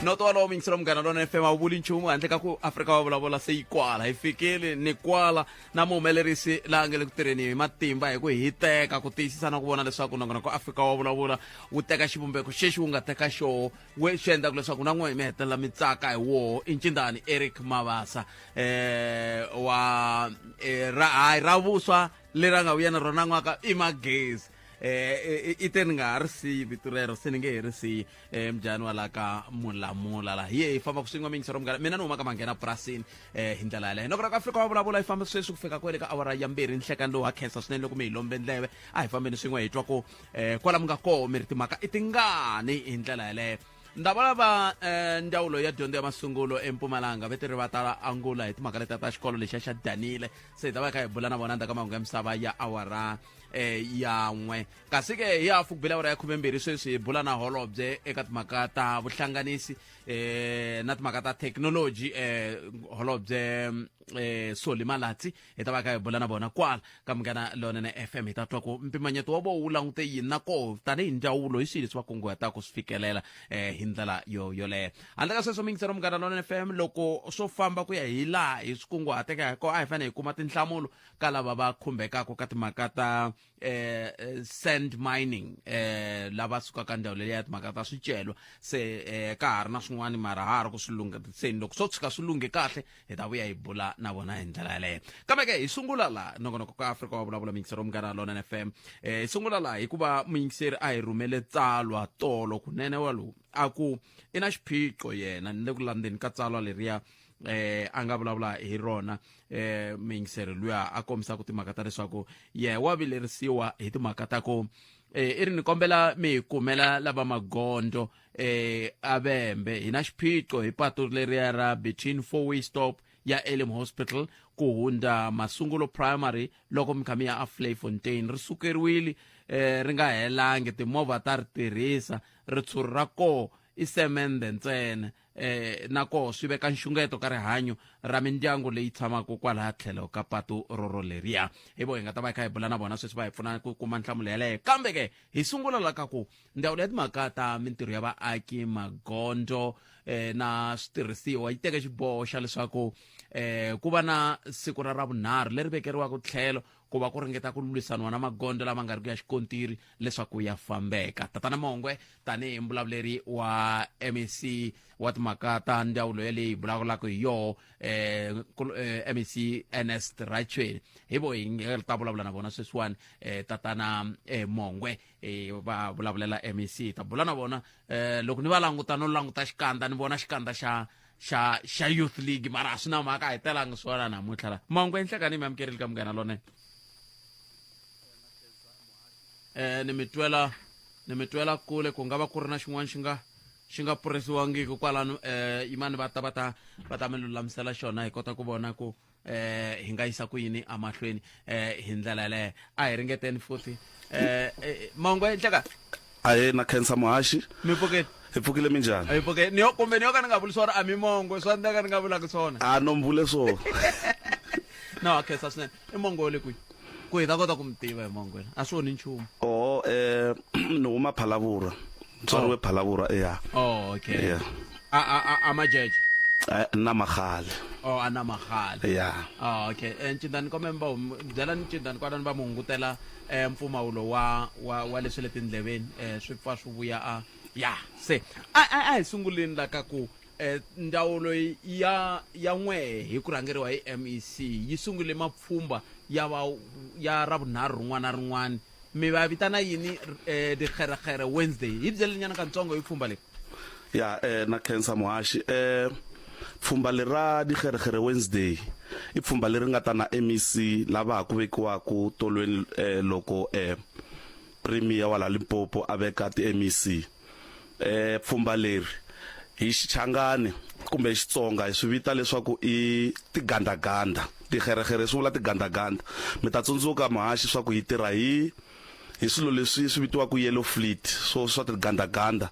Noto walowo muyingiseri wa Munghana Lonene FM a wu vuli nchumu handle ka ku Afrika wa vulavula se yi kwala hi fikile ni kwala na muhumelerisi laha nga le ku tirheni hi matimba hi ku hiteka ku tiyisisa na ku vona leswaku nongonoko Afrika wa vulavula wu teka xivumbeko xexi wu nga teka xoho we swi endlaka leswaku na n'we mi hetelela mi tsaka hi woho i ncindani Eric Mavasa wa ra hayi ra vuswa leri a nga vuya na rona n'waka i magezi i te ni nga ha ri siyi vito rero se ni nge he ri siyi mujani wa la ka mulamula la hi ye hi fambaka swin'we miyingisero munghana mina ni humaka manghena purasini hi ndlela yaleyo noko ra ka Afrika wa vulavula yi famba sweswi ku fika kwele ka awara ya mbirhi nhlekani lowu ha khensa swinene loko mi hi lombe ndleve a hi fambeni swin'we hi twa ku kwala mi nga koho mi ri timhaka i tingani hi ndlela yaleyo ndava lava ndzawulo ya dyondzo ya masungulo eMpumalanga va ri va ta angula hi timhaka letiya ta xikolo lexiya xa Danile se hi ta va hi kha hi bula na vona ndzhaku ka mahungu ya misava ya awara ya n'we kasi ke hi hafu ku bile awara ya khumembirhi sweswi hi bula na holobye eka timhaka ta vuhlanganisi na timhaka ta thekinoloji holobye Soli Malatsi hi ta va kha hi bula na vona kwala ka Munghana Lonene FM hi ta twa ku mpimanyeto wa voho wu langute yini na koho tanihi ndzawulo hi swihi leswi va kunguhataka ku swi fikelela hi ndlela yo yoleyo handle ka sweswo miyingiselo Munghana Lonene FM loko swo famba ku ya hi laha hi swi kunguhateke hi kona a hi fanele hi kuma tinhlamulo ka lava va khumbekaka ka timhaka ta sand mining lava sukaka ndhawu leyi ya timhaka ta swicelwa se ka ha ri na swin'wana mara ha ha ri ku swi lunghiseni loko swo tshuka swi lunghe kahle hi ta vuya hi bula na vona hi ndlela yaleyo kambe ke hi sungula laha nongonoko ka Afrika wa vulavula muyingiseri wa Munghana Lonene FM hi sungula laha hikuva muyingiseri a hi rhumele tsalwa tolo kunene wa lowu a ku i na xiphiqo yena ni le ku landzeni ka tsalwa leriya a nga vulavula hi rona muyingiseri luya a kombisaka timhaka ta leswaku ye wa vilerisiwa hi timhaka ta ku i ri ni kombela mi hi kumela lava magondzo a Vhembe hi na xiphiqo hi patu leriya ra between four way stop ya Elim Hospital ku hundza Masungulo Primary loko mi kha mi ya a Vleifontein ri sukeriwile ri nga helangi timovha ta ri tirhisa ritshuri ra koho i semende ntsena na koho swi veka nxungeto ka rihanyo ra mindyangu leyi tshamaka kwalaha tlhelo ka patu roro leriya hi vo hi nga ta va hi kha hi bula na vona sweswi va hi pfuna ku kuma nhlamulo yaleyo kambe ke hi sungula la ka ku ndzawulo ya timhaka ta mintirho ya vaaki magondzo na switirhisiwa yi teke xiboho xa leswaku ku va na siku ra ravunharhu leri vekeriwaka tlhelo ku va ku ringeta ku lwisaniwa na magondzo lama nga ri ku ya xikontiri leswaku ya fambeka tatana Mongwe tanihi mbulavuleri wa MEC wa timhaka ta ndzawulo yaleyi hi vulavulaka hi yoho MEC Ernest Rachoene hi vo hi nga ta vulavula na vona sweswiwani tatana Mongwe va vulavulela MEC hi ta bula na vona loko ni va languta no languta xikandza ni vona xikandza xa xa xa Youth League mara a swi na mhaka a hi telanga swona namuntlha la Mongwe nhlekani mi amukerile ka Munghana Lonene ni mi twela ni mi twela kule ku nga va ku ri na xin'wana xi nga xi nga purisiwangiki kwalano yimani va ta va ta va ta mi lulamisela xona hi kota ku vona ku hi nga yisa ku yini emahlweni hi ndlela yaleyo a hi ringeteni futhi Mongwe nhleka Ahe na khensa muhaxi. Mi pfukile? Hi pfukile minjhani? Hi pfukile. Ni yo kumbe ni yo ka ni nga vuli swona a mi Mongwe swa endleka ni nga vulaki swona. A no mi vule swona. No a khensa swinene. I Mongwe wa le kwihi? Ku hi ta kota ku mi tiva hi Mongwe. A swi onhi nchumu. Oh ni huma Phalavura. Tswariwe Phalavura eya. Oh okay. Yeah. A a a a Majeje. Na Magale. Oh a na Magale. Yeah. Oh okay. Ncindani kombe mi va byela Ncindani kwalano va mi hungutela mpfumawulo wa wa wa leswi le tindleveni swi pfa swi vuya a ya se a a a hi sunguleni la ka ku ndzawulo ya ya n'we hi ku rhangeriwa hi MEC yi sungule mapfhumba ya va ya ravunharhu rin'wana na rin'wana mi va vitana yini Dikgerekgere Wednesday hi byeleni nyana katsongo hi pfhumba leri. Ya na khensa muhaxi pfhumba leri ra Dikgerekgere Wednesday i pfhumba leri nga ta na MEC lava ha ku vekiwaku tolweni loko Premier wa la Limpopo a veka ti MEC pfhumba leri hi Xichangani kumbe hi Xitsonga hi swi vita leswaku i tigandaganda Dikgerekgere swi vula tigandaganda mi ta tsundzuka muhaxi swa ku hi tirha hi hi swilo leswi swi vitiwaka yellow fleet swo swa tigandaganda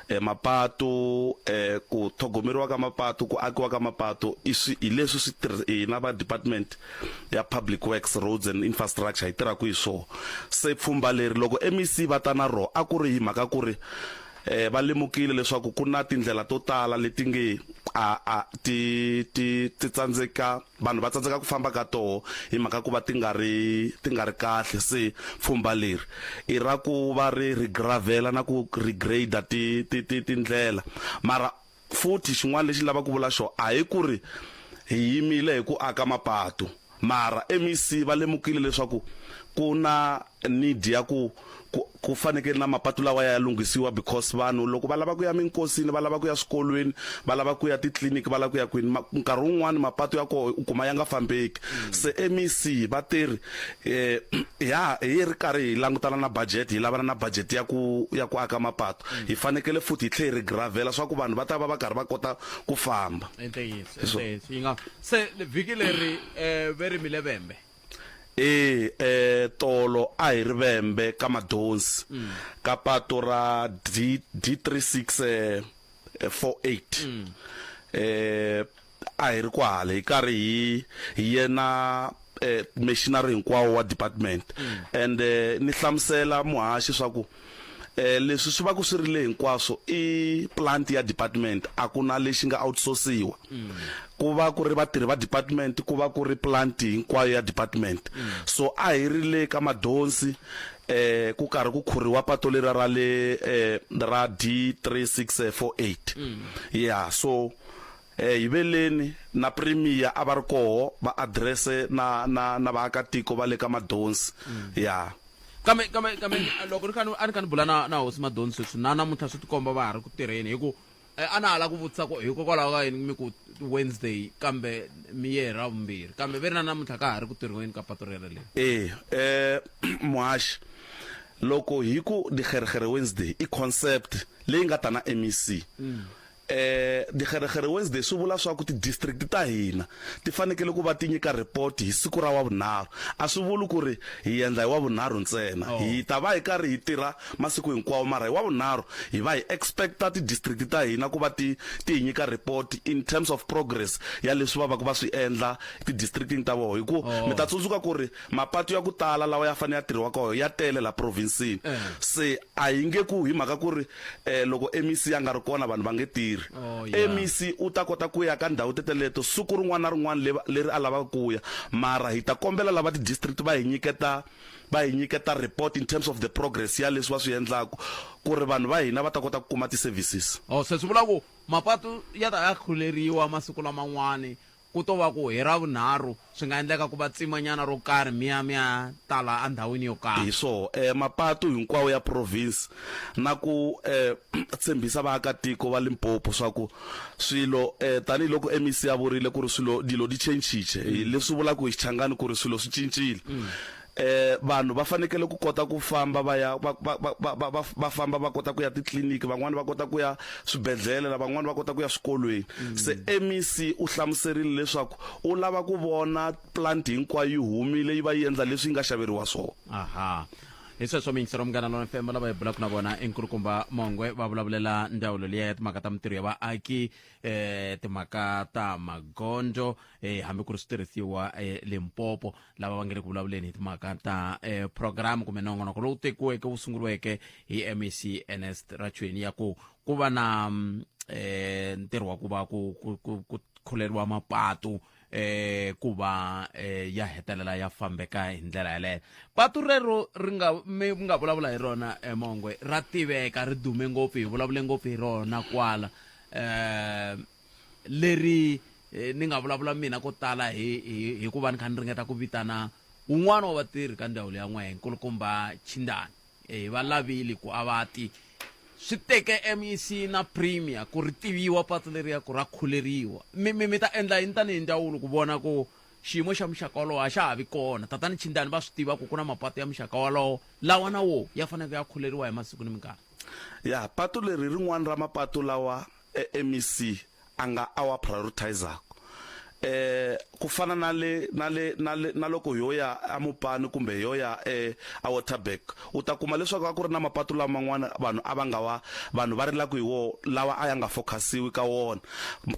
eh, mapatu eh, ku tlhogomeriwa ka mapatu ku akiwa ka mapatu i swi hi leswi swi tirh hina va department ya public works roads and infrastructure hi tirhaka hi swona se pfhumba leri loko MEC va ta na rona a ku ri hi mhaka ku ri eh va lemukile leswaku ku na tindlela to tala leti nge a a ti ti ti tsandzeka vanhu va tsandzeka ku famba ka toho hi mhaka ku va ti nga ri ti nga ri kahle se pfhumba leri i ra ku va ri ri gravela na ku regrade ti ti ti tindlela mara futhi xin'wana lexi ni lavaka ku vula xona a hi ku ri hi yimile hi ku aka mapatu mara MEC va lemukile leswaku ku na need ya ku ku ku fanekele na mapatu lawa ya lunghisiwa because vanhu loko va lava ku ya minkosini va lava ku ya swikolweni va lava ku ya titliliniki va lava ku ya kwini nkarhi wun'wani mapatu ya koho u kuma ya nga fambeki mm. se MEC va teri eh ya hi ri karhi hi langutana na budget hi lavana na budget ya ku ya ku aka mapatu mm. hi fanekele futhi hi tlhe hi ri gravela swa ku vanhu va ta va va karhi va kota ku famba i ntiyiso i ntiyiso yi nga se vhiki leri eh ve ri mile vembe E, e tolo a hi ri vembe ka Madonsi mm. ka pato ra D D36 eh, 48 mm. eh a hi ri kwale hi karhi hi hi yena eh, machinery hinkwawo wa department mm. and eh, ni hlamusela muhaxi swa ku eh leswi swi va ku swi ri le hinkwaswo i plant ya department a ku na lexi nga outsourciwa mm. ku va ku ri vatirhi va department ku va ku ri plant hinkwayo ya department mm. so a hi ri le ka madonsi eh ku karhi ku khuriwa pato leri ra le eh, ra D3648 mm. yeah so eh hi veleni na premier a va ri koho va address na na na vaakatiko va le ka madonsi mm. yeah kambe kambe kambe loko ni kha ni a ni kha ni bula na na hosi madoni sweswi na namuntlha swi tikomba va ha ri ku tirheni hi ku eh, a na ha lava ku vutisa ku hikokwalaho ka yini mi ku wednesday kambe mi ye hi ra vumbirhi kambe ve ri na namuntlha ka ha ri ku tirhiweni ka pato rero leri e eh muhaxi loko hi ku digerigere wednesday i concept leyi nga ta na MEC mm. Eh Digeregere Wednesday swi vula swa ku ti-district ta hina ti fanekele ku va ti nyika report hi siku ra wavunharhu. A swi vuli ku ri hi endla hi wavunharhu ntsena. Oh. Hi ta va hi karhi hi tirha masiku hinkwawo mara hi wavunharhu hi va hi expecta ti-district ta hina ku va ti ti hi nyika report in terms of progress ya leswi va va ku va swi endla ti-districtini ta vona. Hi ku oh. mi ta tsundzuka ku ri mapatu ya ku tala lawa ya fanele ya tirhiwa koho ya tele la province-ini. Eh. Se a hi nge ku hi mhaka ku ri eh loko MEC ya nga ri kona vanhu va nge tirhi Oh, yeah. MEC u ta kota ku ya ka ndhawu teteleto siku rin'wana na rin'wana leri a lavaka ku ya mara hi ta kombela lava ti-district va hi nyiketa va hi nyiketa report in terms of the progress ya leswi va swi endlaku ku ri vanhu va hina va ta kota ku kuma ti-services oh se swi vula ku mapatu ya ta ya khuleriwa masiku laman'wani Ku to va ku hi Ravunharhu, swi nga endleka ku va tsimanyana ro karhi mi ya mi ya tala endhawini yo karhi. Hi swoho, mapatu hinkwawo ya province na ku tshembisa vaakatiko va Limpopo swa ku swilo tanihi loko MEC a vurile ku ri swilo dilo di chenchiche, leswi vulaka hi Xichangani ku ri swilo swi cincile. Eh vanhu va fanekele ku kota ku famba va ya va va va va va va famba va kota ku ya titliliniki van'wani va kota ku ya swibedhlele lavan'wani va kota ku ya swikolweni mm. se MEC u hlamuserile leswaku u lava ku vona plant hinkwayo yi humile yi va yi endla leswi yi nga xaveriwa swona aha hi sweswo miyingisero munghana lona fm lava hi bulaka na vona i nkulukumba mongwe va vulavulela ndzawulo liya ya timhaka ta mintirho ya vaaki eh timhaka ta magondzo eh hambi ku ri switirhisiwa eh, limpopo lava va nge le ku vulavuleni hi timhaka ta eh, program kumbe nongonoko lowu tekiweke wu sunguriweke hi mec ernest rachweni ya ku ku va na mm, eh, ntirho wa ku va ku ku ku ku khuleriwa mapatu eh ku va eh, ya hetelela ya fambeka hi ndlela yaleyo patu rero ri nga mi nga vulavula hi rona eh, mongwe ra tiveka ri dume ngopfu hi vulavule ngopfu hi rona kwala eh leri eh, ni nga vulavula mina ko tala hi hi hi ku va ni kha ni ringeta ku vitana wun'wana wa vatirhi ka ndzawulo ya n'wehe nkulukumba Chindani eh, hi va lavile ku a va ti swi teke MEC na Premier ku ri tiviwa patu leriya ku ra khuleriwa mi mi mi ta endla yini tanihi ndzawulo ku vona ku xiyimo xa muxaka wolowo a xa ha vi kona tatani Chindani va swi tiva ku ku na mapatu ya muxaka wolowo lawa na wo ya fanele ya khuleriwa hi masiku ni minkarhi ya patu leri rin'wana ra mapatu lawa e MEC a nga a wa prioritizaku. Ku fana na le na le na le na loko yo ya amupani kumbe yo ya e a Waterberg u ta kuma leswaku a ku ri na mapatu laman'wana vanhu a va nga wa vanhu va rilaka hi wona lawa a ya nga fokhasiwi ka wona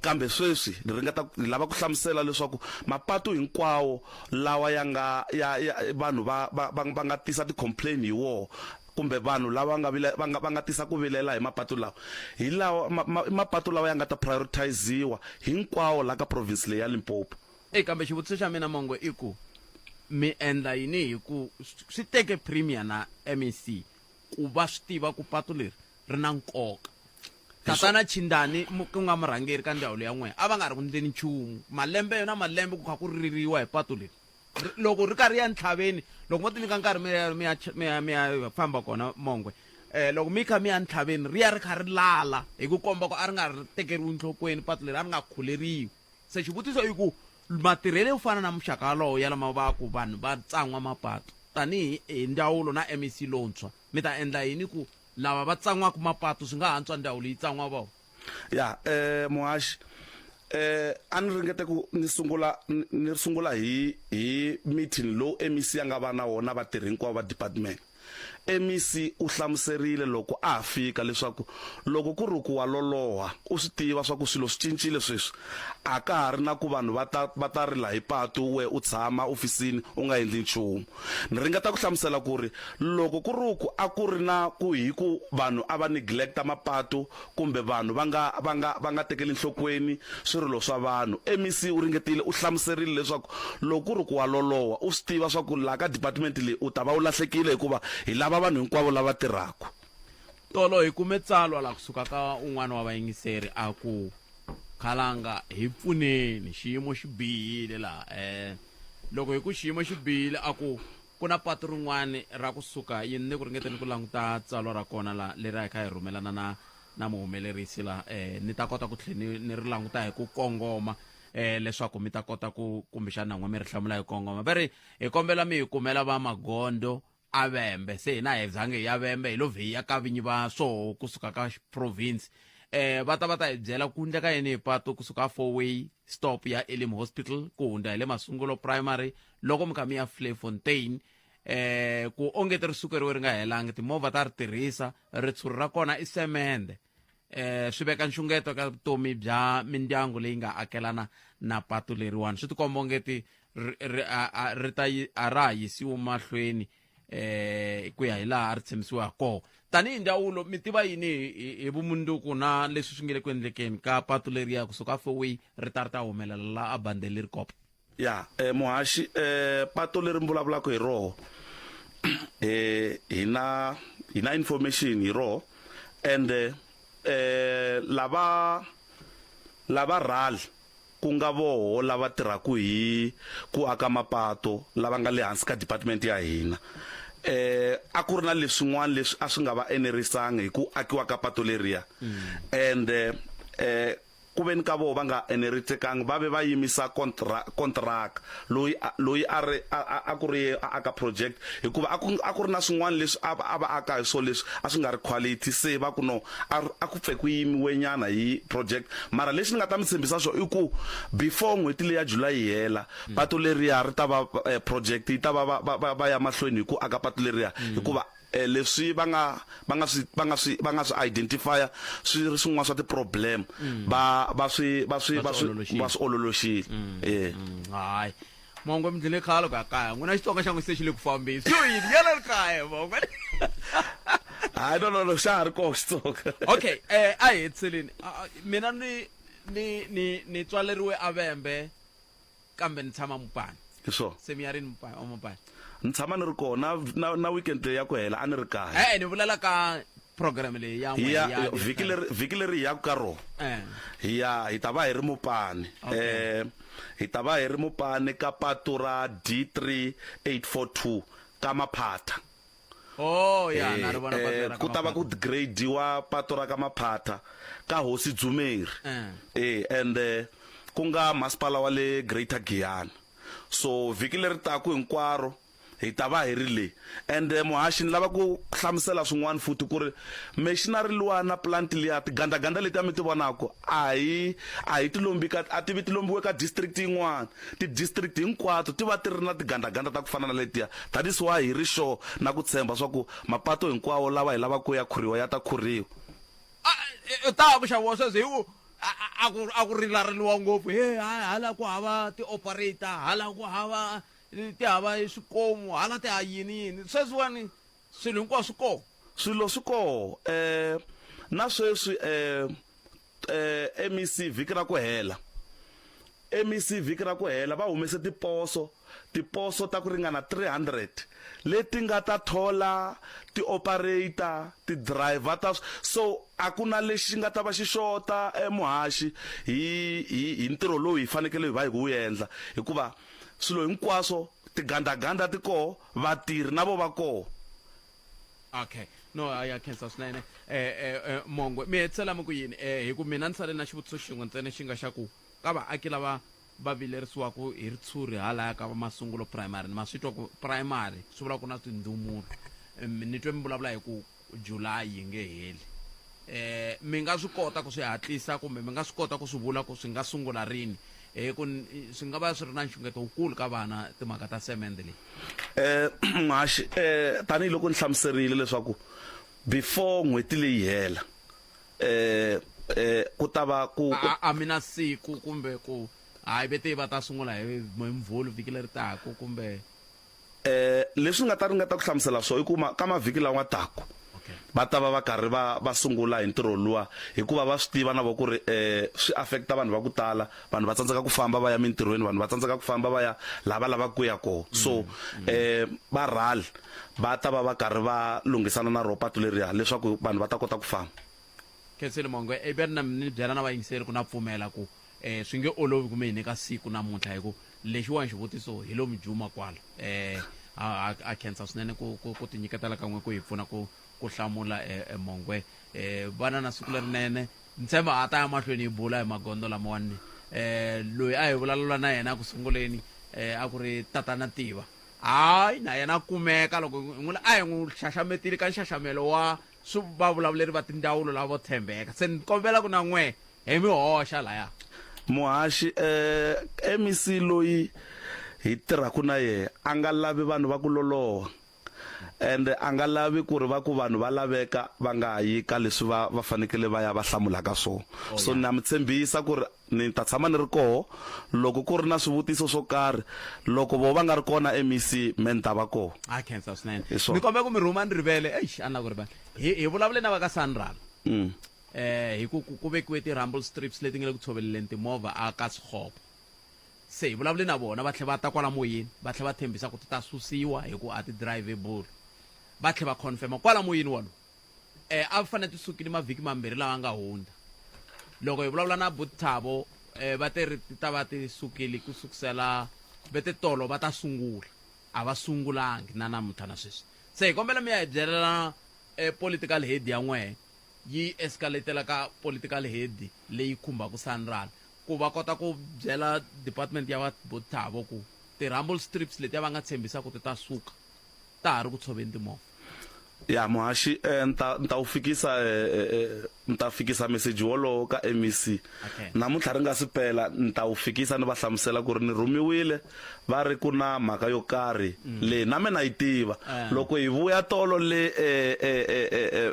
kambe sweswi ni ringeta ni lava ku hlamusela leswaku mapatu hinkwawo lawa ya nga ya, ya vanhu va va va, va nga tisa ti-complain hi wona kumbe vanhu lava nga vile va nga va nga tisa ku vilela hi mapatu lawa hi lawa ma, ma, mapatu lawa ya nga ta prioritiziwa hinkwawo la ka province leyi ya Limpopo. E kambe xivutiso xa mina Mongwe i ku mi endla yini hi ku swi teke premier na MEC ku va swi tiva ku patu leri ri na nkoka tatana Chindani ku nga murhangeri ka ndzawulo ya n'wina a va nga ri ku ndleni nchumu malembe na malembe ku kha ku ririwa hi patu leri loko ri karhi ya ntlhaveni loko mo ti nyika nkarhi mi ya mi ya mi ya mi ya famba kona mongwe eh loko mi kha mi ya ntlhaveni ri ya ri kha ri lala hi ku komba ku a ri nga ri tekeriwi nhlokweni patu leri a ri nga khuleriwi se xivutiso i ku matirhelo yo fana na muxaka walowo ya lama va ku vanhu va tsan'wa mapatu tanihi hi ndzawulo na MEC lontshwa mi ta endla yini ku lava va tsan'waka mapatu swi nga antswa ndzawulo yi tsan'wa vona ya muhaxi a ni ringete ku ni sungula ni sungula hi hi meeting lowu MEC a nga va na wona vatirhi hinkwavo va department MEC u hlamuserile loko a ha fika leswaku loko ku ri ku wa loloha u swi tiva swa ku swilo swi cincile sweswi a ka ha ri na ku vanhu va ta va ta rila hi patu we u tshama ofisini u nga endli nchumu Ni ringeta ku hlamusela ku ri loko ku ri ku a ku ri na ku hi ku vanhu a va neglecta mapatu kumbe vanhu va nga va nga va nga tekeli nhlokweni swirilo swa vanhu, MEC u ringetile u hlamuserile leswaku loko ku ri ku wa loloha u swi tiva swa ku laha ka department leyi u ta va u lahlekile hikuva hi lava vanhu hinkwavo lava tirhaka. Tolo hi kume tsalwa la kusuka ka un'wana wa vayingiseri a ku, Khalanga, hi pfuneni, xiyimo xi bihile laha. Loko hi ku xiyimo xi bihile, a ku, ku na patu rin'wana ra ku suka yini ni ku ringeteni ku languta tsalwa ra kona la leri a hi kha hi rhumelana na na muhumelerisi la ni ta kota ku tlhe ni, ni ri languta hi ku kongoma leswaku mi ta kota ku kumbexana na n'we mi ri hlamula hi kongoma. Va ri hi kombela mi hi kumela va magondo a Vhembe se hina hi zange hi ya Vhembe hi lo vhe hi ya ka vinyi va swoho kusuka ka province va ta va ta hi byela ku ndleka yini hi patu kusuka four way stop ya Elim Hospital ku hundza hi le Masungulo Primary loko mi kha mi ya Vleifontein ku onge ti ri sukeriwe ri nga helangi timovha ta ri tirhisa ritshuri ra kona i semende swi veka nxungeto eka vutomi bya mindyangu leyi nga akelana na patu leriwani swi tikomba onge ti ri a ri ta a ra ha yisiwi mahlweni ku ya hi laha a ri tshembisiwe ha kona tanihi ndzawulo mi tiva yini hi vumundzuku na leswi swi nge le ku endlekeni ka patu leriya kusuka four-way ri ta ri ta humelela la a bandeni leri kopa ya muhaxi pato leri mi vulavulaka hi roho hi na hi na information hi roho and lava lava rally ku nga voho lava tirhaka hi ku aka mapato lava nga le hansi ka department ya hina a ku ri na leswin'wana leswi a swi nga va enerisanga hi ku akiwa ka pato leriya and ku veni ka voho va nga enerisekanga va ve va yimisa kontraka loyi loyi a ri a ku ri a aka project hikuva a ku a ku ri na swin'wana leswi a a va aka hi swona leswi a swi nga ri quality se va ku no a a ku pfe ku yimiwe nyana hi project mara lexi ni nga ta mi tshembisa xona i ku before n'hweti leyi ya July yi hela patu leriya ri ta va project yi ta va va va va ya mahlweni hi ku aka patu leriya hikuva leswi va nga va nga swi va nga swi va nga swi identify swi ri swin'wana swa ti-problem va va swi va swi va swi va swi ololoxile eh hayi mongwe mi dlile khale ku ya kaya n'wina xitsonga xa n'wi se xi le ku fambeni swi yini yela ri kaya mongwe hayi no no no xa ha ri koho xitsonga okay a hi hetiseleni mina ni ni ni ni tswaleriwe avembe kambe ni tshama mupani hi swona se mi ya rini mupani o mupani ni tshama ni ri kona na na weekend leyi ya ku hela a ni ri kaya e-e ni vulela ka program leyi ya hi ya vhiki leri vhiki leri hi yaku ka rona eh. hi ya hi ta va hi ri mupani okay. hi ta va hi ri mupani ka patu ra D3842 ka Maphatha Oh ya na ri vona patu ra ka ku ta va ku gradiwa patu ra ka Maphatha ka Hosi Dzumeri eh and ku nga masipala wa le Greater Giyani so vhiki leri taku hinkwaro Hi ta va hi ri le. Ende muhaxi ni lava ku hlamusela swin'wana futhi ku ri machinery luwa na plant liya tigandaganda letiya mi ti vonaku a hi a hi ti lombi ka a ti vi ti lombiwe ka district yin'wana. Ti-district hinkwato ti va ti ri na tigandaganda ta ku fana na letiya. That is why hi ri sure na ku tshemba swa ku mapato hinkwawo lawa hi lavaka ku ya khuriwa ya ta khuriwa. A ta ha ku xaviwa sweswo hi ku a ku a ku rilareliwa ngopfu he hala ku hava ti-operator hala ku hava ti hava swikomu hala ti ha yini yini sweswiwani swilo hinkwaswo swi kona. Swilo swi koho na sweswi MEC vhiki ra ku hela MEC vhiki ra ku hela va humese tiposo tiposo ta ku ringana 300 leti nga ta thola ti-operator ti-driver ta so a ku na lexi nga ta va xi xota muhaxi hi hi hi ntirho lowu hi fanekele hi va hi ku wu endla hikuva swilo hinkwaswo tigandaganda ti koho vatirhi na vo va koho. Okay no ya khensa swinene eh, eh, mongwe mi hetisela mi ku yini eh, hi ku mina ni sale na xivutiso xin'we ntsena xi nga xa ku ka vaaki lava va vilerisiwaka hi ritshuri halaya ka masungulo primary ni ma swi twa ku primary swi vula ku na tindhumulo ni twe mi vulavula hi ku July yi nge heli eh mi nga swi kota ku swi hatlisa kumbe mi nga swi kota ku swi vula ku swi nga sungula rini hi ku swi nga va swi ri na nxungeto wukulu ka vana timhaka ta semende leyi. Muhaxi tanihiloko ni hlamuserile leswaku before n'hweti leyi hela ku ta va ku a mi na siku kumbe ku hayi vete va ta sungula hi Mvhulu vhiki leri taka kumbe. Leswi ni nga ta ringeta ku hlamusela swona i ku ka mavhiki lawa taku va ta va va karhi va va sungula hi ntirho luwa hikuva va swi tiva na vo ku ri swi affect-a vanhu va ku tala vanhu va tsandzeka ku famba va ya mintirhweni vanhu va tsandzeka ku famba va ya laha va lavaka ku ya kona so va rhal va ta va va karhi va lunghisana na roho patu leriya leswaku vanhu va ta kota ku famba. Khensile Mongwe, ivi na ni byela na vayingiseri ku na pfumela ku eh swi nge olovi ku mi hi nyika siku namuntlha hi ku lexiwani xivutiso hi lo mi juma kwala eh a a khensa swinene ku ku ku tinyiketela ka n'we ku hi pfuna ku ku hlamula eh, mongwe eh vana na siku lerinene ni tshemba a ta ya mahlweni hi bula hi magondzo lamawani eh loyi a hi vulavula na yena ku sunguleni eh a ku ri tatana tiva hayi na yena kumeka loko hi n'wi a hi n'wi xaxametile ka nxaxamelo wa swi vavulavuleri va tindzawulo lava vo tshembeka se ni kombela ku na n'we hi mi hoxa laya. Muhaxi, MEC loyi hi tirhaka na yehe a nga lavi vanhu va ku loloha and a nga lavi ku ri va ku vanhu va laveka va nga yi ka leswi va va fanekele va ya va hlamula ka swona. So na mi tshembisa ku ri ni ta tshama ni ri koho loko ku ri na swivutiso swo karhi loko vo va nga ri kona MEC me ni ta va koho. A khensa swinene. Ni kombela ku mi rhuma ni rivele eish a ni lava ku rivala. Hi hi vulavule na va ka Sanral. Eh hi ku ku vekiwe ti rumble strips leti nga le ku tshoveleleni timovha a ka Sekgopo. Se hi vulavule na vona va tlhe va ta kwala moyeni va tlhe va tshembisa ku ti ta susiwa hi ku a ti drivable. Va tlhe va confirm kwala moyeni walowu. Eh a fanele ti sukile mavhiki mambirhi lawa nga hundza. Loko hi vulavula na Buti Thabo eh va te ri ti ta va ti sukile ku sukusela vete tolo va ta sungula. A va sungulangi na namuntlha na sweswi. Se hi kombela mi ya hi byelela eh political head ya n'wehe yi escalatela ka political head leyi khumbaka Sanral ku va kota ku byela department ya va Buti Thabo ku ti rumble strips letiya va nga tshembisa ku ti ta suka ta ha ri ku tshoveni timovha. Ya muhaxi ni ta ni ta wu fikisa ni ta fikisa meseji wolowo ka MEC Okay. namuntlha ri nga si pela ni ta wu fikisa ni va hlamusela ku ri ni rhumiwile va ri ku na mhaka yo karhi leyi na mina yi tiva Eh. loko hi vuya tolo le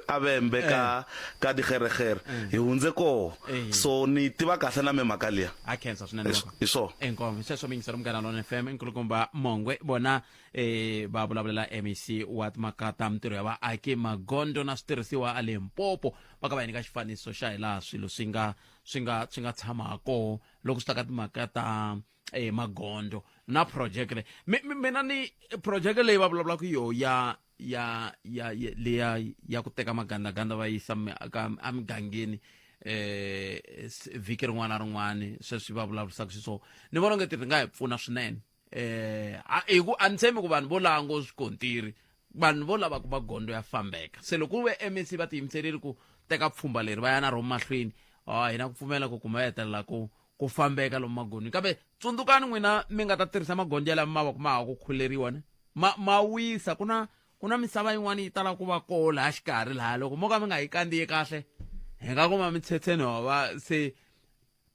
a Vhembe ka ka Digeregere hi hundze koho Eh. so ni yi tiva kahle na me mhaka liya A khensa swinene Hi loko. hi swona. Inkomu sweswo mi yingisela Munghana Lonene FM nkulukumba Mongwe vona e va vulavulela MEC wa timhaka ta mintirho ya vaaki magondzo na switirhisiwa a Limpopo va ka va hi nyika xifaniso xa hi laha swilo swi nga swi nga swi nga tshama ha koho loko swi ta ka timhaka ta e magondzo na project leyi mina ni project leyi va vulavulaka yo ya ya ya leya ya ku teka magandaganda va yisa ka emigangeni eh vhiki rin'wana na rin'wana sweswi va vulavurisaka xiswona ni vona onge ti ri nga hi pfuna swinene eh hi ku a ni tshembi ku vanhu vo lango swikontiri vanhu vo lava ku magondo ya fambeka se loko ku ve MEC va tiyimiserile ku teka pfhumba leri va ya na ro mahlweni ah hina ku pfumela ku kuma hetelela ku ku fambeka lomu magondzweni kambe tsundzukani n'wina mi nga ta tirhisa magondzo ya lama ma va ku ma ha ku khuleriwa ne. Ma ma wisa ku na ku na misava yin'wana yi tala ku va koho laha xikarhi laha loko mo ka mi nga yi kandziyi kahle hi nga kuma mitshetheni wa va se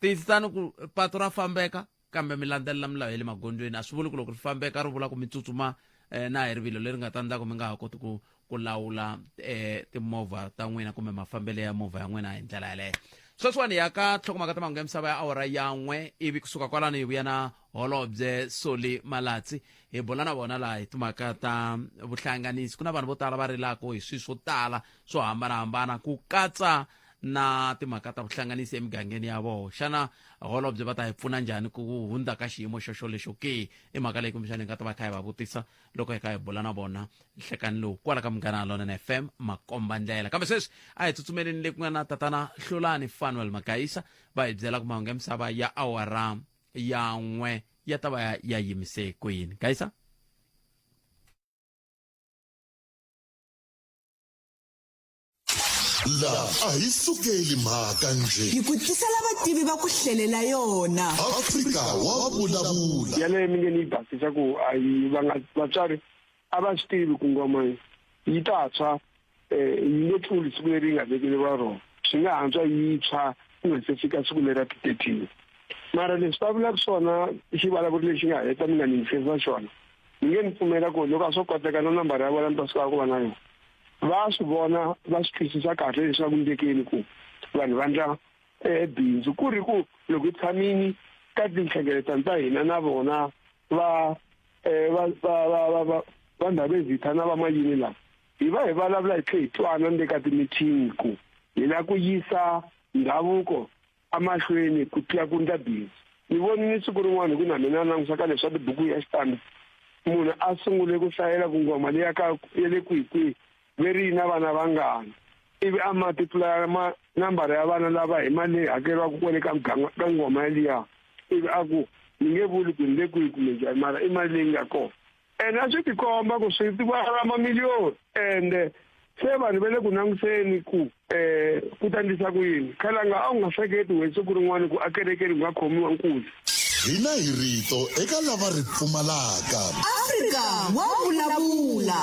tiyisisani ku patu ra fambeka kambe mi landzelela milawu ya le magondzweni a swi vuli ku loko ri fambeka ri vula ku mi tsutsuma eh, na hi rivilo leri nga ta endla ku mi nga ha koti ku ku lawula eh, timovha ta n'wina kumbe mafambelo ya movha ya n'wina hi ndlela yaleyo sweswiwani ya ka tlhokomaka ta mahungu ya misava ya awara ya n'we ivi kusuka kwalano hi vuya na holobye soli malatsi hi bula na vona laha hi timhaka ta vuhlanganisi ku na vanhu vo tala va rilaka hi swilo swo tala swo hambanahambana ku katsa na timhaka ta vuhlanganisi emigangeni ya vona xana holobye va ta hi pfuna njhani ku hundza ka xiyimo xoxo lexo ke i mhaka leyi kumbexana hi nga ta va kha hi va vutisa loko hi kha hi bula na vona nhlekani lowu kwala ka Munghana Lonene FM makomba ndlela kambe sweswi a hi tsutsumeleni le ku nga na tatana Hlulani Fanuel Magayisa va hi byela ku mahungu ya misava ya awara ya n'we ya ta va ya yimise kwini Gayisa. La a hi sukeli mhaka njhe. Hi ku tisela vativi va ku hlelela yona. Afrika wa vulavula. Yaleyo mi nge ni yi basisa ku a yi va nga vatswari a va swi tivi ku ngoma yi ta tshwa yi nge tluli siku leri yi nga vekeriwa rona swi nga hantswa yi tshwa ku nga se fika siku leri ra ti-thirteen mara leswi va vulaka swona xivulavuri lexi nga heta mi nga ni yingiserisa xona ni nge ni pfumela ku loko a swo koteka na nambara ya vona ni ta suka ku va na yona va swi vona va swi twisisa kahle leswaku ndlekeni ku vanhu va ndla bindzu ku ri ku loko hi tshamini ka tinhlengeletano ta hina na vona va va va va va va va ndhavezitha na vamayini lava hi va hi vulavula hi tlhe hi twana ni le ka timithini ku hi lava ku yisa ndhavuko emahlweni ku tlula ku ndla bindzu ni vonile siku rin'wana hi ku na mina langusa ka leswa tibuku ya xitandi munhu a sungule ku hlayela ku ngoma leya ka ya le kwihi kwihi ve ri yi na vana vangani ivi a multiplaya ma nambara ya vana lava hi mali leyi hakeriwaka kwale ka muganga ka ngoma yaliya ivi a ku ni nge vuli ku ni le kwihi kumbe njhani mara i mali leyi nga kona ene a swi tikomba ku swi va mamiliyoni ende se vanhu va le ku languseni ku um ku ta endlisa ku yini khalanga a wu nga hleketi we siku rin'wana ku akerekeni ku nga khomiwa nkuzi hina hi rito eka lava ri pfumalaka Afrika wa vulavula.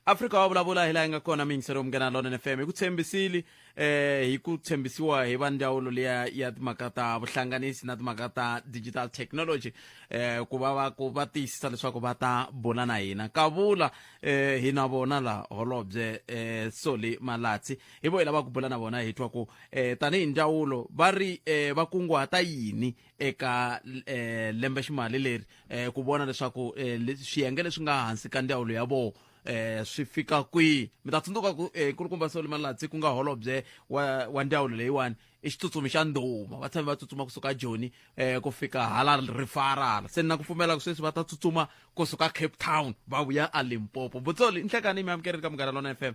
Afrika wa vulavula hi laha yi nga kona miyingiselo Munghana Lonene FM hi ku tshembisile eh hi ku tshembisiwa hi va ndzawulo liya ya timhaka ta vuhlanganisi na timhaka ta digital technology eh ku va va ku va tiyisisa leswaku va ta bula na hina kavula eh hi na vona la holobye eh Soli Malatsi hi vo hi lava ku bula na vona hi twa ku eh tanihi ndzawulo va ri eh va kunguhata yini eka eh lembe ximali leri eh ku vona leswaku eh swiyenge leswi nga hansi ka ndzawulo ya vona eh swi fika kwihi mi ta tsundzuka ku eh, nkulukumba Soli Malatsi ku nga holobye wa, wa ndzawulo leyiwani i xitsutsumi xa ndhuma va tshame va tsutsuma kusuka Joni eh ku fika hala Rifara hala se ni na ku pfumela ku sweswi va ta tsutsuma kusuka Cape Town va vuya a Limpopo Butsoli nhlekani mi amukerile ka Munghana Lona FM.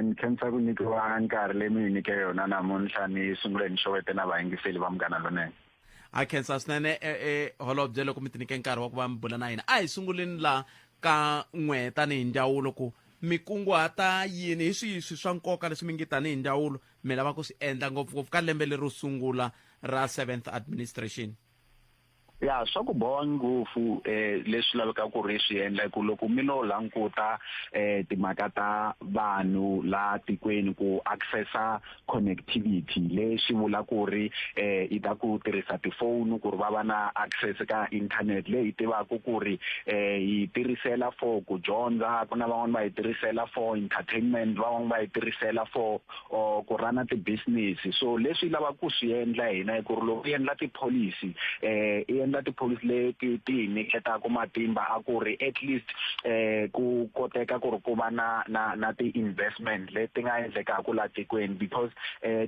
Ni khensa ku nyikiwa nkarhi leyi mi hi nyike yona namuntlha ni sungule ni xewete na vayingiseli va Munghana Lonene. Ha khensa swinene e holobye loko mi tinike nkarhi wa ku va mi bula na hina a hi sunguleni la ka n'we tanihi ndzawulo ku mi kunguhata yini hi swihi swi swa nkoka leswi mi nge tanihi ndzawulo mi lava ku swi endla ngopfungopfu ka lembe lero sungula ra seventh administration. Ya swa ku boha ngopfu leswi lavekaka ku ri swi endla hi ku loko mi lo languta timhaka ta vanhu la tikweni ku access-a connectivity leswi vula ku ri i ta ku tirhisa tifoni ku ri va va na access ka internet leyi hi tivaka ku ri hi tirhisela for ku dyondza ku na van'wani va yi tirhisela for entertainment van'wani va yi tirhisela for or ku rana ti-business so leswi lavaka ku swi endla hina i ku ri loko u endla tipholisi i endla tipholisi leti ti hi nyiketaka matimba a ku ri at least ku koteka ku ri ku va na na na ti-investment leti nga endlekaka la tikweni because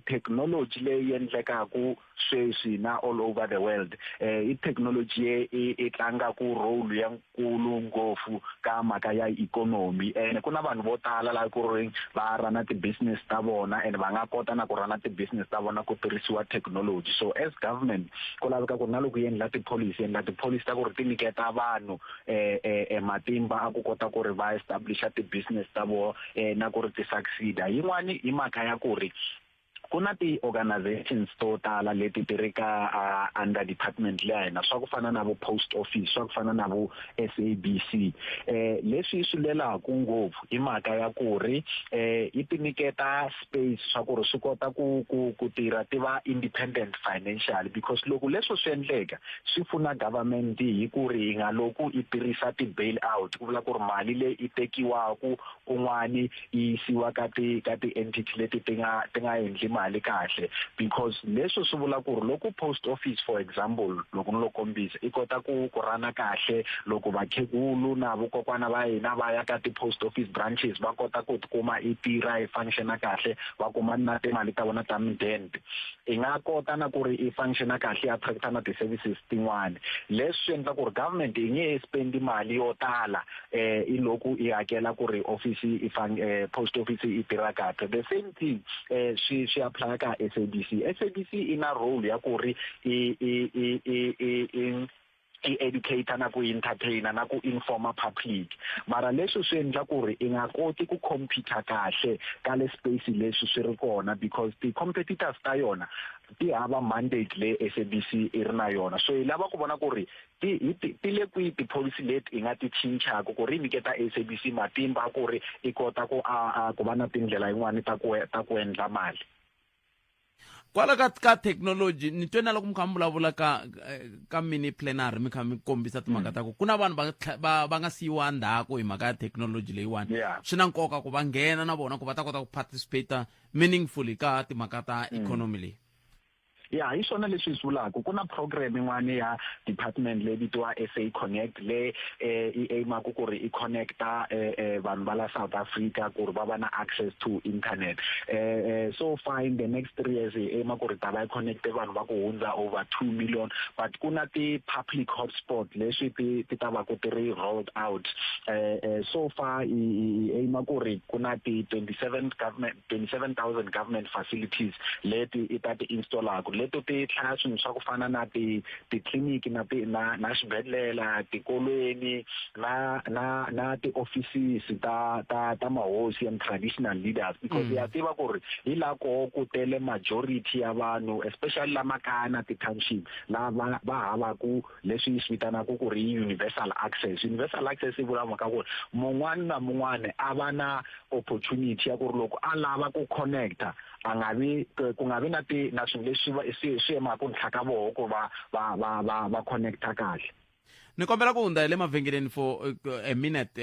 technology leyi endlekaku sweswi na all over the world i technology ye i tlangaku role ya nkulu ngopfu ka mhaka ya ikhonomi ene ku na vanhu vo tala la ku ri va rana ti-business ta vona ene va nga kota na ku rana ti-business ta vona ku tirhisiwa technology so as government ku laveka ku ri na loko yi endla tipholisi endla tipholisi ta ku ri ti nyiketa vanhu matimba a ku kota ku ri va establisha ti-business ta vona na ku ri ti succeed-a yin'wani i mhaka ya ku ri. Ku na ti-organizations to tala leti ti ri ka under department leya hina, swa ku fana na vo post office, swa ku fana na vo SABC. Leswi swi lwelaku ngopfu i mhaka ya ku ri yi ti nyiketa space swa ku ri swi kota ku ku ku tirha ti va independent financially, because loko leswo swi endleka swi pfuna government hi ku ri yi nga loko i tirhisa ti-bail out, ku vula ku ri mali leyi i tekiwaku kun'wani yi yisiwa ka ti ka ti-entity leti ti nga ti nga endli mali kahle. Because leswi swi vula ku ri loko post office, for example, loko ni lo kombisa, i kota ku ku rana kahle, loko vakhegulu na vokokwana va hina va ya ka ti-post office branches va kota ku tikuma i tirha i functiona kahle, va kuma na timali ta vona ta midende, i nga kota na ku ri i functiona kahle, i attracta na ti-services tin'wani. Leswi swi endla ku ri government yi nge he spendi mali yo tala i loko i hakela ku ri office i fan post office i tirha kahle. The same thing swi swi apply ka SABC. SABC i na role ya ku ri i i i i i i i educator na ku entertainer na ku informa public, mara leswi swi endla ku ri i nga koti ku compete kahle ka le space leswi swi ri kona, because ti-competitors ta yona ti hava mandate leyi SABC i ri na yona. So hi lava ku vona ku ri ti hi ti ti le kwihi tipholisi leti hi nga ti cincaku ku ri nyiketa SABC matimba ku ri i kota ku a a ku va na tindlela yin'wani ta ku ta ku endla mali. Kwala ka ka thekinoloji, ni twe na loko mi kha mi vulavula ka ka mini plenary, mi kha mi kombisa timhaka ta ku ku na vanhu va va va nga siyiwa ndzhaku hi mhaka ya thekinoloji leyiwani. Swi na nkoka ku va nghena na vona ku va ta kota ku participate meaningfully ka timhaka ta economy leyi. Ya, hi swona leswi hi swi vulaka. Ku na program yin'wana ya department leyi vitiwa SA Connect, le i aim-aku ku ri i connecta vanhu va la South Africa ku ri va va na access to internet. So far in the next 3 years hi aim-a ku ri ta va yi connecte vanhu va ku hundza over 2 million, but ku na ti-public hotspot leswi ti ti ta va ku ti ri rolled out. So far hi aim-a ku ri ku na ti 27 government 27,000 government facilities leti i ta ti installaku, leto ti hlaya swilo swa ku fana na ti titliliniki na ti na na xibedlela, tikolweni na na na ti-offices ta ta ta mahosi and traditional leaders, because ya tiva ku ri hi la koho ku tele majority ya vanhu, especially la makaya na ti-township, lava va havaku leswi yi swi vitanaka ku ri universal access. Universal access yi vula mhaka ku ri mun'wana na mun'wana a va na opportunity ya ku ri loko a lava ku connecta a nga vi ku nga vi na ti na swilo leswi swi swi yemaka ntlha ka voho ku va va va va va connecta kahle. Ni kombela ku hundza hi le mavhengeleni for a minute,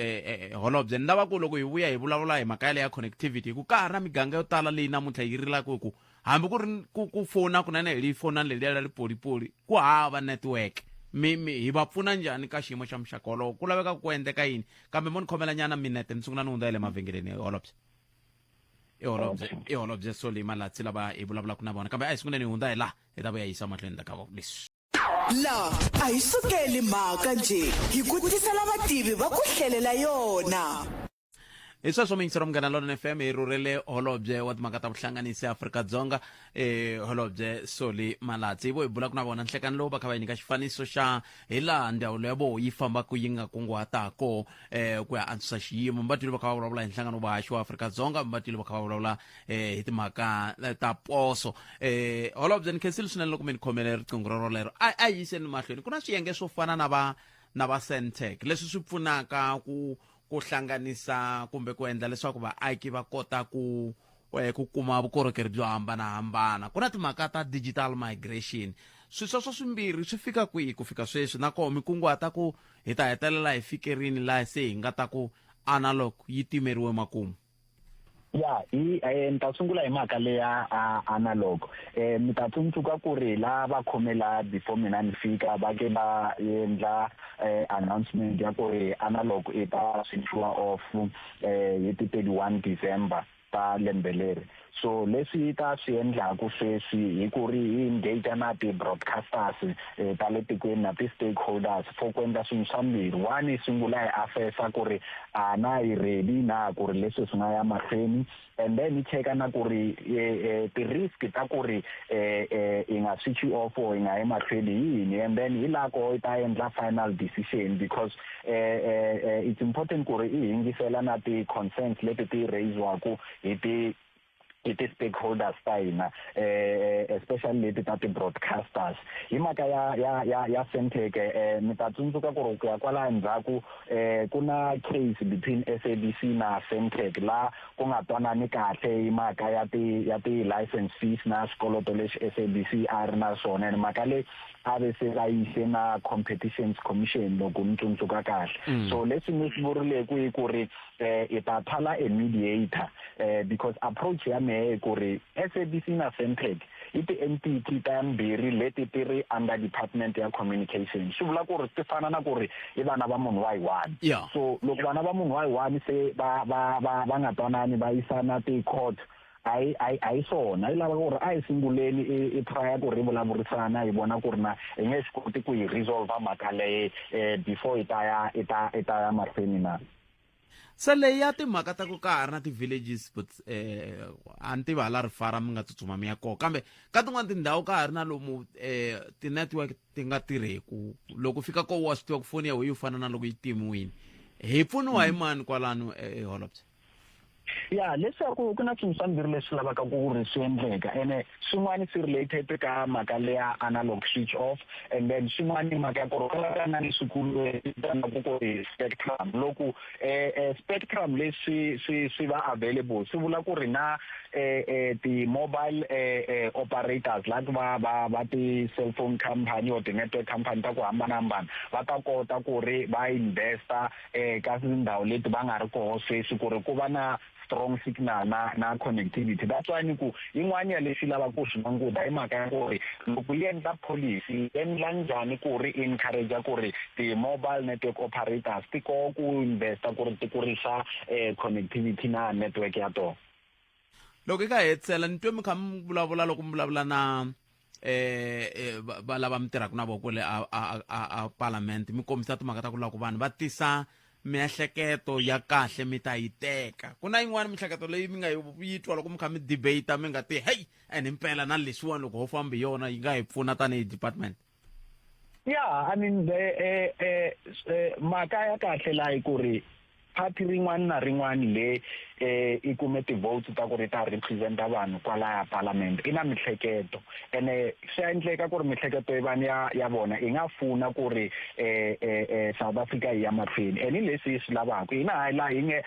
holobye. Ni lava ku loko hi vuya hi vulavula hi mhaka yaleyo ya connectivity, hi ku ka ha ri na miganga yo tala leyi namuntlha yi rilaka hi ku hambi ku ri ku ku fona kunene hi fona leliya ra ripolipoli ku hava network. Mi mi hi va pfuna njhani ka xiyimo xa muxaka wolowo? Ku laveka ku endleka yini? Kambe mo ni khomela nyana minete, ni sungula ni hundza hi le mavhengeleni, holobye. I holobye, i holobye Solly Malatsi lava hi vulavulaka na vona, kambe a hi sunguleni hi hundza hi laha hi ta vuya yisa mahlweni la ka leswi. La a hi sukeli mhaka njhe, hi ku tisela vativi va ku hlelela yona. Hi sweswo muyingiseri wa Munghana Lonene FM, hi rhurhele holobye wa timhaka ta vuhlanganisi Afrika-Dzonga, holobye Solly Malatsi. Hi vo hi bulaka na vona nhlekani lowu va kha va hi nyika xifaniso xa hi laha ndzawulo ya voho yi fambaka yi nga kunguhata ko ku ya antswisa xiyimo. Mi va twile va kha va vulavula hi nhlangano wa vahaxi wa Afrika-Dzonga, mi va twile va kha va vulavula hi timhaka ta poso. Holobye, ni khensile swinene loko mi ni khomele riqingho rorolero. A hi yiseni mahlweni, ku na swiyenge swo fana na va na va Sentech leswi swi pfunaka ku ku hlanganisa kumbe ku endla leswaku vaaki va kota ku ku kuma vukorhokeri byo hambanahambana. Ku na timhaka ta digital migration. Swi sweswo swimbirhi swi fika kwihi ku fika sweswi, na koho mi kunguhata ku hi ta hetelela hi fike rini laha se hi nga ta ku analog yi timeriwe makumu? Ya, hi ni ta sungula hi mhaka leya analog. Mi ta tsundzuka ku ri la va khome la before mina ni fika, va ke va endla announcement ya ku ri analog i ta switchiwa off hi ti 31 December ta lembe leri. So leswi yi ta swi endlaku sweswi hi ku ri hi engage na ti-broadcasters ta le tikweni na ti-stakeholders for ku endla swilo swa mbirhi. One, yi sungula hi assessa ku ri a na hi ready na ku ri leswi swi nga ya mahlweni, and then yi cheka na ku ri ti-risk ta ku ri yi nga switch off or yi nga yi mahlweni hi yini, and then hi laha koho yi ta endla final decision, because it's important ku ri i yingisela na ti-concerns leti ti raisiwaku hi ti Hi ti-stakeholders ta hina especially leti ta ti-broadcasters hi mhaka ya ya ya ya Sentech mi ta tsundzuka ku ri ku ya kwala ndzhaku ku na case between SABC na Sentech la ku nga twanani kahle hi mhaka ya ti ya ti-license fees na swikoloto lexi SABC a ri na swona and mhaka leyi a ve se va yise na Competitions Commission loko ni tsundzuka kahle. So leswi ni swi vurileku i ku ri i ta thala a mediator because approach ya mehe ku ri SABC na Sentech i ti-entity ta mbirhi leti ti ri under department ya communication. Swi vula ku ri ti fana na ku ri i vana va munhu wa yi one. So loko vana va munhu wa yi one se va va va va nga twanani va yisana ti-court, a yi a yi a yi swona. Yi lava ku ri a hi sunguleni i i try ku ri vulavurisana hi vona ku ri na hi nge swi koti ku yi resolve mhaka leyi before hi ta ya i ta i ta ya mahlweni na. Se leyi ya timhaka ta ku ka ha ri na ti-villages, but a ni tivi hala rifara mi nga tsutsuma mi ya koho, kambe ka tin'wani tindhawu ka ha ri na lomu ti-network ti nga tirheku. Loko fika ko wa swi tiva ku foni ya wena yo fana na loko yi timiwini. Hi pfuniwa hi mani kwalano, holobye? Ya, leswaku ku na swilo swa mbirhi leswi lavaka ku ri swi endleka, ene swin'wana swi related ka mhaka leya analog switch off, and then swin'wana i mhaka ya ku ri ku laveka na leswi ku vitanaku ku ri spectrum. Loko spectrum leswi swi swi va available, swi vula ku ri na ti-mobile operators like va va va ti-cellphone company or ti-network company ta ku hambanahambana va ta kota ku ri va investa ka tindhawu leti va nga ri koho sweswi ku ri ku va na strong signal na na connectivity. That's why ni ku yin'wana ya leswi lavaka ku swi languta i mhaka ya ku ri loko yi endla policy, yi endla njhani ku ri encourage ku ri ti-mobile network operators ti koho ku investa ku ri ti kurisa connectivity na network ya tona. Loko i ka hetisela, ni twe mi kha mi vulavula loko mi vulavula na va lava mi tirhaka na vona kwale a a a a parliament, mi kombisa timhaka ta ku loko vanhu va tisa miehleketo ya kahle mi ta yi teka. Ku na yin'wana miehleketo leyi mi nga yi twa loko mi kha mi debate mi nga ti hey, and impela na leswiwani loko ho famba hi yona yi nga hi pfuna tanihi department? Yeah, I mean, mhaka ya kahle laha i ku ri party rin'wana na rin'wana le i kume ti-votes ta ku ri ta representa vanhu kwalaya parliament i na mihleketo, ene swi endleka ku ri mihleketo yi vani ya ya vona i nga pfuna ku ri South Africa yi ya mahlweni, ene hi leswi hi swi lavaka hina. Hayi laha hi nge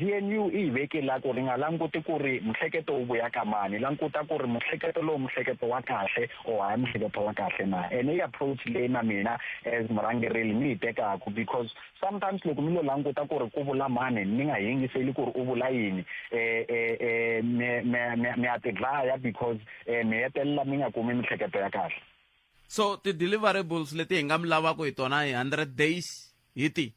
GNU i hi veke la ku ri nga languti ku ri mihleketo wu vuya ka mani, languta ku ri mihleketo lowu mihleketo wa kahle or hayi mihleketo wa kahle na. Ene i approach leyi na mina as murhangereli ni yi tekaku, because sometimes loko mi lo languta ku ri ku vula mani mi nga yingiseli ku ri u vula yini, mi mi mi mi ya tidlaya because mi hetelela mi nga kumi mihleketo ya kahle. So ti-deliverables leti hi nga mi lavaka hi tona hi 100 days hi ti?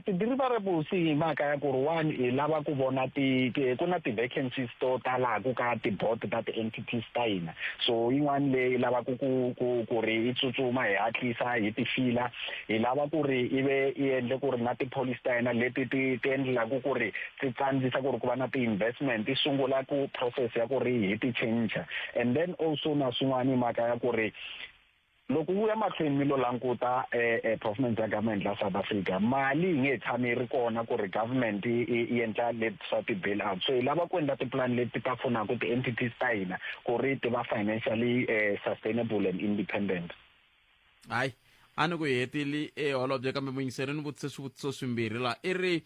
Ti-deliverables hi mhaka ya ku ri one, hi lava ku vona ti ku na ti-vacancies to talaku ka ti-board ta ti-entities ta hina, so yin'wani leyi lavaka ku ku ku ri yi tsutsuma hi hatlisa hi ti fila. Hi lava ku ri i ve i endle ku ri na ti-policy ta hina leti ti ti endlelaku ku ri ti tsandzisa ku ri ku va na ti-investment ti sungula ku process ya ku ri hi ti change. And then also na swin'wana hi mhaka ya ku ri loko wu ya mahlweni mi lo languta performance ya government la South Africa, mali yi nge tshami yi ri kona ku ri government yi endla leswi swa ti-bail out. So hi lava ku endla tipulani leti ta pfunaka ti-entities ta hina ku ri ti va financially sustainable and independent. Hayi, a ni ku hetili e holobye, kambe muyingiseri ni vutise swivutiso swimbirhi la. I ri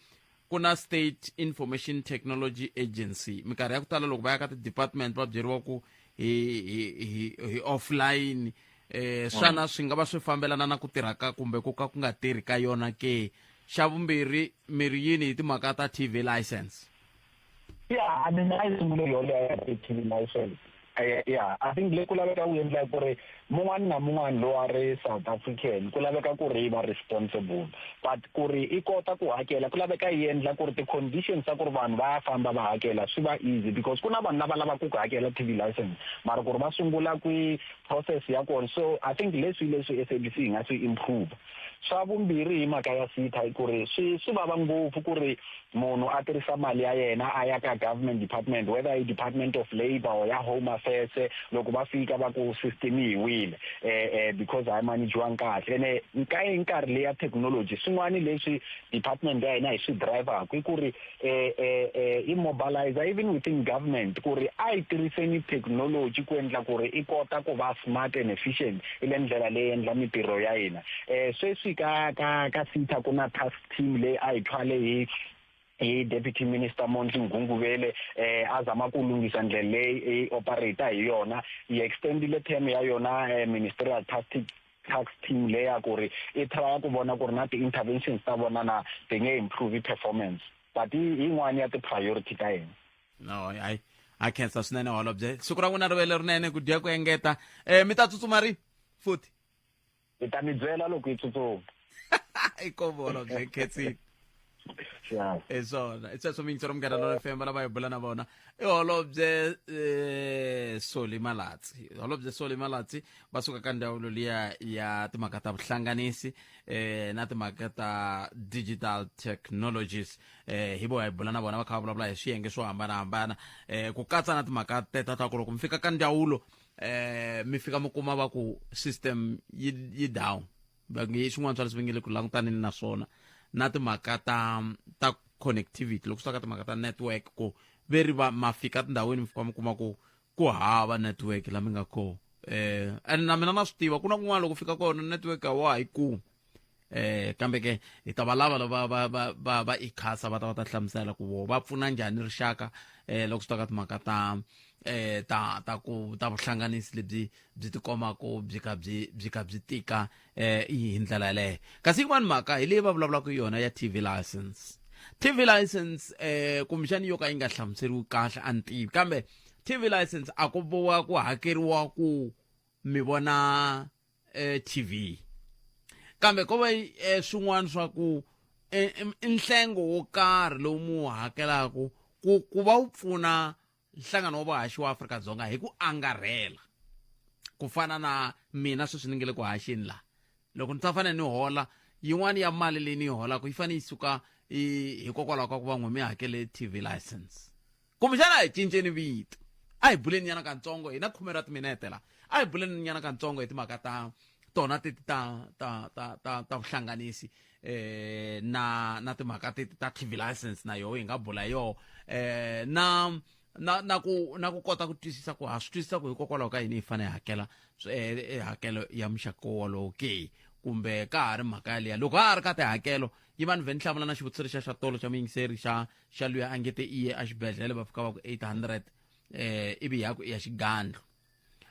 ku na State Information Technology Agency, minkarhi ya ku tala loko va ya ka ti-department va byeriwa ku hi hi hi hi offline. Xana swi nga va swi fambelana na ku tirha ka kumbe ku ka ku nga tirhi ka yona ke? Xa vumbirhi, mi ri yini hi timhaka ta TV license? Yeah, I mean, a yi sungule yoleyo ya TV license. Yeah, I think leyi ku laveka ku endla ku ri mun'wana na mun'wana lowu a ri South African ku laveka ku ri yi va responsible, but ku ri i kota ku hakela ku laveka yi endla ku ri ti-conditions ta ku ri vanhu va ya famba va hakela swi va easy, because ku na vanhu lava lavaka ku hakela TV license mara ku ri va sungula kwi process ya kona. So I think leswi leswi SABC yi nga swi improve. Swa vumbirhi hi mhaka ya SETA i ku ri swi swi vava ngopfu ku ri munhu a tirhisa mali ya yena a ya ka government department whether i department of labour or ya home affairs loko va fika va ku system yi wile eh, eh, because a yi manajiwangi kahle ene ka hi nkarhi leya technology swin'wana leswi department ya hina hi swi driverku i ku ri eh, eh, eh, i mobilizer even within government ku ri a yi tirhiseni technology ku endla ku ri i kota ku va smart and efficient i le ndlela leyi endla mitirho ya hina um sweswi ka ka ka sita ku na task team leyi a yi thwale hi hi deputy minister Mondli Mgunguvele eh a zama ku lunghisa ndlela leyi i operator hi yona yi extendile term ya yona eh, ministerial task tax team leya ku ri i try ku vona ku ri na ti-interventions ta vona na ti nge improve performance but hi yin'wana ya ti-priority ta hina no hayi a khensa swinene holobye siku ra n'wina ri ve lerinene ku dya ku engeta um mi ta tsutsuma ri futhi hi ta mi byela loko yi tsutsuma i kombo holobye khensile hi swona i sweswo miyingiselo munghana lona fm lava hi bula na vona i holobye um soli malatsi holobye soli malatsi va suka ka ndzawulo liya ya timhaka ta vuhlanganisi um na timhaka ta digital technologies um hi vo hi bula na vona va kha va vulavula hi swiyenge swo hambanahambana um ku katsa na timhaka teta ta ku loko mi fika ka ndzawulo um mi fika mi kuma va ku system yi yi down va nge swin'wana swa leswi va nge le ku langutaneni na swona na timhaka ta ta connectivity loko swi ta ka timhaka ta network ku ve ri va ma fika tindhawini mi fika mi kuma ku ku hava network la mi nga kona eh and na mina na swi tiva ku na kun'wana loko fika kona network a wa ha yi kumi eh kambe ke hi ta va lava lava va va va va ikhasa va ta va ta hlamusela ku vo va pfuna njhani rixaka eh loko swi ta ka timhaka ta eh ta ta ku ta vuhlanganisi lebyi byi tikomaka byi ka byi byi ka byi tika eh hi ndlela yaleyo kasi yin'wana mhaka hi leyi va vulavulaka yona ya TV license TV license eh kumbexani yo ka yi nga hlamuseriwi kahle a ni tivi kambe TV license a ku boha ku hakeriwa ku mi vona eh, TV kambe ko va eh, swin'wana swa ku eh, i nhlengo wo karhi lowu mu wu hakelaka ku ku va wu pfuna nhlangano wa vuhaxi wa Afrika-Dzonga hi ku angarhela ku fana na mina sweswi ni nge le ku haxeni laha loko ni ta fanele ni hola yin'wana ya mali leyi ni yi holaka yi fanele yi suka hikokwalaho ka ku va n'we mi hakele TV license kumbexana a hi cinceni vito a hi buleni nyana katsongo hi na khume ra timinete la a hi buleni nyana katsongo hi timhaka ta tona teti ta ta ta ta ta vuhlanganisi eh na na timhaka teti ta TV license na yoho hi nga bula yoho eh na na na ku na ku kota ku twisisa ku ha swi twisisa ku hikokwalaho ka yini hi fanele hi hakela eh, eh, hakelo ya muxaka wolowo ke kumbe ka ha ri mhaka yaliya loko ha ha ri ka tihakelo yi va ni vhe ni hlamula na xivutiso lexiya xa tolo xa muyingiseri xa xa luya a nge te iye exibedhlele va fika va ku 800 eh ivi ya ku i ya xigandlo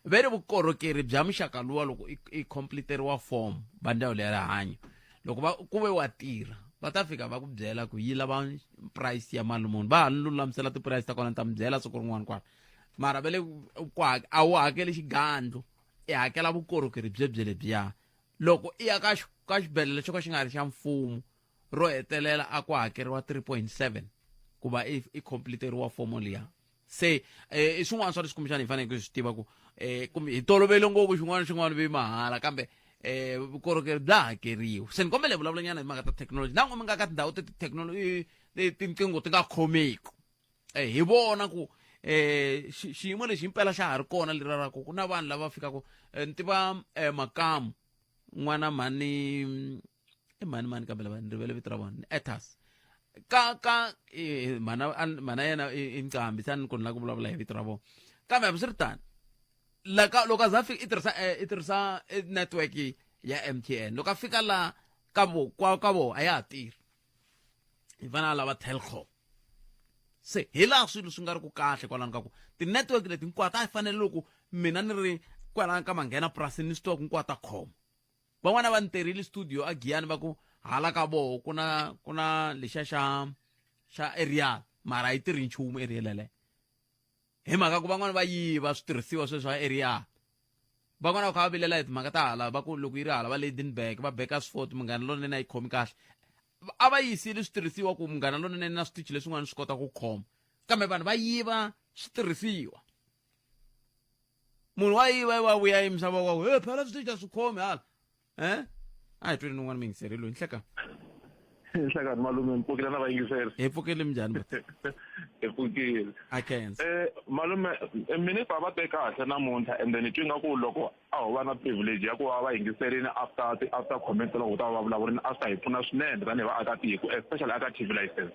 ve ri vukorhokeri bya muxaka luwa loko i completeriwa form va ndzawulo ya rihanyo loko va ku ve wa tirha va ta fika va ku byela ku yi lava price ya mali muni va ha ni lulamisela ti-price ta kona ni ta mi byela siku rin'wana kwala mara va le ku a wu hakeli xigandlo i hakela vukorhokeri byebye lebyiya loko i ya ka ka xibedhlele xo ka xi nga ri xa mfumo ro hetelela a ku hakeriwa 3.7 ku va i i completeriwa fomo liya se eh, i swin'wana swa leswi kumbexana hi faneleke swi tiva ku eh, kumbe hi tolovele ngopfu xin'wana na xin'wana vi mahala kambe eh vukorhokeri bya hakeriwa se ni kombela hi vulavulanyana hi mhaka ta thekinoloji na n'we mi nga ka tindhawu ta tithekinoloji tinqingho ti nga khomeki eh, hi vona ku eh xiyimo lexi himpela xa ha ri kona lera ra ku ku na vanhu lava fikaka ni tiva makamu n'wana mhani i mhani mhani kambe lava ni rivele vito ra vona etas ka ka mhana mhana yena i nqambi se a ni ku ni lava ku vulavula hi vito ra vona kambe hambiswiritano laka loko a za fika i tirhisa i tirhisa network ya MTN loko a fika la ka vo kwa ka vo a ya ha tirhi hi fanele a lava Telkom se hi laha swilo swi nga ri ku kahle kwalano ka ku ti-network leti hinkwato a hi fanele loko mina ni ri kwalano ka manghena purasini ni swi tiva ku hinkwato ta khoma van'wana va ni tirhile studio a giyani va ku hala ka voho ku na ku na lexiya xa xa aerial mara a yi tirhi nchumu aerial yaleyo hi mhaka ku van'wana va yiva switirhisiwa sweswo swa aerial van'wana va kha va vilela hi timhaka ta hala va ku loko yi ri hala va Lydenburg va Bakersford munghana lonene a yi khomi kahle a va yisile switirhisiwa ku munghana lonene na switichi leswin'wana swi kota ku khoma kambe vanhu va yiva switirhisiwa munhu wa yiva wa vuya yimisa voko wa ku he phela switichi a swi khomi hala eh A hi tweni un'wana muyingiseri loyi nhleka. Nhlekani malume, mi pfukile na vayingiseri? Hi pfukile, minjhani buti? Hi pfukile. A khensa. Malume, minister va te kahle namuntlha, and then twi nga ku loko a ho va na privilege ya ku va va yingiserini after after comment loko ku ta va va vulavurini, a swi ta hi pfuna swinene tanihi vaakatiko, especially aka TV license.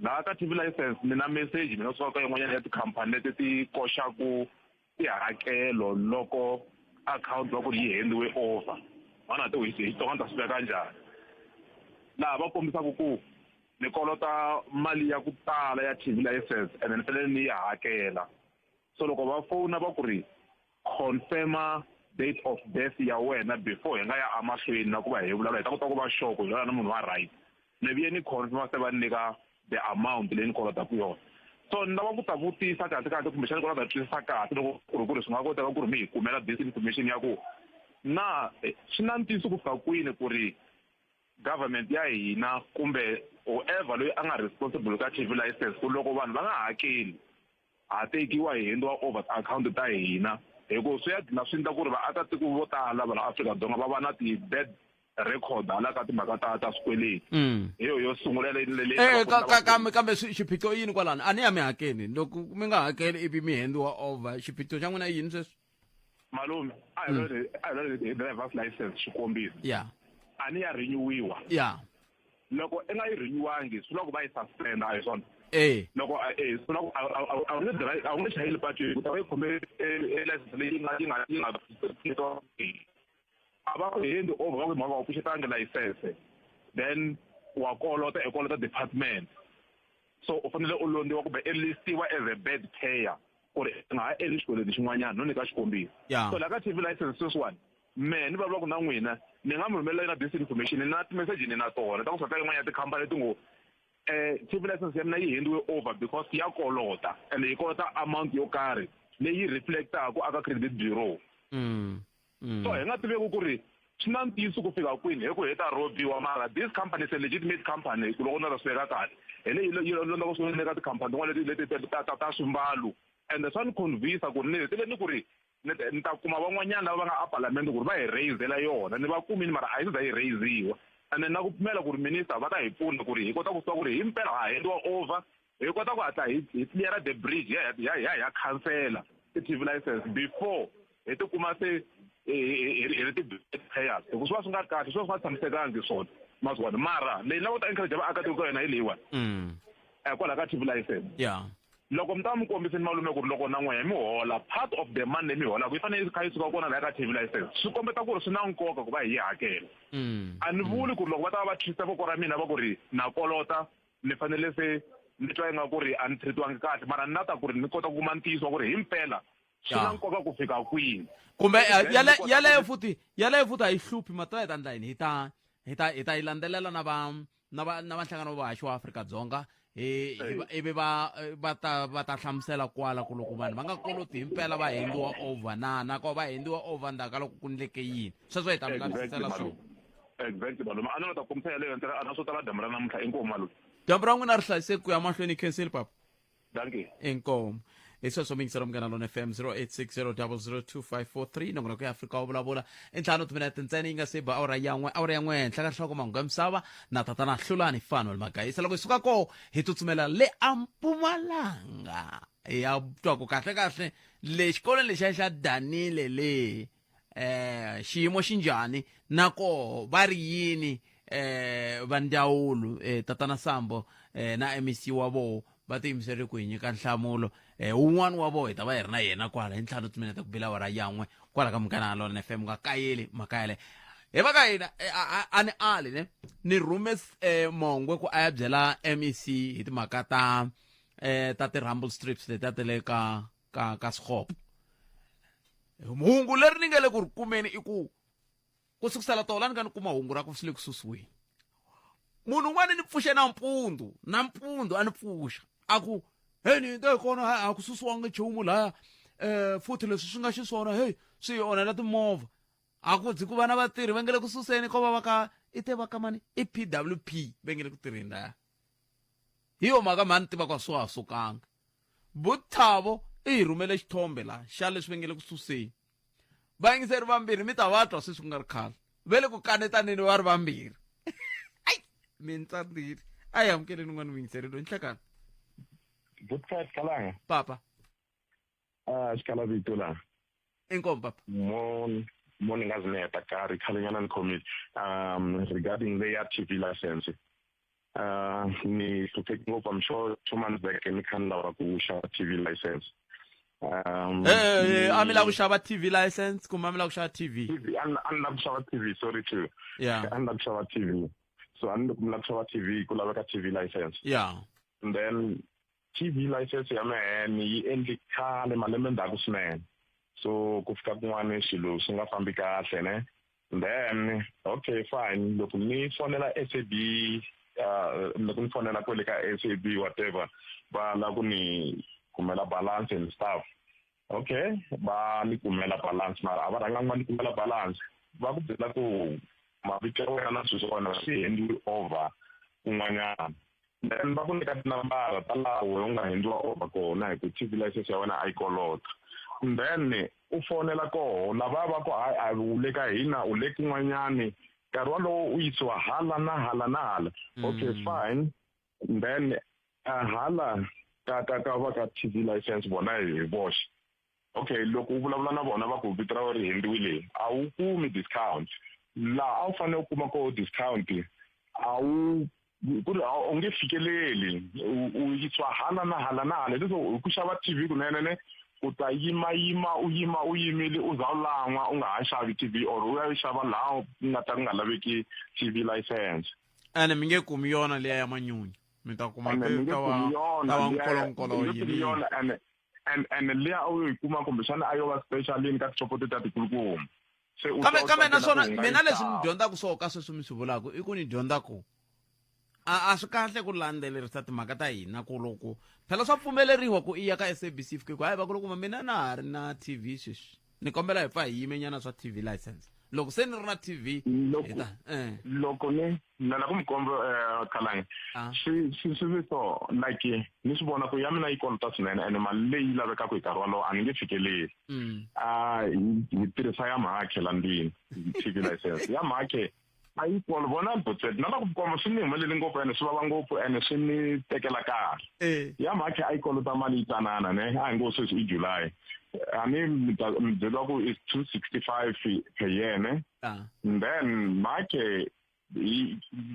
Laha ka TV license ni na message mina kusuka ka yin'wanyana ya tikhampani leti ti koxaku tihakelo loko akhawunti va ku ri yi handiwe over vana ti hi Xitsonga ni ta swi veka njhani, laha va kombisaka ku ni kolota mali ya ku tala ya TV license and ni fanele ni yi hakela. So loko va fona va ku ri confirma date of birth ya wena before hi nga ya emahlweni na ku va hi vulavula, hi ta kota ku va sure ku hi vulavula na munhu wa right. Ni vuye ni confirma, se va ni nyika the amount leyi ni kolotaka yona. So ni lava ku ta vutisa kahle kahle, kumbexana ku lava ta twisisa kahle, loko ku ri ku ri swi nga koteka ku ri mi hi kumela this information ya ku na swi na ntiyiso ku fika kwini ku ri government ya hina kumbe whoever loyi a nga responsible ka TV license, ku loko vanhu va nga hakeli ha tekiwa hi handiwa over ti-akhawunti ta hina, hi ku swi ya dlina swi endla ku ri vaakatiko vo tala va la Afrika-Dzonga va va na ti-bad record hala ka timhaka ta ta swikweleti. Hi yo yo sungula leyi leyi. Kambe kambe xiphiqo yini kwalano? A ni ya mi hakeli, loko mi nga hakeli ivi mi handiwa over, xiphiqo xa n'wina yini sweswi? Malume, a hi lole a hi lole hi driver's license xikombiso. A ni ya renewiwa. Loko i nga yi renewangi, swi vula ku va yi suspend, a hi swona? Eh. Loko swi vula ku a wu nge drive, a wu nge chayeli patwini, u ta va yi khome license leyi yi nga a va ku hand over, va ku mhaka wa pfuxetangi license, then wa kolota, i kolota department, so u fanele u londiwa kumbe i listiwa as a bad payer ku ri u nga ha endli xikweleti xin'wanyana, no nyika xikombiso. So laha ka TV license sweswiwani, mehe ni vulavulaka na n'wina, ni nga mi rhumela na this information na ti-message ni na tona ta kusuka ka yin'wana ya tikhampani leti ngo TV license ya mina yi handiwe over because ya kolota, and yi kolota amount yo karhi leyi reflectaka aka credit bureau. So hi nga tiveki ku ri swi na ntiyiso ku fika kwini, hi ku hi ta robiwa, mara this company is a legitimate company. Ku loko na ta swi veka kahle, hi leyi yi londzaka swinene ka tikhampani tin'wana leti leti ta swimbalo, and swa ni convince ku ri ni hetele ni ku ri ni ta kuma van'wanyana lava va nga aparlamente ku ri va hi raisela yona, ni va kumini, mara a yi se za yi raisiwa. And then na ku pfumela ku ri minister va ta hi pfuna ku ri hi kota ku swi ku ri himpela ha handiwa over, hi kota ku hatla hi cleara the bridge ya ya ya ya khansela ti-TV license before hi tikuma se hi ri ti-payers, hi ku swi va swi nga ri kahle, swi va swi nga tshamisekangi swona mazwana. Mara leyi lava ku ta encourage vaakatiko ka yona hi leyiwani kwalaho ka TV license. Loko mi ta mi kombiseni malume ku ri loko na n'wehe mi hola, part of the money leyi mi holaka yi fanele yi kha yi suka kona laha ka TV license, swi kombeta ku ri swi na nkoka ku va hi yi hakela. A ni vuli ku ri loko va ta va va twista voko ra mina va ku ri na kolota, ni fanele se ni twa ingaku ri a ni treatiwangi kahle, mara ni na ta ku ri ni kota ku kuma ntiyiso wa ku ri himpela swi na nkoka ku fika kwini. Kumbe yaleyo futhi, yaleyo futhi a yi hluphi mata, hi ta endla yini? Hi ta yi landzelela na va nhlangano wa vahaxi wa Afrika-Dzonga, hi ivi va ta hlamusela kwala ku loko vanhu va nga koloti himpela va handiwa over na na ko va handiwa over ndzhaku ka loko ku ndleke yini, sweswo hi ta mi lavisisela swona. Exactly malume, a ni nga ta kombisa yaleyo ntsena, a na swo tala. Dyambu ra namuntlha, inkomu malume. Dyambu ra n'wina ri hlayiseki ku ya mahlweni, khensile papa. Dankie. Inkomu. Hi sweswo mingiselo Munghana Lona FM, 0860002543, nongonoko ya Afrika wa Vulavula, i 5 timinete ntsena yi nga se ba awara ya 1, awara ya 1 henhla ka nhloko mahungu ya misava na tatana Hlulani Fanuel Magayisa. Loko hi suka koho hi tsutsumela le a Mpumalanga, ya twa ku kahle kahle le xikolweni lexiya xa Danile le xiyimo xi njhani, na koho va ri yini va ndzawulo, tatana Sambo na MEC wa voho va tiyimiserile ku hi nyika nhlamulo. Wun'wana wa voho hi ta va hi ri na yena kwala hi 5 timinete ku bila awara ya 1 kwala ka Munghana Lona FM. Nga kayeli mhaka yaleyo, hi va ka hina a ni ali ne ni rhume mongwe ku a ya byela MEC hi timhaka ta ti-rumble strips leti a ti le ka Swigopo. Hungu leri ni nga le ku ri kumeni i ku ku sukusela tolo a ni nga ni kuma hungu ra ku swi le ku susiweni. Munhu un'wana ni pfuxe nampundzu, nampundzu a ni pfuxa a ku hey, ni nto hi kona a ku susiwanga nchumu laya, futhi leswi swi nga xiswona, hey, swi hi onhela timovha, a ku byi ku va na vatirhi va nge le ku suseni, ko va va ka i te va ka mani i PWP va nge le ku tirheni laya. Hi yo mhaka mhani tiva ku a swa ha sukanga. Buthavo i hi rhumele xithombe laha xa leswi va nge le ku suseni. Vayingiseri vambirhi mi ta va twa sweswi ku nga ri khale. Ve le ku kanetaneni va ri vambirhi. Ai, mi ni tsandzile. A hi amukeleni un'wana muyingiseri loyi nhlekani. Good side Kalanga. Papa. Ah, xikala vito laha. Inkomu papa. Mo mo ni nga zi ni heta karhi khalenyana ni khomile um regarding leya TV license. Uh, ni hlupheki ngopfu I'm sure 2 months back ni kha ni lava ku xava TV license. Um, Eh, a mi lava ku xava TV license kumbe a mi lava ku xava TV? TV a ni lava ku xava TV sorry to. Yeah. A ni lava ku xava TV. So a ni loko ni lava ku xava TV ku laveka TV license. Yeah. And then TV license ya mehe ni yi endli khale malembe ndzhaku swinene. So ku fika kun'wana swilo swi nga fambi kahle ne. Then okay fine loko ni fonela SAB loko ni fonela kwale ka SAB whatever va lava ku ni kumela balance and stuff. Okay va ni kumela balance mara a va rhanganga va ni kumela balance va ku byela ku mavito ya wena na swilo swa wena swi hendiwe over kun'wanyana. Then va ku nyika tinambara ta laha wena u nga hendiwa over kona hi ku TV license ya wena a yi kolota. Then u fonela koho lavaya va ku hayi a u le ka hina u le kun'wanyani nkarhi walowo u yisiwa hala na hala na hala. Okay fine then hala ka ka ka va ka TV license vona hi voxe. Okay loko u vulavula na vona va ku vito ra wena ri hendiwile a wu kumi discount laha a wu fanele u kuma koho discount a wu ku ri u nge fikeleli u yisiwa hala na hala na hala leswo hi ku xava TV kunene ne u ta yima yima u yima u yimile u za u lan'wa u nga ha xavi TV or u ya yi xava laha ku nga ta ku nga laveki TV license. Ene mi nge kumi yona liya ya manyunyu mi ta kuma ta wa ta wa nkolonkolo yini yona ene and and liya a wu yi kuma kumbexana a yo va special yini ka tixopo ta tikulukumba. Se u kambe kambe naswona mina leswi ni dyondzaka swo ka sweswi mi swi vulaka i ku ni dyondza ku a a swi kahle ku landzelerisa timhaka ta hina ku loko phela swa pfumeleriwa ku i ya ka SABC fike ku hayi va ku loko mina na ha ri na TV sweswi ni kombela hi pfa hi yimenyana swa TV license loko se ni ri na TV loko eh. loko ni na la ku mi komba eh, khalangi ah. swi swi swi vi so like ni swi vona ku ya mina yi kolota swinene ene mali leyi lavekaka hi nkarhi wolowo a ni nge fikeleli mm. a hi tirhisa ya mhakhe la ndlwini TV license ya mhakhe a yi kolo vona botset na la ku komba swi ni humelele ngopfu ene swi vava ngopfu ene swi ni tekela karhi eh. ya mhakhe a yi kolota mali yi tsanana ne a hi ngo sweswi i July a ni mi byeriwa ku is 265 per year ne ah. then mhakhe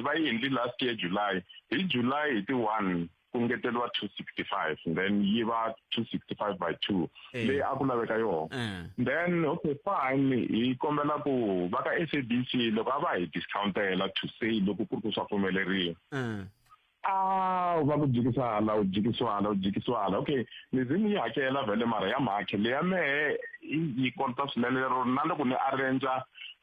va yi endli last year July hi July hi ti 1 ku ngeteriwa 265 then yi va 265 by 2 eh. leyi a ku laveka yona eh. then okay fine hi kombela ku va ka SABC loko a va hi discountela to say loko ku ri ku swa pfumeleriwa eh. a va ku jikisa hala u jikisiwa hala u jikisiwa hala okay ni ze ni yi hakela vhele mara ya mhakhe leya mehe yi kolota swinene lero na loko ni arrange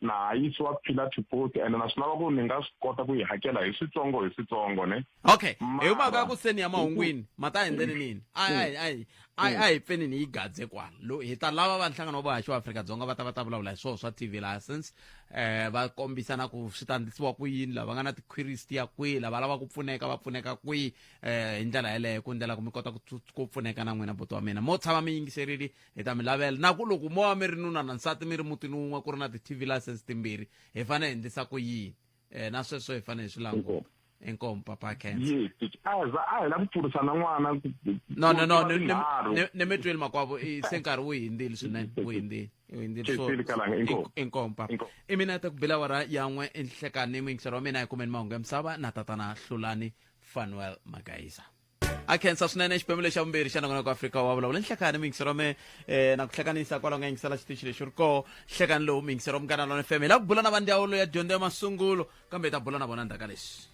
na ha yisiwa pillar to post ene na swi lava ku ni nga swi kota ku yi hakela hi switsongo hi switsongo ne okay hi mhaka ya ku seni ya mahungwini ma ta endleni nini a a a a a hi pfeni ni yi gadze kwala lo hi ta lava va nhlangano wa vuhaxi wa Afrika-Dzonga va ta va ta vulavula hi swoho swa TV license eh va kombisa na ku swi ta endlisiwa ku yini lava nga na ti-queries ti ya kwihi lava lava ku pfuneka va pfuneka kwihi eh hi ndlela yeleyo ku ndlela ku mi kota ku pfuneka na n'wina buti wa mina mo tshama mi yingiserile hi ta mi lavela na ku loko mo va mi ri nuna na nsati mi ri mutini wun'we ku ri na ti-TV license timbirhi hi fanele hi endlisa ku yini eh na sweswo hi fanele hi swi languta inkomu papa khensa yes a za a hi la ku pfurisa na n'wana no no no ni mi twile makwavo se nkarhi wu hindzile swinene wu hindzile wu hindzile so inkomu papa i mina ta ku bela wara yan'we enhlekani muyingiseri wa mina hi kumeni mahungu ya misava na tatana hlulani fanuel magaisa a khensa swinene xiphemu lexa vumbirhi xa nongonoko Afrika wa vulavula nhlekani muyingiseri wa me eh, na ku hlekanisa kwalaho nga yingisela xitichi lexi ri koho nhlekani lowu muyingiseri wa Munghana Lonene FM hi lava ku bula na va ndzawulo ya dyondzo ya masungulo kambe hi ta bula na vona ndzhaku ka leswi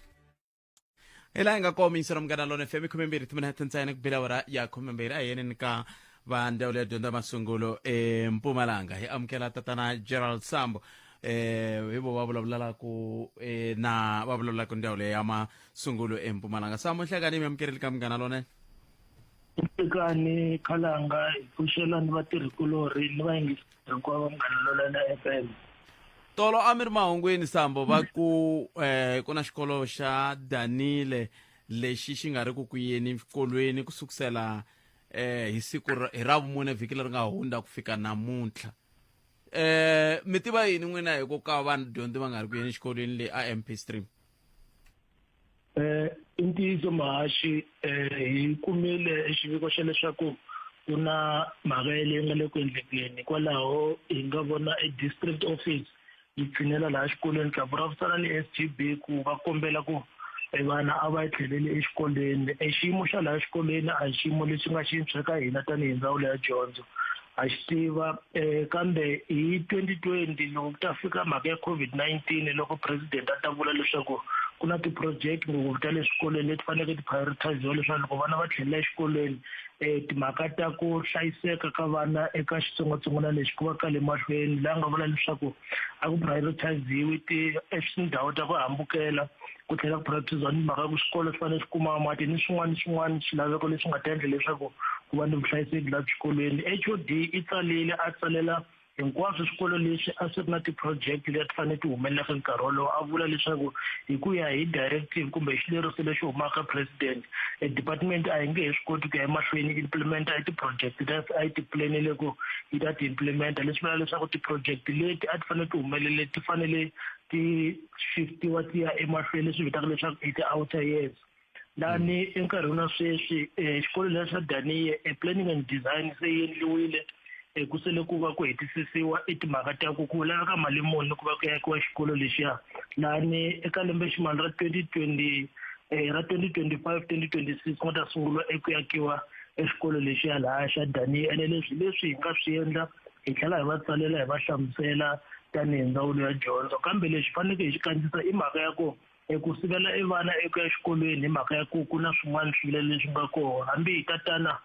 hi laha hi nga koho muyingiseri wa Munghana Lonene FM 12 timinete ntsena ku bela awara ya 12 a hi yeneni ka va ndzawulo ya dyondzo ya masungulo eMpumalanga hi amukela tatana Gerald Sambo eh hi vo va vulavulelaku eh, na va vulavulaka ndzawulo ya masungulo eMpumalanga Sambo nhlekani mi amukerile ka Munghana Lonene Nhlekani Khalanga hi pfuxela ni vatirhikulorhi ni vayingiseri hinkwavo va Munghana Lonene FM. Tolo a mi ri mahungwini Sambo va ku eh ku na xikolo xa Danile lexi xi nga ri ku ku yeni exikolweni ku sukusela eh hi siku hi Ravumune vhiki leri nga hundza ku fika namuntlha. Mi tiva yini n'wina hi ku ka vadyondzi va nga ri ku yeni exikolweni le a MP stream? I ntiyiso Mahaxi, hi kumile xiviko xa leswaku ku na mhaka yeleyo nga le ku endlekeni, hikwalaho hi nga vona e district office yi tshinela laha xikolweni ta vulavurisana ni SGB ku va kombela ku vana a va tlheleli exikolweni. E xiyimo xa laha xikolweni a hi xiyimo lexi nga xintshwa eka hina tanihi ndzawulo ya dyondzo, ha xi tiva, kambe hi 2020 loko ku ta fika mhaka ya COVID-19, loko president a ta vula leswaku ku na ti-project ngopfu ta le swikolweni leti faneleke ti prioritiziwa leswaku loko vana va tlhelela exikolweni, timhaka ta ku hlayiseka ka vana eka xitsongwatsongwana lexi ku va ka le mahlweni, laha nga vula leswaku a ku prioritiziwi tindhawu ta ku hambukela, ku tlhela ku prioritiziwa ni mhaka ya ku swikolo swi fanele swi kuma mati ni swin'wana ni swin'wana swilaveko leswi nga ta endla leswaku ku va ni vuhlayiseki laha swikolweni. HOD i tsalile a tsalela hinkwaswo swikolo leswi a swi ri na ti-project leti ti fanele ti humelela ka nkarhi wolowo, a vula leswaku hi ku ya hi directive kumbe hi xileriso lexi humaka president, e department a yi nge he swi koti ku ya emahlweni implementa i ti-project leti a yi ti planele ku yi ta ti implementa, leswi vula leswaku ti-project leti a ti fanele ti humelele ti fanele ti shiftiwa ti ya emahlweni, leswi vitaka leswaku i ti-outer years. Lani enkarhini wa sweswi, xikolo lexa xa Daniye, planning and design se yi endliwile, ku sele ku va ku hetisisiwa i timhaka ta ku ku laveka mali muni ku va ku akiwa xikolo lexiya. Lani eka lembe ximali ra 2020, ra 2025 2026 ku nga ta sunguriwa eku akiwa exikolo lexiya laha xa Daniye. Ene leswi leswi hi nga swi endla hi tlhela hi va tsalela hi va hlamusela tanihi ndzawulo ya dyondzo, kambe lexi faneleke hi xi kandziyisa i mhaka ya ku ku sivela e vana eku ya exikolweni hi mhaka ya ku ku na swin'wana swivilelo leswi nga kona. Hambi hi tatana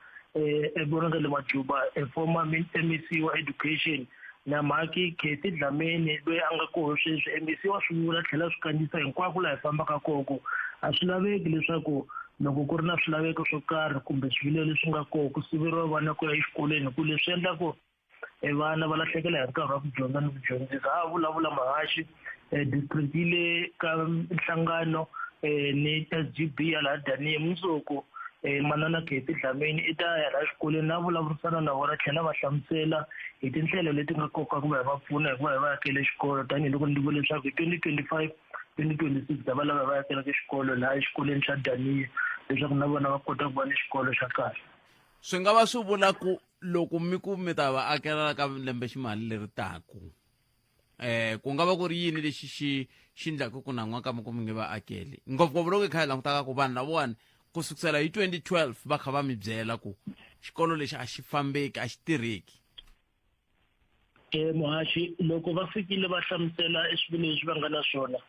Bonakele Majuba, former MEC wa education, na mhaki Kathy Dlamini loyi a nga koho sweswi MEC, wa swi vula tlhela swi kandziyisa hinkwako laha hi fambaka koho ku a swi laveki leswaku loko ku ri na swilaveko swo karhi kumbe swivilelo leswi nga koho ku siveriwa vana ku ya exikolweni, hi ku leswi endla ku e vana va lahlekela hi nkarhi wa ku dyondza ni ku dyondzisa. Ha vulavula Mahaxi, district yi le ka nhlangano ni SGB ya laha Daniye. Mundzuku manana Kathy Dlamini i ta ya laha xikolweni na vulavurisana na vona, tlhela va hlamusela hi tindlela leti nga koka ku va hi va pfuna hi ku va hi va akele xikolo, tanihiloko ni vule leswaku hi 2025 2026 ta va lava hi va akelaka xikolo laha exikolweni xa Daniye, leswaku na vona va kota ku va ni xikolo xa kahle. Swi nga va swi vula ku loko mi ku mi ta va akela ka lembe ximali leri taku, ku nga va ku ri yini lexi xi xi ndlaku ku nan'waka mi ku mi nge va akeli, ngopfungopfu loko hi kha hi langutaka ku vanhu lavawani ku sukusela hi 2012 va kha va mi byela ku xikolo lexi a xi fambeki, a xi tirheki? Muhaxi, loko va fikile va hlamusela eswivilo leswi va nga na swona,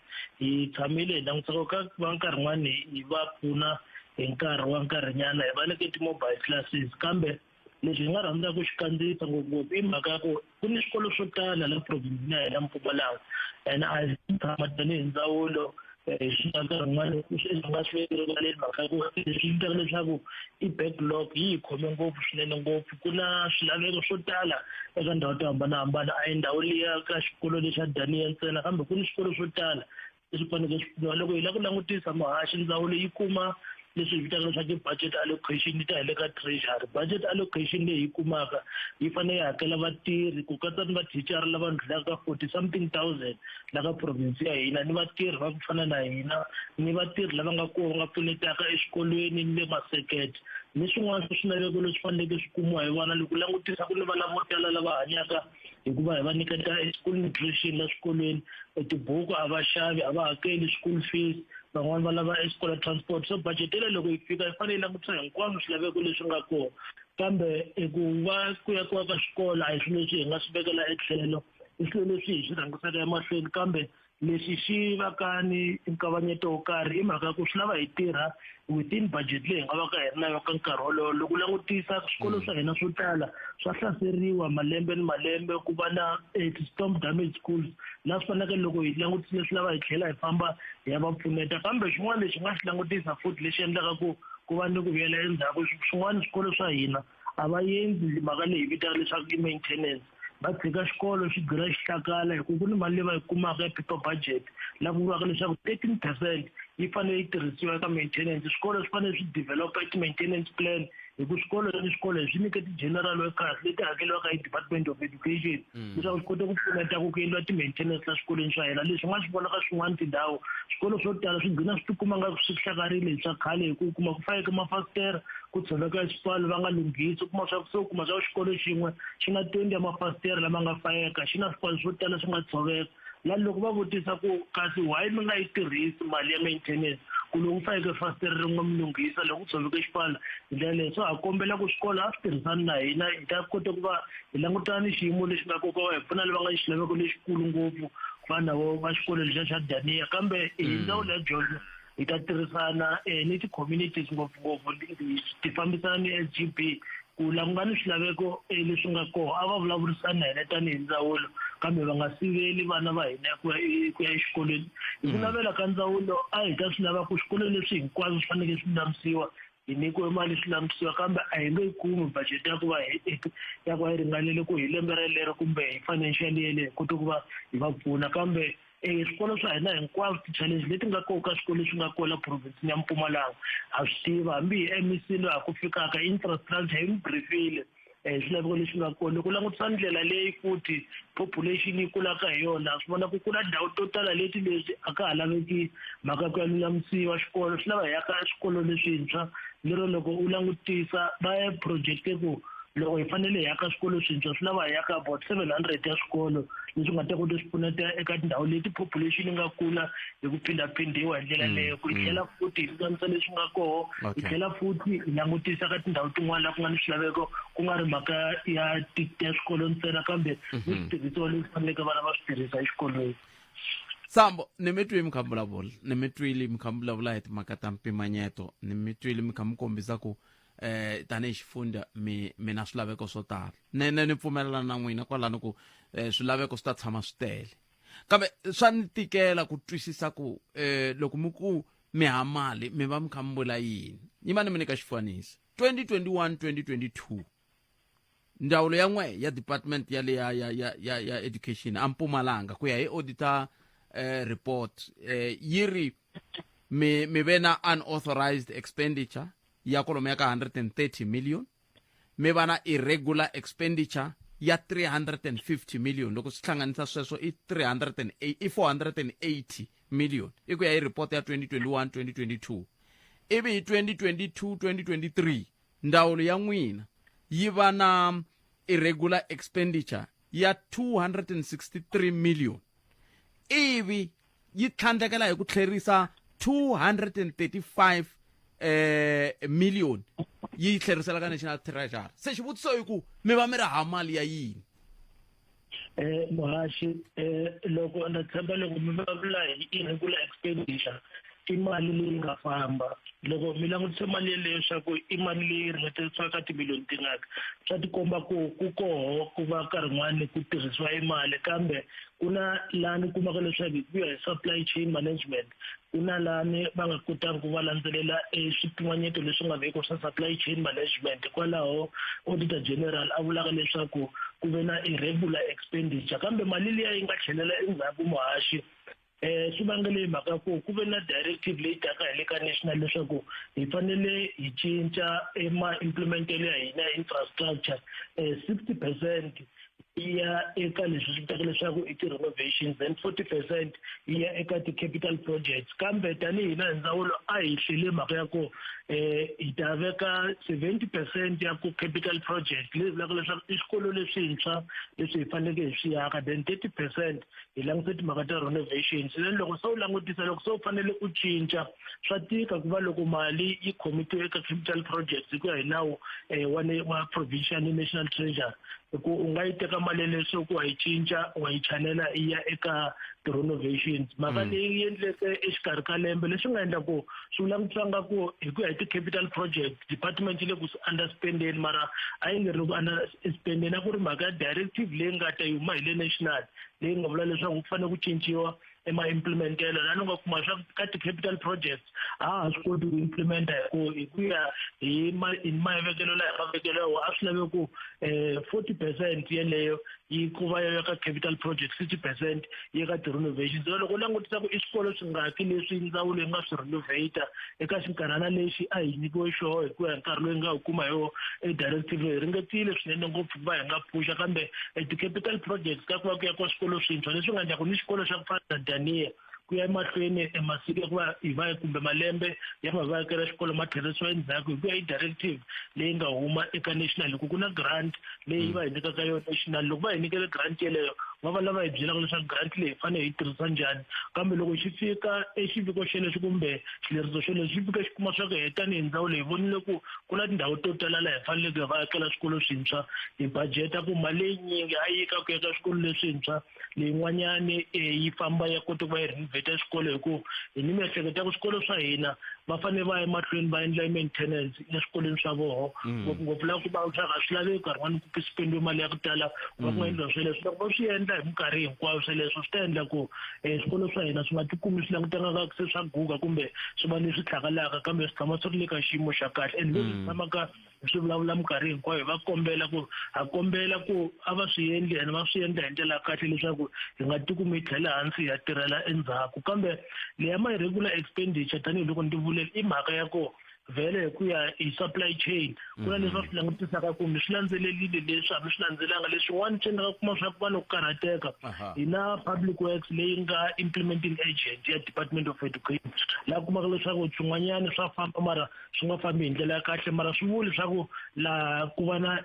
hi tshamile hi langutisa ka va nkarhi wun'wani hi va pfuna hi nkarhi wa nkarhinyana, hi va nyike ti-mobile classes. Kambe leswi hi nga rhandzaka ku xi kandziyisa ngopfungopfu i mhaka ya ku ku ni swikolo swo tala la province ya hina Mpumalanga, and a hi tshama tanihi ndzawulo swi nga nkarhi wun'wani swi nga swi veki rivaleni mhaka ya ku leswi vitaka leswaku i backlog yi hi khome ngopfu swinene ngopfu. Ku na swilaveko swo tala eka ndhawu to hambanahambana, a hi ndhawu liya ka xikolo lexa Daniel ntsena, kambe ku ni swikolo swo tala leswi faneleke swi pfuniwa. Loko hi lava ku langutisa Muhaxi, ndzawulo yi kuma leswi hi vitaka leswaku i budget allocation, yi ta hi le ka treasury. Budget allocation leyi yi kumaka yi fanele yi hakela vatirhi ku katsa ni vathicara lava ndlulaka ka 40 something thousand la ka province ya hina, ni vatirhi va ku fana na hina, ni vatirhi lava nga koho va nga pfunetaka eswikolweni ni le masekete, ni swin'wana swa swilaveko leswi faneleke swi kumiwa hi vana. Loko langutisa ku ni vana vo tala lava hanyaka hikuva hi va nyiketa school nutrition la swikolweni, tibuku a va xavi, a va hakeli school fees, van'wani va lava escholar transport. So budget leyi loko yi fika yi fanele yi langutisa hinkwaswo swilaveko leswi nga kona, kambe ku va ku yakiwa ka xikolo a hi swilo leswi hi nga swi vekela etlhelo, i swilo leswi hi swi rhangisaka emahlweni. Kambe lexi xi va ka ni nkavanyeto wo karhi i mhaka ya ku swi lava hi tirha within budget leyi hi nga va ka hi ri na yona ka nkarhi wolowo. Loko u langutisa swikolo swa hina swo tala swa hlaseriwa malembe ni malembe, ku va na ti-storm damage schools laha swi faneleke loko hi langutisile swi lava hi tlhela hi famba hi ya va pfuneta. Kambe xin'wana lexi hi nga xi langutisa futhi lexi endlaka ku ku va ni ku vuyela endzhaku, swin'wana swikolo swa hina a va endli mhaka leyi hi vitaka leswaku i maintenance, va tshika xikolo xi gcina xi hlakala, hi ku ku ni mali leyi va yi kumaka ya paper budget la ku vuriwaka leswaku 13% yi fanele yi tirhisiwa eka maintenance. Swikolo swi fanele swi developa ti-maintenance plan. Hi ku swikolo ni swikolo hi swi nyike ti-general workers leti hakeliwaka hi Department of Education leswaku swi kota ku pfuneta ku ku endliwa ti-maintenance la swikolweni swa hina. Leswi nga swi vona ka swin'wana tindhawu, swikolo swo tala swi gcina swi tikuma nga swi hlakarile hi swa khale, hi ku kuma ku fayeke mafasitere, ku tshoveka eswipfalo, va nga lunghisi. U kuma swa ku se u kuma swa ku xikolo xin'we xi na 20 ya mafasitere lama nga fayeka, xi na swipfalo swo tala swi nga tshoveka. Lani loko va vutisa ku kasi why mi nga yi tirhisi mali ya maintenance, ku loko ku fayeke fasitere rin'we mi lunghisa, loko ku tshoveke xipfalo hi ndlela leyi. So ha kombela ku swikolo a swi tirhisani na hina, hi ta kota ku va hi langutana ni xiyimo lexi nga koka va hi pfuna lava nga ni xilaveko lexikulu ngopfu ku fana na vo va xikolo lexiya xa Daniya. Kambe hi ndzawulo ya dyondzo hi ta tirhisana ni ti-communities, ngopfungopfu ti fambisana ni SGB, ku la ku nga ni swilaveko leswi nga koho a va vulavurisani na hina tanihi ndzawulo, kambe va nga siveli vana va hina ku ya ku ya exikolweni. Hi ku navela ka ndzawulo a hi ta swi lava ku swikolo leswi hinkwaswo swi fanekele swi lulamisiwa, hi nyikiwe mali swi lulamisiwa, kambe a hi nge yi kumi budget ya ku va ya ku va yi ringanele ku hi lembe relero kumbe hi financial year leyi hi kote ku va hi va pfuna. Kambe swikolo swa hina hinkwaswo, ti-challenge leti nga kona ka swikolo leswi nga kona province ya Mpumalanga ha swi tiva. Hambi hi MEC loyi ha ku fikaka infrastructure, hi n'wi briefile swilaveko leswi nga kona. Loko u langutisa ndlela leyi futhi population yi kulaka hi yona, swi vona ku kula ndhawu to tala leti leswi a ka ha laveki mhaka ku ya lulamisiwa xikolo, swi lava hi aka swikolo leswintshwa. Lero loko u langutisa va project ku loko hi fanele hi aka swikolo swintshwa, swi lava hi aka about 700 ya swikolo leswi nga ta kota swi pfuneta eka tindhawu leti population yi nga kula hi ku phindaphindiwa hi ndlela leyo. Ku hi tlhela futhi hi lulamisa leswi nga koho, hi tlhela futhi hi langutisa ka tindhawu tin'wana laha ku nga ni swilaveko, ku nga ri mhaka ya ya swikolo ntsena, kambe ni switirhisiwa leswi faneleke vana va swi tirhisa exikolweni. Sambo, ni mi twile mi kha mi vulavula, ni mi twile mi kha mi vulavula hi timhaka ta mpimanyeto, ni mi twile mi kha mi kombisa ku tanihi xifundza mi mi na swilaveko swo tala. Ne ni pfumelelana na n'wina kwalano ku swilaveko swi ta tshama swi tele, kambe swa ni tikela ku twisisa ku loko mi ku mi ha mali mi va mi kha mi vula yini. Yi va ni mi nyika xifaniso. 2021 2022, ndzawulo ya n'we ya department ya le ya education a Mpumalanga, ku ya hi auditor report, yi ri mi ve na unauthorized expenditure ya kwalomu ya ka 130 million, mi va na irregular expenditure ya 350 million. Loko swi hlanganisa sweswo i 308, i 480 million, i ku ya hi report ya 2021 2022. Ivi hi 2022 2023, ndzawulo ya n'wina yi va na irregular expenditure ya 263 million, ivi yi tlhandlekela hi ku tlherisa 235 million, yi tlherisela ka National Treasury. Se xivutiso i ku mi va mi ri ha mali ya yini? Muhaxi, loko na tshemba loko mi vulavula hi irregular expenditure, i mali leyi nga famba. Loko mi langutise mali yeleyo swa ku i mali leyi ringeterisiwa ka timiliyoni tingaki, swa tikomba ku ku koho ku va nkarhi wun'wani ku tirhisiwa imali, kambe ku na laha ni kumaka leswaku hi ku ya hi supply chain management ku na lani va nga kotanga ku va landzelela e swipimanyeto leswi nga vekiwa swa supply chain management. Hikwalaho auditor general a vulaka leswaku ku ve na irregular expenditure, kambe mali liya yi nga tlhelela endzhaku, muhaxi, swi vangele hi mhaka ku ku ve na directive leyi taka hi le ka national leswaku hi fanele hi cinca ema-implementelo ya hina ya infrastructure, 60% yi ya eka leswi swi vitaka leswaku i ti-renovations, then 40% yi ya eka ti-capital projects. Kambe tanihi hina hi ndzawulo a hi hlele mhaka ya ku hi ta veka 70% ya ku capital project, leyi vulaka leswaku i swikolo leswintshwa leswi hi faneleke hi swi aka, then 30% hi langutise timhaka ta renovations. Then loko se u langutisa, loko se u fanele u cinca, swa tika ku va loko mali yi khomitiwe eka capital projects hi ku ya hi nawu wa provincial ni national treasury, hi ku u nga yi teka mali yeleyo se ku wa yi cinca, wa yi chanela yi ya eka ti-renovations. Mhaka leyi endleke exikarhi ka lembe, leswi nga endla ku swi langutisa nga ku hi ku ya hi ti-capital project department yi le ku underspendeni, mara a yi nge ri ku underspendeni, a ku ri mhaka ya directive leyi nga ta yi huma hi le national, leyi nga vula leswaku ku fanele ku cinciwa ema-implementelo. Laha ni nga kuma swa ka ti-capital projects a ha swi koti ku implementa hi ku hi ku ya hi hi mavekelo laha mavekelo ya wona a swi lave ku 40% yeleyo. Yi ku va ya ka capital project 60% yi ka ti-renovations. So loko u langutisa ku i swikolo swingaki leswi ndzawulo yi nga swi renovata eka xinkarhana lexi a hi nyikiwe xoho hi ku ya hi nkarhi loyi nga wu kuma hi wo e directive hi ringetile swinene ngopfu ku va hi nga pfuxa, kambe ti-capital projects ka ku va ku ya kwa swikolo swintshwa leswi nga ndlaku ni xikolo xa ku fana na Daniya ku ya emahlweni emasiku ya ku va hi va kumbe malembe ya ku va va hakela xikolo ma tlherisiwa endzhaku hi ku ya hi directive leyi nga huma eka national, hi ku ku na grant leyi va hi nyikaka yona national. Loko va hi nyikele grant yeleyo, va va lava hi byelaka leswaku grant leyi hi fanele hi yi tirhisa njhani, kambe loko xi fika exiviko xelexo kumbe xileriso xolexo xi fika xi kuma swa ku hi tanihi ndzawulo hi vonile ku ku na tindhawu to tala laha hi faneleke hi va akela swikolo swintshwa, hi budgeta ku mali leyinyingi a yi ka ku eka swikolo leswintshwa, leyin'wanyani yi famba ya kota ku va yi renovate swikolo, hi ku hi ni miehleketo ya ku swikolo swa hina va fanele va ya emahlweni va endla maintenance eswikolweni swa voho, ngopfungopfu laha ku va leswaku a swi laveki nkarhi wun'wani ku spendiwe mali ya ku tala ku va ku nga endliwa sweleswo. Loko va swi endla hi minkarhi hinkwayo sweleswo swi ta endla ku swikolo swa hina swi nga tikumi swi langutanga ka se swa guga kumbe swi va leswi tlhakalaka, kambe swi tshama swi ri le ka xiyimo xa kahle. And leswi tshamaka hi swi vulavula minkarhi hinkwayo, hi va kombela ku ha kombela ku a va swi endli ene va swi endla hi ndlela ya kahle leswaku hi nga tikumi hi tlhela hansi hi ya tirhela endzhaku. Kambe leya ma regular expenditure, tanihiloko ndzi vulele, i mhaka ya ku vhele hi ku ya hi supply chain ku na leswi va swi langutisaka ku mi swi landzelelile, leswi a mi swi landzelanga, leswin'wana swi endlaka kuma swa ku va na ku karhateka. Hi na public works leyi nga implementing agent ya Department of Education, laha kumaka leswaku swin'wanyana swa famba mara swi nga fambi hi ndlela ya kahle, mara swi vuli leswaku laha ku va na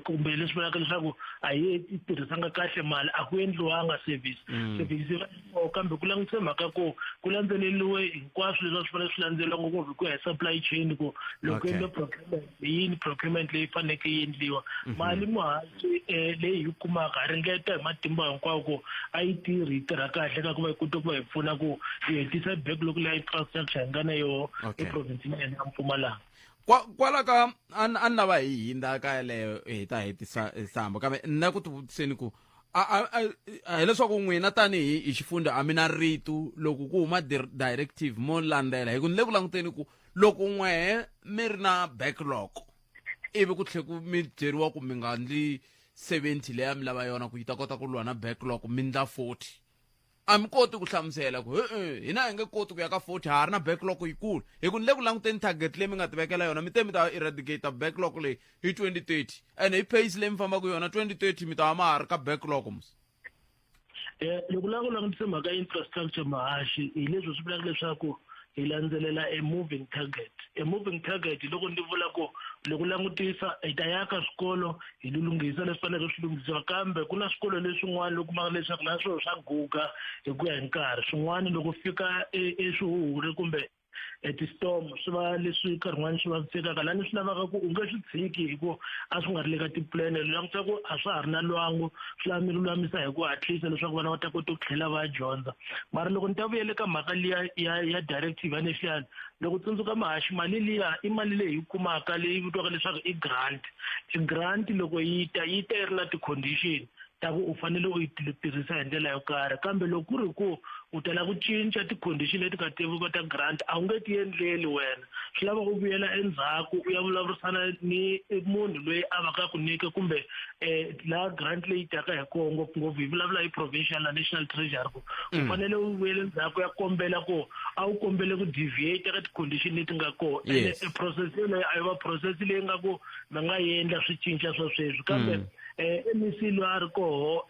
kumbe leswi vulaka leswaku a hi tirhisanga kahle mali, a ku endliwanga service. Service kambe ku langutise mhaka ku ku landzeleriwe hinkwaswo leswi a swi fanele swi landzeleriwa, ngopfungopfu hi ku ya hi supply chain, ku loko endliwa procurement, hi yini procurement leyi faneleke yi endliwa. Mali muhansi leyi hi kumaka, hi ringeta hi matimba hinkwawo ku a yi tirhi, yi tirha kahle ka ku va yi kota ku va hi pfuna ku hi hetisa backlog leya infrastructure hi nga na yoho eprovinsini ya hina ya Mpumalanga. Kwala ka a ni lava hi hindza ka yeleyo hi ta hetisa samba, kambe nna ku tivutiseni ku a hileswaku n'wina tanihi hi xifundza a mi na rito loko ku huma directive mo landzela, hi ku ni le ku languteni ku loko n'wehe mi ri na backlog ivi ku tlhe ku mi byeriwa ku mi nga ndli 70 leyi a mi lava yona ku yi ta kota ku lwa na backlog, mi ndla 40, a mi koti ku hlamusela ku e hina hi nge koti ku ya ka 40, ha ri na backlog yikulu, hi ku ni le ku languteni target leyi mi nga tivekela yona, mi te mi ta eradicate backlog leyi hi 2030, and hi pace leyi mi fambaka yona 2030 mi ta va ma ha ri ka backlog mus. Loko lava ku langutisa mhaka ya infrastructure, mahaxi, hi leswi swi vulaka leswaku hi landzelela a moving target. A moving target loko ndzi vula ku loko langutisa hi ta yaka swikolo, hi lunghisa leswi faneleke swi lunghisiwa, kambe ku na swikolo leswin'wana loko kumaka leswaku na swona swa guga hi ku ya hi nkarhi, swin'wana loko fika eswihuhuri kumbe ti-storm swi va leswi nkarhi wun'wani swi vavisekaka, lani swi lavaka ku u nge swi tshiki hi ku a swi nga ri le ka tipulene, langutisa ku a swa ha ri na lwangu, swi lava mi lulamisa hi ku hatlisa leswaku vana va ta kota ku tlhela va ya dyondza. Mara loko ni ta vuyela ka mhaka liya ya directive ya national, loko tsundzuka mahaxi, mali liya i mali leyi hi kumaka leyi vitiwaka leswaku i grant. I grant loko yi ta, yi ta yi ri na ti-condition ta ku u fanele u yi tirhisa hi ndlela yo karhi, kambe loko ku ri ku u tala ku cinca ti-condition leti nga tiviwa ta grant, a wu nge ti endleli wena, swi lava u vuyela endzhaku u ya vulavurisana ni munhu loyi a va ka ku nyika kumbe laha grant leyi taka hi kona, ngopfungopfu hi vulavula hi provincial na national treasury, ku u fanele u vuyela endzhaku ya kombela ku a wu kombele ku deviate ka ti-condition leti nga kona. Ene process yoleyo a yo va process leyi nga ku va nga endla swi cinca swa sweswi, kambe MEC loyi a ri koho,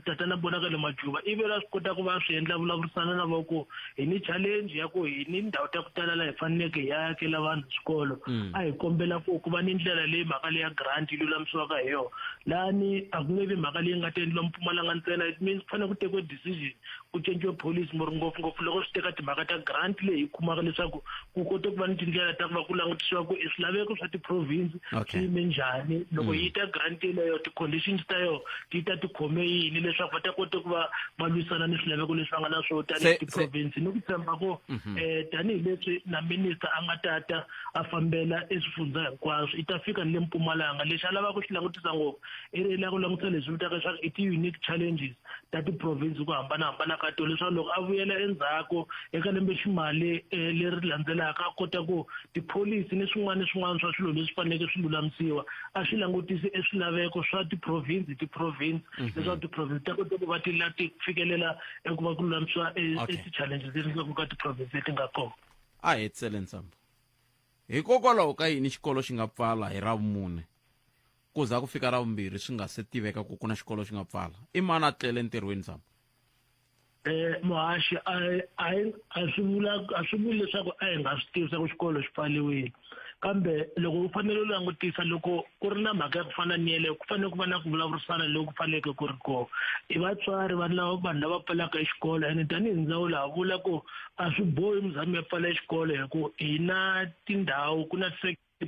tatana Bonakele Majuba, ivi la swi kota ku va swi endla, vulavurisana na vo ku hi ni challenge ya ku hi ni ndhawu ta ku tala laha hi faneleke hi akela vanhu swikolo, a hi kombela ku ku va ni ndlela leyi mhaka leya grant yi lulamisiwaka hi yona. Lani a ku nge vi mhaka leyi nga ta endliwa Mpumalanga ntsena, it means ku fanele ku tekiwe decision, ku cinciwe policy mori, ngopfungopfu loko swi teka timhaka ta grant leyi hi kumaka, leswaku ku kote ku va ni tindlela ta ku va ku langutisiwa ku i swilaveko swa ti-province swi yime njhani loko yi ta grant yeleyo, ti-conditions ta yona ti ta ti khome yini, leswaku va ta kota ku va va lwisana ni swilaveko leswi va nga na swona tanihi ti-province, ni ku tshemba ku tanihileswi na minister a nga tata a fambela eswifundza hinkwaswo, i ta fika ni le Mpumalanga, lexi a lavaka ku xi langutisa ngopfu i ri la ku langutisa leswi vitaka leswaku i ti-unique challenges ta ti-province ku hambanahambana. ka tona leswaku loko a vuyela endzhaku eka lembe ximali eh, leri landzelaka a kota ku tipholisi ni swin'wana ni swin'wana swa swilo leswi faneleke swi lulamisiwa a swi langutisi eswilaveko swa tiprovince hi tiprovince mhm. leswaku tiprovince ta kota ku va ti ti fikelela eku va ku lulamisiwa e, e ti-challenges leti nga ka tiprovince leti nga kona a hetisele ntsamba hikokwalaho ka yini xikolo xi nga pfala hi ravumune ku za ku fika ravumbirhi swi nga se tiveka ku ku na xikolo xi nga pfala i mani a tlele ntirhweni ntsamba eh muhaxi a a a swi vula a swi vuli leswaku a hi nga swi tivi swa ku xikolo xi pfaliwile kambe loko u fanele u langutisa loko ku ri na mhaka ya ku fana ni yeleyo ku fanele ku va na ku vulavurisana loku faneleke ku ri kona i vatswari vanhu lava vanhu lava pfalaka exikolo ene tanihi ndzawulo ha vula ku a swi bohi muzami ya pfala xikolo hi ku hi na tindhawu ku na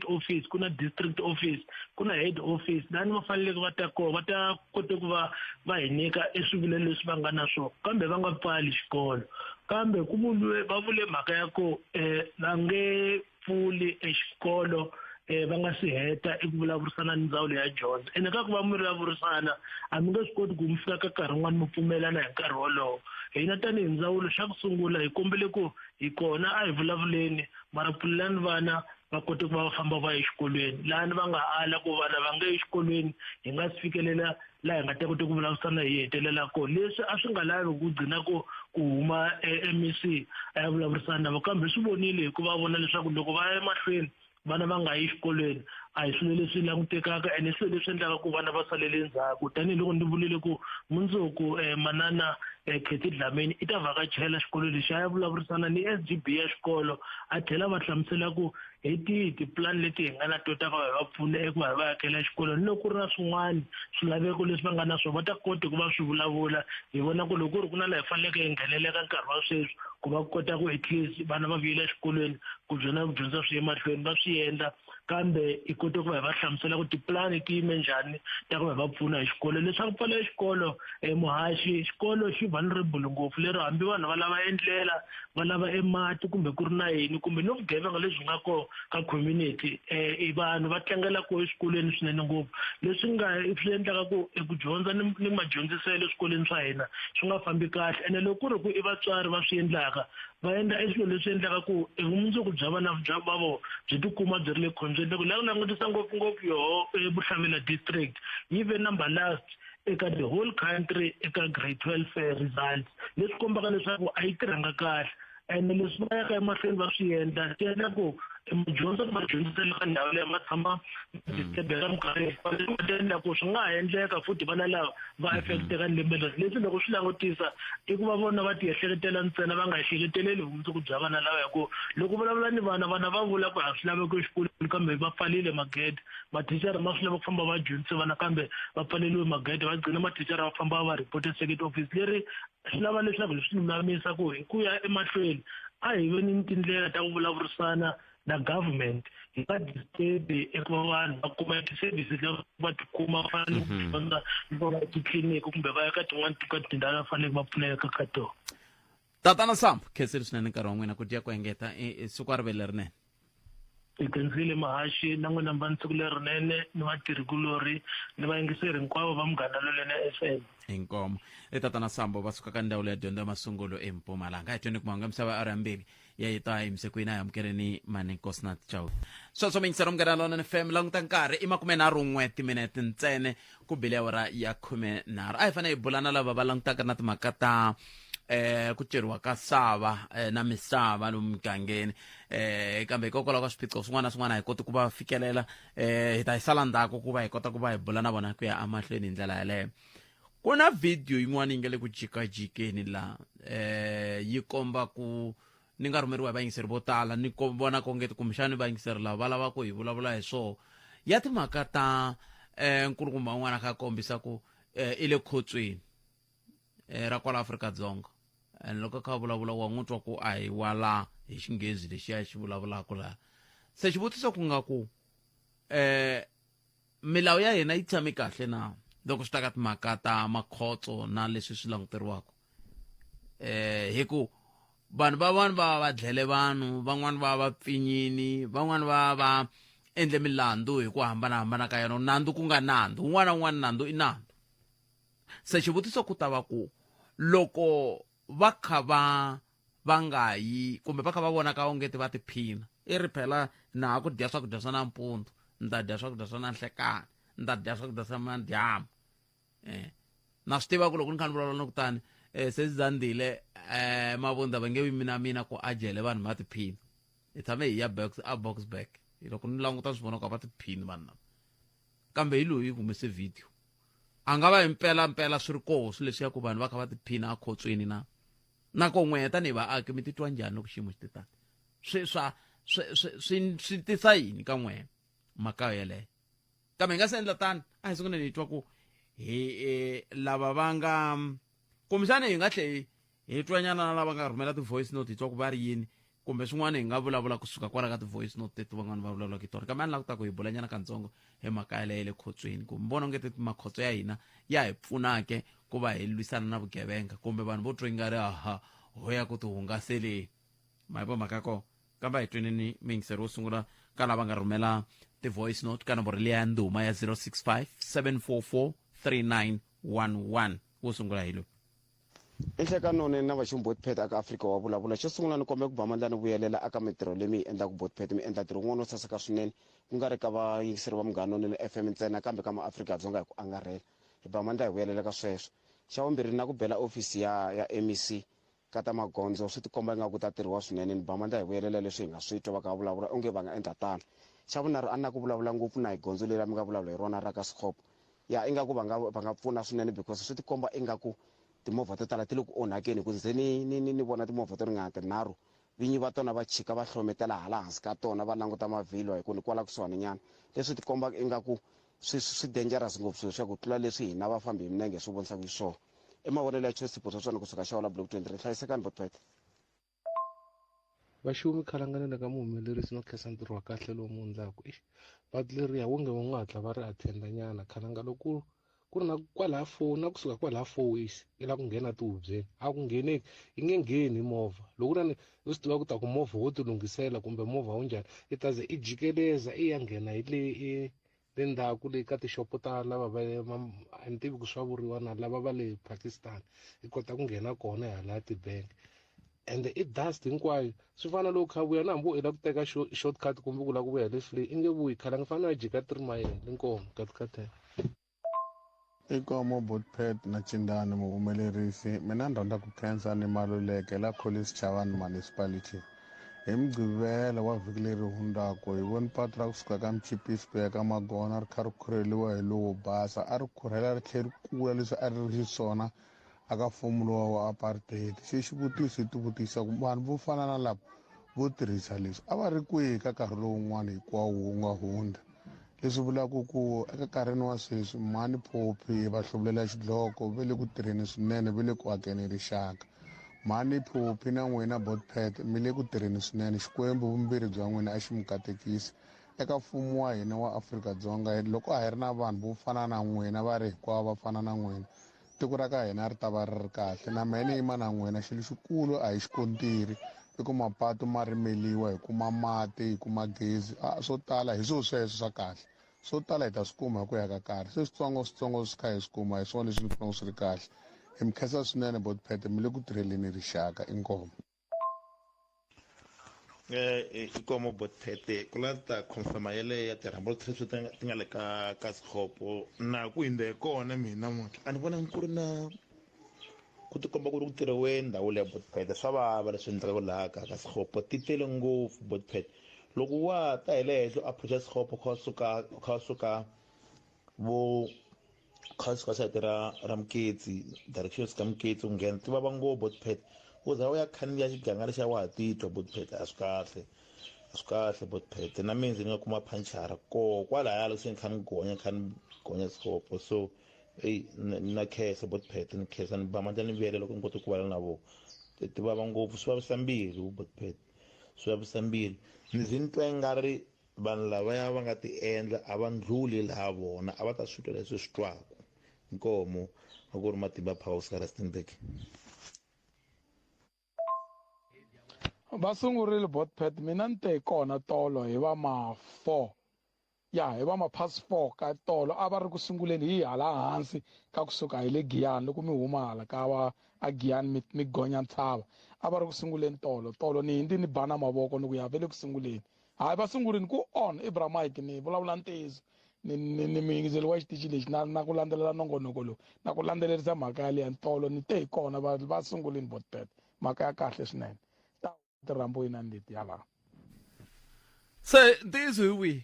office ku na district office ku na head office lani va faneleke va ta kona va ta kote ku va va hi nyika eswivilelo leswi va nga na swona kambe va nga pfali xikolo kambe ku vuriwe va vule mhaka ya ku um va nge pfuli exikolo eh va nga si heta eku vulavurisana ni ndzawulo ya dyondzo ene ka ku va mi vulavurisana a mi nge swi koti ku mi fika ka nkarhi wun'wana mi pfumelana hi nkarhi wolowo hina tanihi ndzawulo xa ku sungula hi kombele ku hi kona a hi vulavuleni mara pfulelani vana va kote ku va va famba va ya exikolweni lahani va nga ala ku vana va nge exikolweni hi nga si fikelela laha hi nga ta kota ku vulavurisana hi hetelela kona leswi a swi nga lavi ku gcina ku ku huma MEC a ya vulavurisana na vo kambe swi vonile hikuva vona leswaku loko va ya emahlweni vana va nga yi exikolweni a hi swilo leswi langutekaka ene i swilo leswi endlaka ku vana va salele endzhaku tanihiloko ndzi vulile ku mundzuku um manana um Cathy Dlamini i ta vhakachela xikolo lexi a ya vulavurisana ni S_G_B ya xikolo a tlhela va hlamusela ku hi tihi tipulani leti hi nga na to ta va hi va pfuna eku va hi va akela xikolo ni loko ku ri na swin'wana swilaveko leswi va nga na swona va ta kota ku va swi vulavula hi vona ku loko ku ri ku na laha hi faneleke hi nghenelela nkarhi wa sweswi ku va kota ku at least vana va vuyela exikolweni ku byona ku dyondza swi emahlweni va swi endla kambe hi kote ku va hi va hlamusela ku tipulani ti yime njhani ta ku va hi va pfuna hi xikolo leswaku pfala xikolo um muhaxi xikolo xi vulnerable ngopfu lero hambi vanhu va lava endlela va lava emati kumbe ku ri na yini kumbe no vugevenga lebyi nga kona ka community um i vanhu va tlangela koho eswikolweni swinene ngopfu leswi nga swi endlaka ku eku dyondza ni ni madyondziselo eswikolweni swa hina swi nga fambi kahle ene loko ku ri ku i vatswari va swi endlaka va endla i swilo leswi endlaka ku vumundzuku bya vana bya va vona byi tikuma byi ri le khombyeni loko la ku langutisa ngopfungopfu yoho ebuhlabela district yi ve number last eka the whole country eka grade 12 eh, results leswi kombaka leswaku a yi tirhanga kahle ene leswi va yaka emahlweni va swi endla swi endla ku madyondzo ma dyondzisela ka ndhawu leyi ma tshama disturbeka minkarhi hinkwayo leswi nga ta endla ku swi nga ha endleka futhi vana lava va mhm. affecteka lembe leri leswi loko swi langutisa i ku va vona va tiehleketelela ntsena va nga ehleketeleli vumundzuku bya vana lava hi ku loko vulavula ni vana vana va vula ku a swi laveki exikolweni kambe va pfalile magede mathicara ma swi lava ku famba va dyondzise vana kambe va pfaleliwe magede va gcina mathicara va famba va report circuit office leri swi lava leswaku hi swi lulamisa ku hi ku ya emahlweni a hi veni ni tindlela ta ku vulavurisana na government hi nga disturb eku va vanhu va kuma ti-services lava va tikuma va fanele ku mhm. dyondza loko va ya titliliniki kumbe va ya ka tin'wana ka tindhawu lava faneleke va pfuneka ka tona tatana sambo khensile swinene nkarhi wa n'wina ku dya ku engeta siku a ri ve lerinene hi khensile mahaxi na n'wina mi va ni siku lerinene ni vatirhikulorhi ni vayingiseri hinkwavo va munghana lolene f m inkomo i tatana sambo va suka ka ndzawulo ya dyondzo ya masungulo empumalanga hi tweni ku mahungu ya misava ya mbirhi ya yi ta yimise kwini a hi amukeleni mani nkosinath chau sweswo miyingisero munghana lona fm languta nkarhi i makumenharhun'we timinete ntsene ku bile awara ya khumenharhu a hi fanele hi bula na lava va langutaka na timhaka ta eh ku ceriwa ka sava eh, na misava lomu migangeni eh kambe hikokwalaho ka swiphiqo swin'wana na swin'wana a hi koti ku va fikelela eh hi ta yi sala ndzhaku ku va hi kota ku va hi bula na vona ku ya emahlweni hi ndlela yaleyo ku na video yin'wana yi nga le ku jikajikeni laha eh yi komba ku ni nga rhumeriwa hi vayingiseri vo tala ni vona kongeti kumbexani vayingiseri lava va lava ku hi vulavula hi swoho ya timhaka ta eh nkulukumba un'wana a kha a kombisa ku eh, i le khotsweni eh, ra kwala Afrika-Dzonga and loko a kha a vulavula wa n'wi twa ku a hi wala hi xinghezi lexiya xi vulavulaka laha se xivutiso ku nga ku eh milawu ya hina yi tshame kahle na loko swi ta ka timhaka ta makhotso na leswi swi languteriwaka eh hi ku vanhu van'wana va va dlele vanhu van'wana va va pfinyini van'wana va va endle milandzu hi ku hambanahambana ka yona nandzu ku nga nandzu wun'wana na wun'wana nandzu i nandzu se xivutiso ku ta va ku loko va kha va va nga yi kumbe va kha va vonaka ongeti va tiphina i ri phela na ha ku dya swakudya swa nampundzu ni ta dya swakudya swa nanhlekani ni ta dya swakudya swa madyambu eh na swi tiva ku loko ni kha ni vulavula ni kutani eh se zandile eh mavunda va nge yimi na mina ku a jele vanhu va tiphina hi tshame hi ya box a boxburg loko ni languta swi vona ku a va tiphini vanhu lava kambe hi loyi humese video a nga va himpela mpela swi ri koho swilo leswiya ku vanhu va kha va tiphina akhotsweni na na ko n'wehe tanihi vaaki mi titwa njhani loko xiyimo xi te tani swi swa swi swi swi swi tisa yini ka n'wehe mhaka yeleyo kambe hi nga se endla tani a hi sunguleni hi twa ku hi eh, lava va nga kumbexana hi nga tlhe hi twanyana na lava nga rhumela ti-voice note hi twa ku va ri yini kumbe swin'wana hi nga vulavula kusuka kwala ka ti-voice note teti van'wana va vulavulaka hi tona kambe a ni lava ku ta ku hi bulanyana kantsongo hi mhaka yaleyo ya le khotsweni ku mi vona onge ti makhotso ya hina ya hi pfunake ku va hi lwisana na vugevenga kumbe vanhu vo twa ingari aha ho ya ku tihungaseleni ma yi vo mhaka ya kona kambe a hi tweneni muyingiseri wo sungula ka lava nga rhumela ti-voice note ka nomboro liya ya ndhuma ya 065 744 3911 wo sungula hi loyi Enhlekanoni na vaxumi Botpet aka Afrika wa vulavula. Xo sungula ni kombela ku ba mandla ni vuyelela aka mintirho leyi mi yi endlaka Botpet. Mi endla ntirho wun'wana wo saseka swinene ku nga ri ka vayingiseri va Munghana Lonene FM ntsena kambe ka maAfrika-Dzonga hi ku angarhela. Hi ba mandla hi vuyelela ka sweswo. Xa vumbirhi na ku bela ofisi ya ya MEC ka ta magondzo swi tikomba ingaku ku ta tirhiwa swinene. Ni ba mandla hi vuyelela leswi hi nga swi twa va kha va vulavula onge va nga endla tano. Xa vunharhu a ni na ku vulavula ngopfu na hi gondzo leri mi nga vulavula hi rona ra ka Sekgopo. Ya ingaku va nga va nga pfuna swinene because swi tikomba ingaku timovha to tala ti le ku onhakeni hi ku ndze ni ni ni ni vona timovha to ringana tinharhu vinyi va tona va chika va hlometela hala hansi ka tona va languta mavhilwa hi ku ni kwala kusuhani nyana leswi tikombaka ingaku swi swi dangerous ngopfu swilo swa ku tlula leswi hina vafambi hi minenge hi swi vonisaka xiswona i mavonelo ya Choice Sipho swona kusuka Xawula Block 23 hlayisekani botpet Vaxumi khalanganela ka muhumelerisi no khensa ntirho wa kahle lowu mu endlaku eish patu leriya wonge va ngo hatla va ri attend nyana khalanga loko ku ri na kwalaya four na kusuka kwalaya four ways i lava ku nghena tihubyeni a ku ngheneki yi nge ngheni hi movha loko na ni u swi tiva ku ta ku movha wo ti lunghisela kumbe movha wu njhani i ta ze i jikeleza i ya nghena hi le i le ndzhaku le ka tixopo ta lava va a ni tivi ku swa vuriwa na lava va le Pakistan i kota ku nghena kona hi hala ti-bank ende i dust hinkwayo swi fana loko kha vuya na hambi u lava ku teka shortcut kumbe ku lava ku vuya hi le flee i nge vuyi khale nga fanele a jika three mayele inkomu katikatela Inkomo Botpet na Cindani muhumelerisi mina ni rhandza ku khensa ni Maluleke la Collins Chavani Municipality hi Mugqivela wa vhiki leri hundzaka hi voni patu ra kusuka ka Mchipisi ku ya ka Magona ri kha ri khurheliwa hi lowo basa a ri khurhela ri tlhe ri kula leswi a ri ri xiswona aka mfumo lowa wa apartheid se xivutiso hi tivutisa ku vanhu vo fana na lava vo tirhisa leswi a va ri kwihi ka nkarhi lowun'wana hinkwawo wu nga hundza leswi vulaka ku eka nkarhini wa sweswi mhani phophi va hluvulela xidloko ve le ku tirheni swinene ve le ku akeni rixaka mhani phophi na n'wina botpet mi le ku tirheni swinene xikwembu vumbirhi bya n'wina a xi mi katekisi eka mfumo wa hina wa Afrika-Dzonga loko a hi ri na vanhu vo fana na n'wina va ri hinkwavo va fana na n'wina tiko ra ka hina ri ta va ri ri kahle na mehe ni yima na n'wina xilo xikulu a hi xikontiri i ku mapatu ma rimeliwa hi kuma mati hi kuma gezi a swo tala hi swo sweswo swa kahle swo tala hi ta swi kuma hi ku ya ka karhi se switsongo switsongo swi kha hi swi kuma hi swona leswi ni vonaka swi ri kahle hi mi khensa swinene botpete mi le ku tirheleni rixaka inkomu Eh, inkomo botete ku la ta confirma yeleyo ya ti-rumble trips ti nga ti nga le ka ka Sikhopo na ku hindza hi kona mina namuntlha a ni vonangi ku ri na ku tikomba ku ri ku tirhiwe ndhawu leya botpete swa vava leswi endlekaka laha ka ka Sikhopo ti tele ngopfu botpete loko wa ta hi le henhla u approacha Sikhopo kha u suka kha u suka vo kha suka sayiti ra ra muketsi direction suka muketsi u nghena ti vava ngopfu botpet u za u ya khandziya xiganga lexiya wa ha titwa botpet a swi kahle a swi kahle botpet na mina ndzi nga kuma phanchara koho kwalaya loko se ni kha ni gonya kha ni gonya sikopo so eyi na khensa botpet ni khensa ni ba mandla ni vuyela loko ni kote ku vulavula na vona ti vava ngopfu swi vavisa mbilu botpet swi vavisa mbilu ni ze ni twa i nga ri Vanhu lavaya va nga ti endla a va ndlhuli laha vona a va ta swi twa leswi swi twaku. Inkomu a ku ri Matimba Power kusuka Rustenburg. Va sungurile Botpet mina ni te hi kona tolo hi va ma 4. Ya hi va ma past 4 ka tolo a va ri ku sunguleni hi hala hansi ka kusuka hi le Giyani loko mi huma hala ka va a Giyani mi, mi gonya ntshava a va ri ku sunguleni tolo tolo ni hindi ni bana mavoko ni ku ya ve le ku sunguleni hayi va sungurini ku on Ibra Mike ni vulavula ntiyiso ni ni ni muyingiseli wa xitichi lexi na na ku landzelela nongonoko lowu na ku landzelerisa mhaka yaliya tolo ni te hi kona va va sungulini botpet mhaka ya kahle swinene ta tirhambo yinani leti ya laha se ntiyiso hi wihi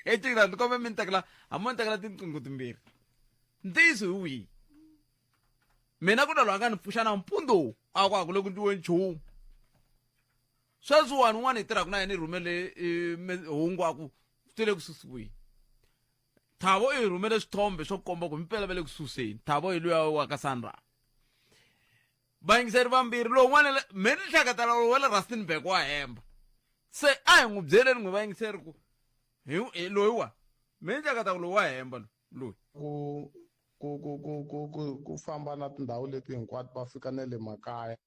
ecikila ni kombe mi ni tekela hambi ni tekela tinqingho timbirhi ntiyiso hi wihi mina ku na loyi a nga ni pfuxa nampundzu a ku a ku le ku ndliweni nchumu sweswiwani un'wana hi tirhaka na yena i rhumele hungu a ku swi le ku susiweni thabo i rhumele swithombe swo komba ku himpela va le ku suseni thabo hi luya wa ka sandra vayingiseri vambirhi lowun'wana me ni hleketela lowu wa le rustenburg wa hemba se a hi n'wi byeleni n'wi vayingiseri ku hi loyiwa me ni hleketa ku lowu wa hemba loyi ku ku ku ku ku ku ku famba na tindhawu leti hinkwato va fika na le makaya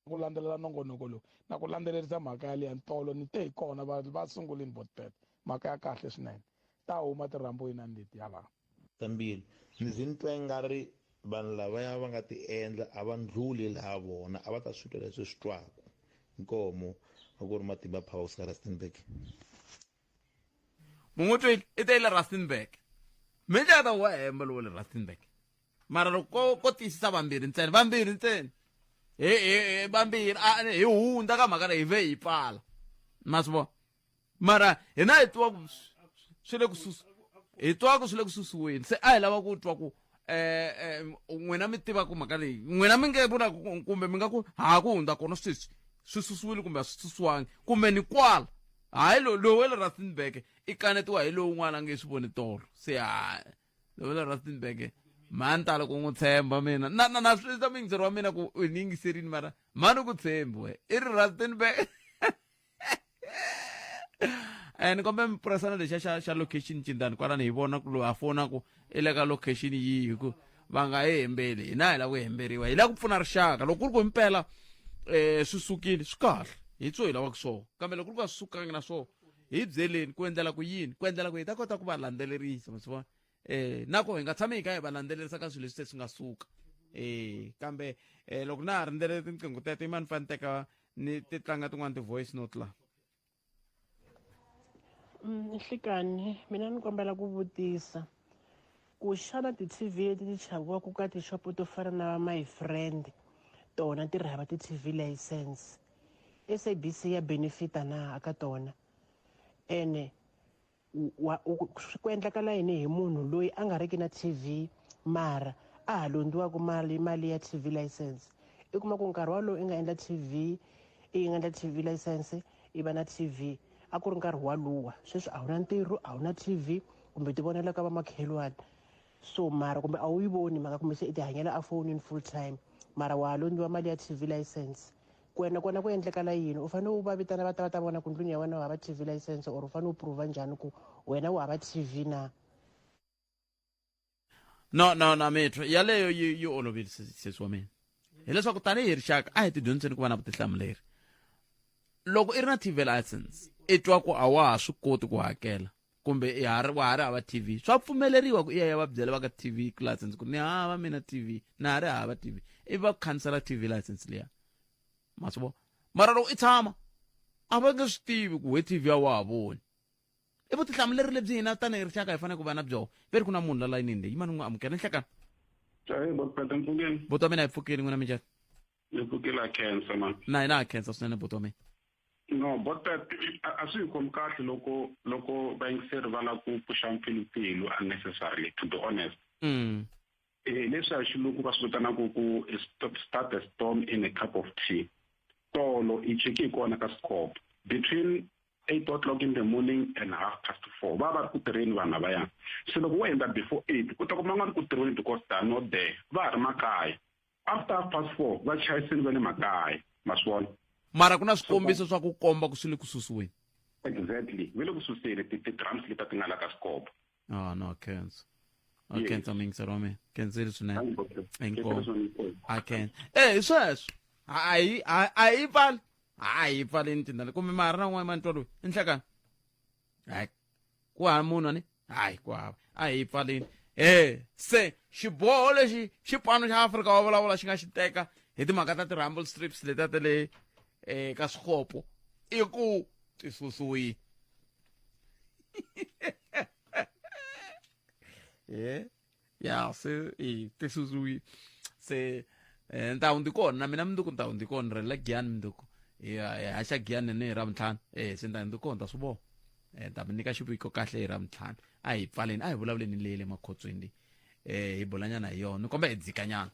ku landzelela nongonoko lowu na ku landzelerisa mhaka yaliya ntolo ni te hi kona va va sungulini botpet mhaka ya kahle swinene ta huma tirhambo yinani leti ya laha ta mbilu ni ze ni twa ingari vanhu lavaya va nga ti endla a va ndlhuli laha vona a va ta swi twa leswi swi twaku inkomo a ku ri matimba power kusuka rustenburg mun'we twile i te le rustenburg mi hleketa wa hemba lowo le rustenburg mara loko ko ko tiyisisa vambirhi ntsena vambirhi ntsena hi hi hi vambirhi a hi hundza ka mhaka leyi hi ve hi pfala ma swi vona mara hina hi twa ku swi le ku susu hi twa ku swi le ku susiweni se a hi lava ku twa ku eh eh n'wina mi tiva ku mhaka leyi n'wina mi nge vula kumbe mi nga ku ha ku hundza kona sweswi swi susiwile kumbe a swi susiwangi kumbe ni kwala hayi lowu wa le rustenburg i kanetiwa hi lowun'wana a nge swi voni tolo se ha lowu le rustenburg mhani tala ku n'wi tshemba mina na na na swi ta muyingiseri wa mina ku u ni yingiserini mara mhani ku tshembi we i ri rustenburg ni kombe mi purasana lexa xa xa location cindani kwalani hi vona ku loyi a fonaku i le ka location yihi hi ku va nga hi hembeli hina hi lava ku hemberiwa hi lava ku pfuna rixaka loko ku ri ku himpela um swi sukile swi kahle hi tswo hi lavaka swona kambe loko ku ri ku a swi sukangi na swona hi byeleni ku endlela ku yini ku endlela ku hi ta kota ku va landzelerisa ma swi vona eh na ko hi nga tshami hi kha hi va landzelerisa ka swilo leswi se swi nga suka eh kambe eh loko na ha rindzele tinqingho teto yimani fane teka ni ti tlanga tin'wana ti-voice note la Nhlikani mina ni kombela ku vutisa ku xana ti-TV leti ti xaviwaka ka tixopo to fana na va my friend tona ti ri hava ti-TV license SABC ya benefita na aka tona ene wa ku endlakala yini hi munhu loyi a nga riki na TV mara a ha londziwaka mali mali ya TV license i kuma ku nkarhi walowo i nga endla TV i nga endla TV license i va na TV a ku ri nkarhi waluwa sweswi a wu na ntirho a wu na TV kumbe ti vonela ka vamakhelwani so mara kumbe a wu yi voni mhaka kumbe se i ti hanyela efonini full time mara wa ha londziwa mali ya TV license ku wena kona ku endlekala yini u fanele u va vitana va ta va ta vona ku ndlwini ya wena u hava TV license or u fanele u prova njhani ku wena u hava TV na no no na mitwa yaleyo yi yi olovile sesi wa mina hileswaku tanihi rixaka a hi tidyondziseni ku va na vutihlamuleri loko i ri na tv license i twa ku a wa ha swi koti ku hakela kumbe i ha ri wa ha ri hava tv swa pfumeleriwa ku i ya ya va byela va ka tv license ku ni hava mina tv na ha ri hava tv ivi va ku khansela tv license liya ma swi vona mara loko i tshama a va nge swi tivi ku we tv a wa ha voni i vutihlamuleri lebyi hina tanihi rixaka hi fanele ku va na byona ve ri ku na munhu la layinini leyi yimani n'wi amukela nhlekani buti wa mina hi pfukile n'wina minjhani ni pfukile a khensa man na hina ha khensa swinene buti wa mina no but a swi hi khomi kahle loko loko vayingiseri va lava ku pfuxa mpfilumpfilu unnecessarily to be honest mm. eh leswi a xilungu va swi vitanaka ku start a storm in a cup of tea tolo i cheke hi kona ka scope between 8 o'clock in the morning and half past 4 va va ri ku tirheni vanhu lavaya se loko wo endla before 8 u ta kuma nga ri ku tirheni because they are not there va ha ri makaya after half past 4 va chayiseni va le makaya ma swi vona mara ku na swikombiso swa ku komba ku swi le ku susiweni exactly ve le ku suseni ti-drums leti ti nga la ka scope ah no khensa a khensa muyingiseri wa mina khensile swinene inkomu a khensa eh hi sweswo a yi a yi pfali Hayi, pfaleni tindhawu kumbe ma ha ri na un'wana mani twa loyi i nhlekani. Hayi, ku hava munhu ani. Hayi, ku hava, a hi pfaleni. E se xiboho lexi xipano xa Afrika wa vulavula xi nga xi teka hi timhaka ta ti-rumble strips letiya ta le ka swikopo i ku ti susiwile. E ya se e ti susiwile se. Ntawu ndi kona na mina mundzuku, ntawu ndi kona ri la Giyani mundzuku, hi haxa Giyani ni hi Ravuntlhanu. Se ntawu ndi kona, ta swi vona, ta mi nyika xiviko kahle hi Ravuntlhanu. A hi pfaleni, a hi vulavuleni leyi le makhotsweni leyi, hi bulanyana hi yona, ni komba hi dzikanyana,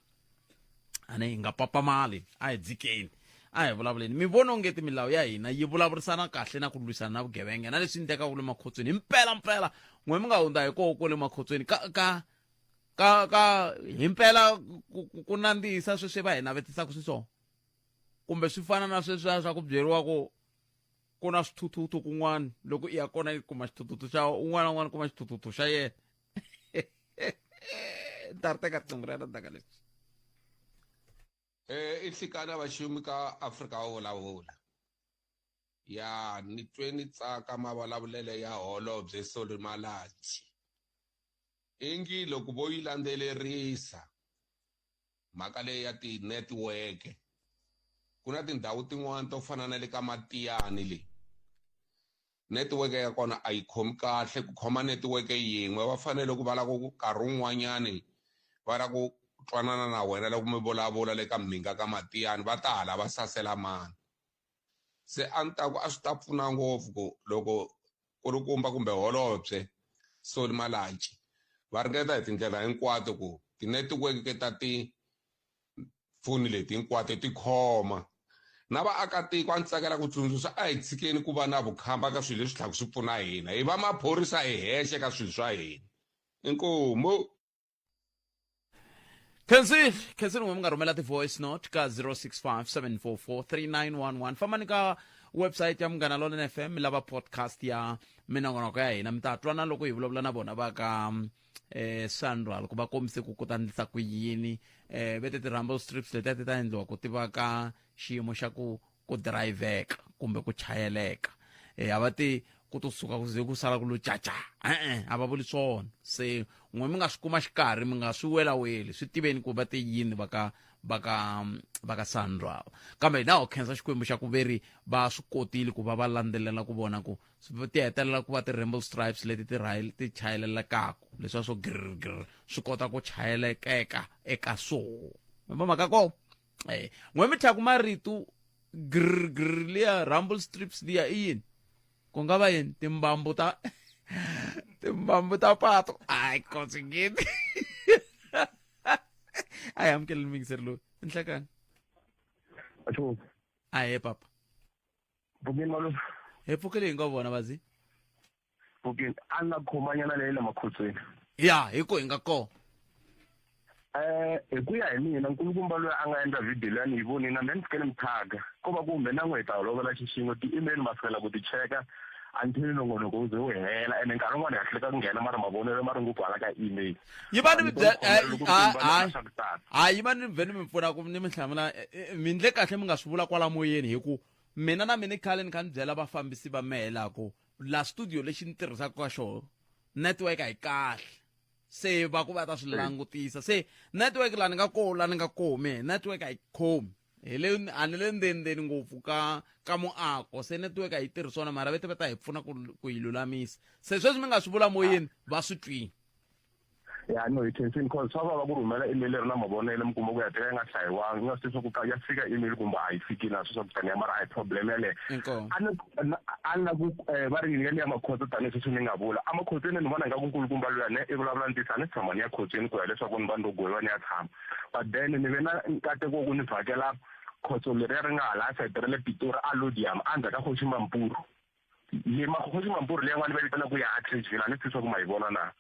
a ni hi nga papamali. A hi dzikeni, a hi vulavuleni. Mi vona ongeti milawu ya hina yi vulavurisana kahle na ku lwisana na vugevenga na leswi endlekaka le makhotsweni? Hi mpela mpela, n'we mi nga hundza hi koho kole makhotsweni ka ka ka ka hi mpela ku nandzihisa sweswi va hi navetisaka swiswona, kumbe swi fana na sweswiya swa ku byeriwa ku ku na swithuthuthu kun'wana, loko i ya kona i kuma xithuthuthu xa un'wana na un'wana, kuma xithuthuthu xa yena? Ta ri teka riqingho ra yena ndzhaku ka leswi. I nhlikani vaxumi ka Afrika wa vulavula. Ya ni twe ni tsaka mavulavulelo ya holobye Solly Malatji. Ingi loko vo yi landzelerisa mhaka leyi ya ti-network, ku na tindhawu tin'wani to fana na le ka Matiyani le network ya kona a yi khomi kahle. Ku khoma network yin'we va fanele ku va la ku nkarhi wun'wanyani va la ku twanana na wena loko mi vulavula le ka mhinga ka Matiyani, va ta hala va sasela mani. Se a ni ta ku a swi ta pfuna ngopfu ku loko kulukumba kumbe holobye Solly Malatji va ringeta hi tindlela hinkwato ku tinetiweke ta tifoni leti hinkwato ti khoma na vaakatiko. A ni tsakela ku tsundzuxa, a hi tshikeni ku va na vukhamba ka swilo leswi tlhaka swi pfuna hina, hi va maphorisa hi hexe ka swilo swa hina. Inkomu. Khensile, khensile n'we mi nga rhumela ti-voice note ka 065 744 3911. Fambani ka website ya Munghana Lonene FM, mi lava podcast ya minongonoko ya hina, mi ta twa na loko hi vulavula na vona va ka Sanral ku va kombise ku ku ta endlisa ku yini. Vete ti-rumble strips letiya ti ta endliwa ku tiva ka xiyimo xa ku dirayivheka kumbe ku chayeleka. A va ti ku to suka ku ze ku sala ku lo caca, e-e, a va vuli swona. Se n'we mi nga swi kuma xikarhi, mi nga swi welaweli, swi tiveni ku va te yini va ka Sanral. Kambe na ho khensa Xikwembu xa ku veri va swi kotile ku va va landzelela ku vona ku ti hetelela ku va ti-rumble stripes leti ti ti chayelelekaku, leswiya swo grr grr swi kota ku chayelekeka eka swoho va mhaka ko. N'we mi thyaka marito grr grr liya rumble strips liya i yini? Ku nga va yini? Timbambu ta pato? Hayi, kotsikini. A hi amukeleni muyingiseri loyi. Nhlekani. Ahe papa. Pfukeni malume. Hi pfukile, hi nga vona vazi. Pfukeni, a ni la khomanyana leyi le makhotsweni. Ya hi ku hi nga kona. Hi ku ya hi mina, nkulukumba loyi a nga endla video leyi ni yi vonile na mina, ni fike ni mi thaga ko va kumbe na n'we hi ta holovela xixin'we. Ti-email ma sukela ku ti cheka until nongonoko wu ze wu hela, ene nkarhi wun'wani ha hluleka ku nghena, mara mavonelo ma ri ngopfu hala ka email. Yi va ni mi hayi, yi va ni vhe ni mi pfuna ku ni mi hlamula. Mi ndle kahle mi nga swi vula kwala moyeni, hi ku mina na mina khale ni kha ni byela vafambisi va mehe laku la studio lexi ni tirhisaka ka xona, network a yi kahle. Se va ku va ta swi langutisa. Se network la ni nga koho, la ni nga koho mehe, network a yi khomi. Hi le a ni le ndzeni ngopfu ka muako, se network a yi tirhi swona, mara vete va ta hi pfuna ku yi lulamisa. Se sweswi mi nga swi vula moyeni, va swi twini. Ya no, hi khensini, cause swa vava ku rhumela email ri na mavonelo, mi kuma ku ya teka yi nga hlayiwanga, i nga swi tivi swa ku ya fika email kumbe a yi fiki na swi swa ku taniya, mara a hi problem yaleyo. Inkomu. A ni la ku va ri yini yaleyo makhotso, tanihi sweswi ni nga vula amakhotsweni, ni vona ingaku nkulukumba luya ne i vulavula ntiyiso. A ni tshama ni ya khotsweni ku ya leswaku ni va ni lo gweviwa ni ya tshama, but then ni ve na nkateko wa ku ni vhakela khotso leriya ri nga hala sayiti ra le Pitori, a Lodium, endzhaku ka Kgosi Mampuru. Le Kgosi Mampuru leyi n'wana va vitana ku ya Atteridgeville, a ni swi tivi swa ku ma yi vona na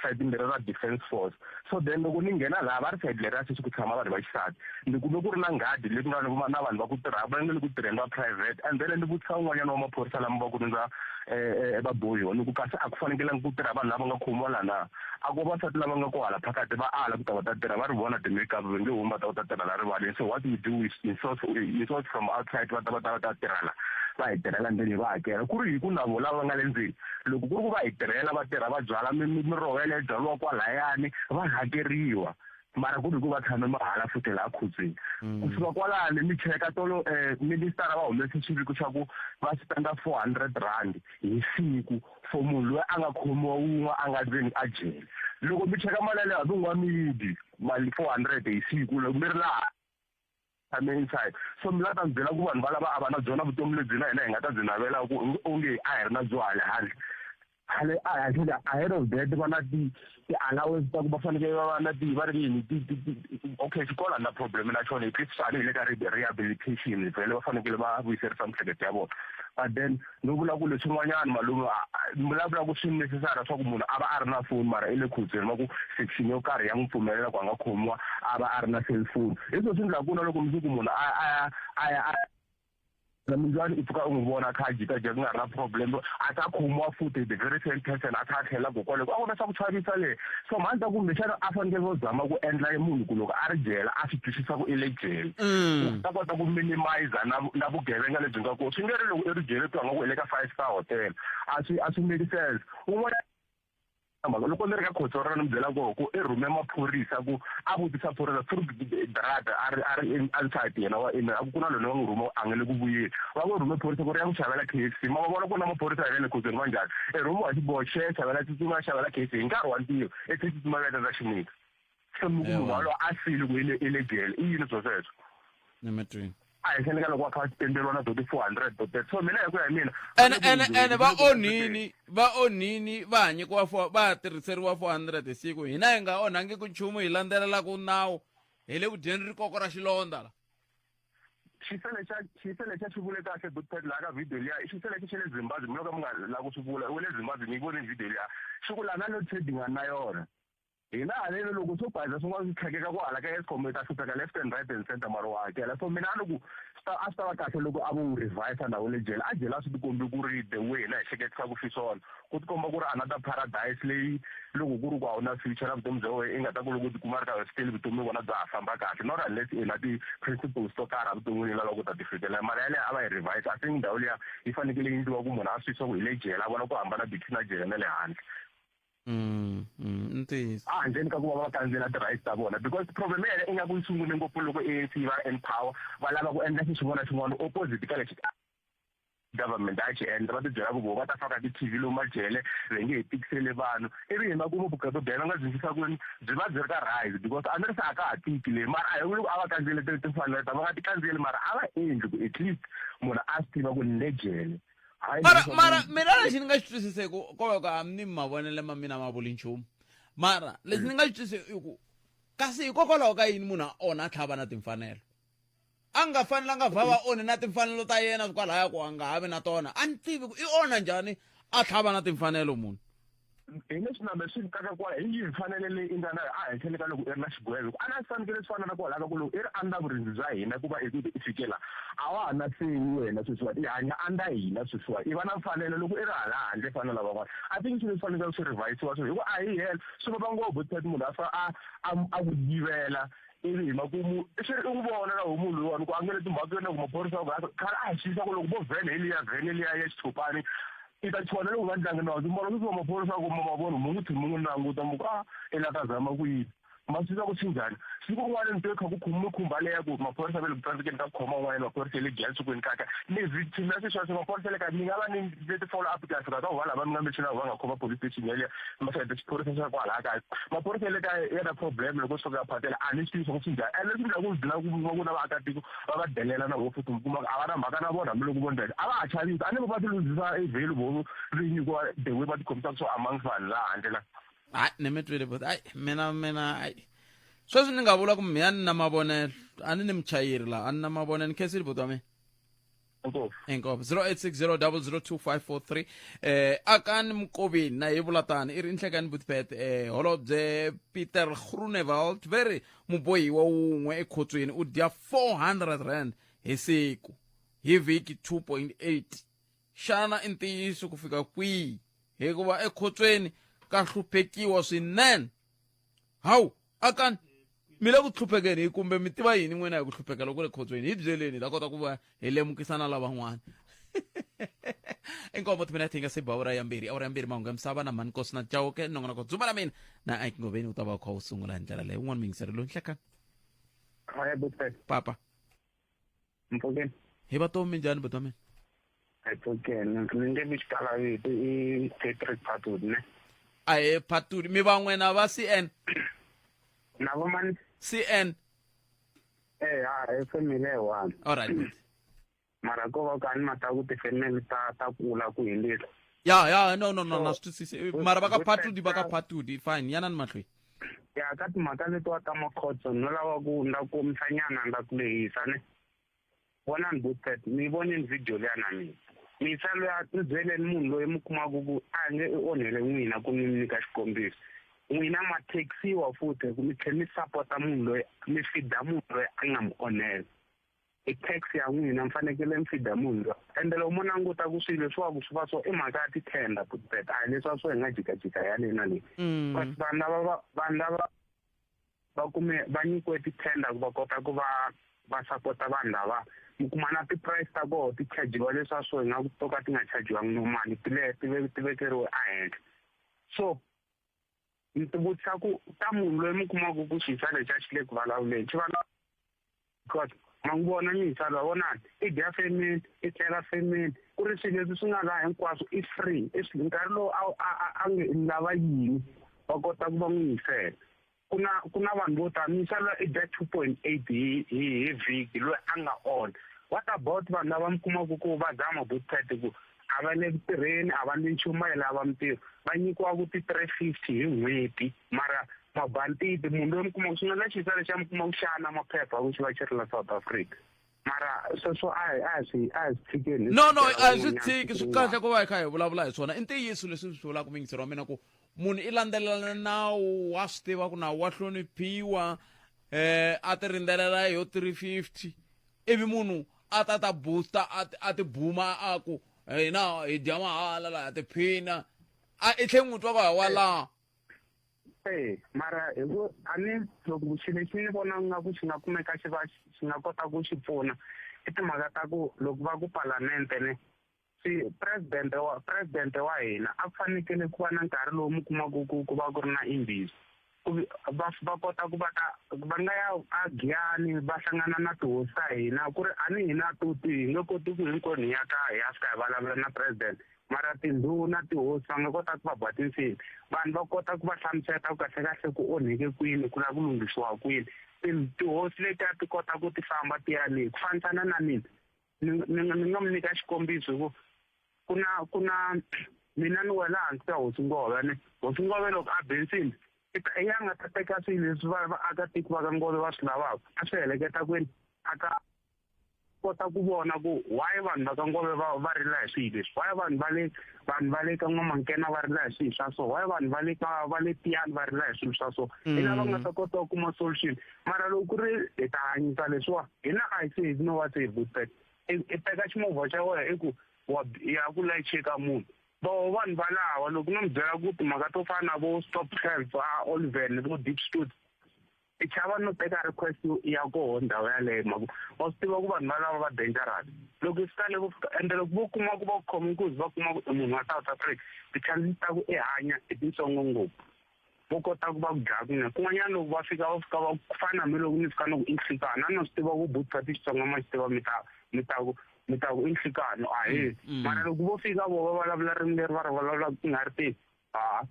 sayitini leri ra Defence Force. So then loko ni nghena laha va ri sayiti leriya sweswi ku tshama vanhu va xisati, ni kume ku ri na nghadi leyi ku nga na vanhu va ku tirha, va nga le ku tirheni va private. And then ni vutisa un'wanyana wa maphorisa lama va ku rindza eh, eh, vabohiwa ni ku kasi a ku fanekelanga ku tirha vanhu lava nga khomiwa la na a ku vavasati lava nga ko hala phakati va ala ku ta va ta tirha va ri vona ti-makeup va nge humi va ta va ta tirha la rivaleni so what we do is insource, insource from outside va ta va ta va ta tirha la va hi tirhela ndzeni hi va hakela ku ri hi ku na vo lava nga le ndzeni loko ku ri ku va hi tirhela va tirha va byala miroho yaleyo byariwa kwalayani va hakeriwa mara ku ri ku va tshame mahala futhi laha khotsweni mm. kusuka kwalani mi cheka tolo um ministara va humese xiviko xa ku va spenda 400 rand hi siku for munhu loyi a nga khomiwa wun'we a nga ndzeni a jele loko mi cheka mali yaleyo hambi n'wa mi yi dyi mali 400 hi siku loko mi ri laha tshame inside so mi la ta mi byela ku vanhu valava a va na byona vutomi lebyi na hina hi nga ta byi navela ku onge a hi ri na byo hale handle hale a handle ahead of that va na ti ti-allowance ta ku va fanekele va va na ti va ri yini ti okay xikolo a na problem na xona at least tani hi le ka rehabilitation vhele va fanekele va vuyiserisa miehleketo ya vona but then no vula ku leswin'wanyana malume mi vulavula ku swi necessary swa ku munhu a va a ri na foni mara i le khotsweni va ku section yo karhi ya n'wi pfumelela ku a nga khomiwa a va a ri na cellphone hi swo swi endlaku na loko mundzuku munhu a a ya a ya a minjhani i pfuka u n'wi vona a kha a jikajika ku nga ri na problem a ta khomiwa futhi the very same person a kha a tlhela kokwaleko a ku na swa ku chavisa le so mhani ta kumbexana a fanekele vo zama ku endla munhu ku loko a ri jele a swi twisisa ku i le jele mm. ta kota ku minimize na na vugevenga lebyi nga kona swi nge ri loko i ri jele twa nga ku i le ka five star hotel a swi a swi make sense un'wana mhaka loko ni ri ka khotso ra ni byela koho ku i rhume maphorisa ku a vutisa phorisa through drata a ri a ri inside yena wa email a ku ku na lona va n'wi rhuma a nga le ku vuyeni va n'wi rhume phorisa ku ri ya ku xavela K_F_C ma va vona ku na maphorisa ya le khotsweni va njhani i rhumiwa hi xiboho xe xavela tsutsuma ya xavela K_F_C hi nkarhi wa ntirho i tlhe tsutsuma va ya ta xinika se mi ku munhu walowo a file ku i le i le jele i yini swo sweswo ni mi twini a henhleni ka loko va kha va xipendeliwa na to ti-400 to teto so mina hi ku ya hi mina ene ene ene va onhini va onhini va ha nyikiwa fo va ha tirhiseriwa 400 hi siku hina hi nga onhangi ku nchumu hi landzelelaka nawu hi le ku dyeni rikoko ra xilondza la xisele xa xisele xa xi vule kahle Bootpad laha ka video liya i xisele xi le Zimbabwe mi loko mi nga la ku swi vula u le Zimbabwe ni yi vone video liya xi ku lana load shedding a na yona hina haleni loko swo bayiza swin'wana swi tlhekeka ku hala ka Eskom i ta hlupheka left and right and center mara wa hakela so mina a ni ku swi ta a swi ta va kahle loko a vo wu revise ndhawu le jele a jele a swi tikombi ku ri the way hina hi hleketisaka xiswona ku tikomba ku ri another paradise leyi loko ku ri ku a wu na future na vutomi bya wena i nga ta ku loko u tikuma ri karhi still vutomi vona bya ha famba kahle not unless i na ti-principles to karhi evuton'wini lava ku ta ti fikelela mara yaleyo a va yi revise i think ndhawu liya yi fanekele yi endliwa ku munhu a swi twa ku hi le jele a vona ku hambana between na jele na le handle mm, mm, a handleni ka ku va va kandzela ti-rights ta vona because problem yele ingaku yi sungule ngopfu loko ANC yi va in power va lava ku endla xi xin'wana na xin'wana opposite ka lexi government a xi endla va tibyela ku vo va ta faka ti-tv lomu majele va nge he tikiseli vanhu ivi hi makumu vugevenga byi ndlisa kwini byi va byi ri ka rise because a ni ri se a ka ha tiki leyi mara a hi vuli ku a va kandziyele timfanelo ta va nga ti kandziyeli mara a va endli ku at least munhu a swi tiva ku ni le jele mara mara mina lexi ni nga xi twisiseku ko va ku a ni mavonele ma mina ma vuli nchumu mara lexi ni nga xi twisisi i ku kasi hikokwalaho ka yini munhu a onha a tlhava na timfanelo a nga fanelanga va va onhe na timfanelo ta yena kwalaya ku a nga ha vi na tona a ni tivi ku i onha njhani a tlhava na timfanelo munhu hi leswi nambe swi kaka kwala hi yihi mfanelo leyi i nga na a henhleni ka loko i ri na xigwevo ku a na swi fanekele swi fana na kwalaya ka ku loko i ri under vurindzi bya hina ku va i i fikela a wa ha na seyi wena sweswiwani i hanya under hina sweswiwani i va na mfanelo loko i ri hala handle fana na lavan'wana i think swilo leswi fanekele swi revise-iwa sweswo hi ku a hi helo swi vava ngopfu that munhu a fa a a a ku yivela ivi hi makumu swi ri u n'wi vona na homu loyiwani ku a nge le timhakeni loko maphorisa ku khale a hi xisa ku loko vo vhene hi liya vhene liya ya xitshopani i ta chuha na loko va ndlangi nandzu mara sweswi va maphorisa ku ma vona mu n'wi tlhe mu n'wi languta mu ku a i la ta zama ku yini ma swi tiva ku swi njhani siku rin'wana ni twe kha ku khumi khumba leya ku maphorisa va le ku tsandzekeni ka ku khoma un'wana maphorisa ya le giyani kaka ni victim ya sweswo maphorisa le ka ni nga va ni le ti-follow up ku ya fika ka va lava mi nga mixina va nga khoma police station yaleyo masayiti xiphorisa xa kwalaya kaya maphorisa ya le kaya ya na problem loko swi fika phakela a ni swi tivi swa ku swi njhani ene leswi endlaku swi dlina ku ku na vaakatiko va va delela na vo futhi mi kuma a va na mhaka na vona hambiloko vo ndlela a va ha chavisi a ni vo va ti luzisa e value vo vinyi hikuva the way va ti khomisaka so amongst vanhu laha handle la hayi ni mi twile but hayi mina mina hayi sweswi ni nga vula ku mina ni na mavonelo a ni ni muchayeri laha a ni na mavonelo ni khensile buti wa mina inkomu 0860002543 eh akani mukoveni na hi vula tani i ri nhlekani butpet eh holobye Peter Groenewald veri mubohiwa wun'we ekhotsweni u dya 400 rand hi siku hi vhiki 2.8 Xana i ntiyiso ku fika kwihi? Hikuva ekhotsweni ka hluphekiwa swinene. Hawu, akani mi le ku hluphekeni hi kumbe mi tiva yini n'wina hi ku hlupheka loko le khotsweni? Hi byeleni hi ta kota ku va hi lemukisa na lavan'wana. Inkomo timinete hi nga se ba awara ya mbirhi, awara ya mbirhi mahungu ya misava na mhani Nkosi na Chauke nongonoko dzuma la mina na Ike Ngoveni wu ta va wu kha wu sungula hi ndlela leyi. Un'wana muyingiseri loyi nhlekani. Haya Butfet. Papa. Mpfukeni. Hi va tomi njhani buti wa mina? Hi pfukeni. Ni nge vi xikala vito i Patrick Patudi ne. Ahee Patudi mi van'we na va CN. Na vo mani? CN. Eh ha hi family ya one. All right. Mara ko va ka ni mata ku ti-family ta ta kula ku hindzisa. Ya ya no no no na swi twisisi. Mara va ka Patudi va ka Patudi fine yanani mahlweni. Ya ka timhaka letiwa ta makhotso no lava ku nda komisa nyana nda ku lehisa ne. Vonani Butfet mi vonini video liya na mina. Misa luya ni byeleni munhu loyi mi kumaka ku a nge i onhele n'wina ku ni nyika xikombiso. N'wina ma taxiwa futhi ku mi tlhela mi sapota munhu loyi mi fida munhu loyi a nga mi onhela. I tax ya n'wina mi fanekele mi fida munhu loyi. Ende loko mo languta ku swilo leswiwa ku swi va so i mhaka ya ti-tender Butfet a hi leswiya swo hi nga jikajika ya le na le. But vanhu lava va vanhu lava va kume va nyikiwe ti-tender ku va kota ku va va sapota vanhu lava mi kuma na ti-price ta koho ti chajiwa leswiya swo ingaku to ka ti nga chajiwangi normally ti le ti ti vekeriwe ehenhla. So ni ti vutisa ku ta munhu loyi mi kumaka ku xisa lexiya xi le ku vulavuleni xi va because ma n'wi vona misa loyi vonani i dya femeni i tlela femeni ku ri swilo leswi swi nga laha hinkwaswo i free i swilo nkarhi lowu a a a nge i lava yini va kota ku va n'wi yisela ku na ku na vanhu vo tala misa loyi i dya 2.8 hi hi hi vhiki loyi a nga on what about vanhu lava mi kumaka ku va zama bootpad ku a va le ku tirheni a va ndli nchumu va yi lava mintirho va nyikiwa ku ti-350 hi n'hweti mara mabantiti munhu loyi mi kuma ku swi nga xisa lexi mi kuma ku xana maphepha ku xi va xi ri la South Africa mara sweswo a hi a hi swi a hi swi tshikeni no no a hi swi tshiki swi kahle ku va hi kha hi vulavula hi swona i ntiyiso leswi swi vulaka muyingiseri wa mina ku munhu i landzelela nawu wa swi tiva ku nawu wa hloniphiwa eh a ti rindzelela yo 350 ivi munhu a ta ta booster a ti buma a ku hina hi dya mahala laha tiphina a i tlhe n'wi twa va wa laha e mara hi ku a ni loko xilo lexi ni vona nga ku xi nga kumeka xi va xi nga kota ku xi pfuna i timhaka ta ku loko va ku palamente ne swi president wa president wa hina a ku fanekele ku va na nkarhi lowu mi kumaka ku ku va ku ri na imbizo ku va va kota ku va ta va nga ya a Giyani va hlangana na tihosi ta hina ku ri a ni hina tuti hi nge koti ku hinkwenu hi ya ka hi ya fika hi vulavula na president mara tindhuna tihosi va nga kota ku va ba tinsimu vanhu va kota ku va hlamusela ku kahle kahle ku onheke kwini ku lava ku lunghisiwa kwini tihosi letiya ti kota ku ti famba ti ya le ku fambisana na mina ni ni ni nga mi nyika xikombiso hi ku ku na ku na mina ni wela hansi ka hosi ngove ne hosi ngove loko a be nsimbi i ta i ya nga ta teka swilo leswi va vaakatiko va ka ngove va swi lavaka a swi heleketa kwini a ka kota ku vona ku why vanhu va ka ngove va va rila hi swilo leswi why vanhu va le vanhu va le ka n'wamankena va rila hi swilo swa so why vanhu va le ka va le tiyani va rila hi swilo swa so hi lava nga ta kota ku kuma solution mara loko ku ri hi ta hanyisa leswiwa hina a hi save no va save bootpet i teka ximovha xa wena i ku wa ya ku layiche ka munhu voho vanhu valawa loko no mi byela ku timhaka to fana na vo stop 12 a Oliven vo deep stood i chava no teka request ya koho ndhawu yaleyo mhaku wa swi tiva ku vanhu valava va dangerous loko i fika le vo fika ende loko vo kuma ku va ku khoma nkuzi va kuma ku i munhu wa South Africa ti-chances ta ku i hanya i tintsongo ngopfu vo kota ku va ku dlaya kunene kun'wanyana loko va fika va fika va ku fana hambi loko ni fika ni ku i nhlikano a no swi tiva ku buti ti Xitsonga ma xi tiva mi ta mi ta ku mi ta ku i nhlikano ahee mara loko vo fika vo va vulavula ririmi leri va ri vulavulaka ku nga ri tivi ha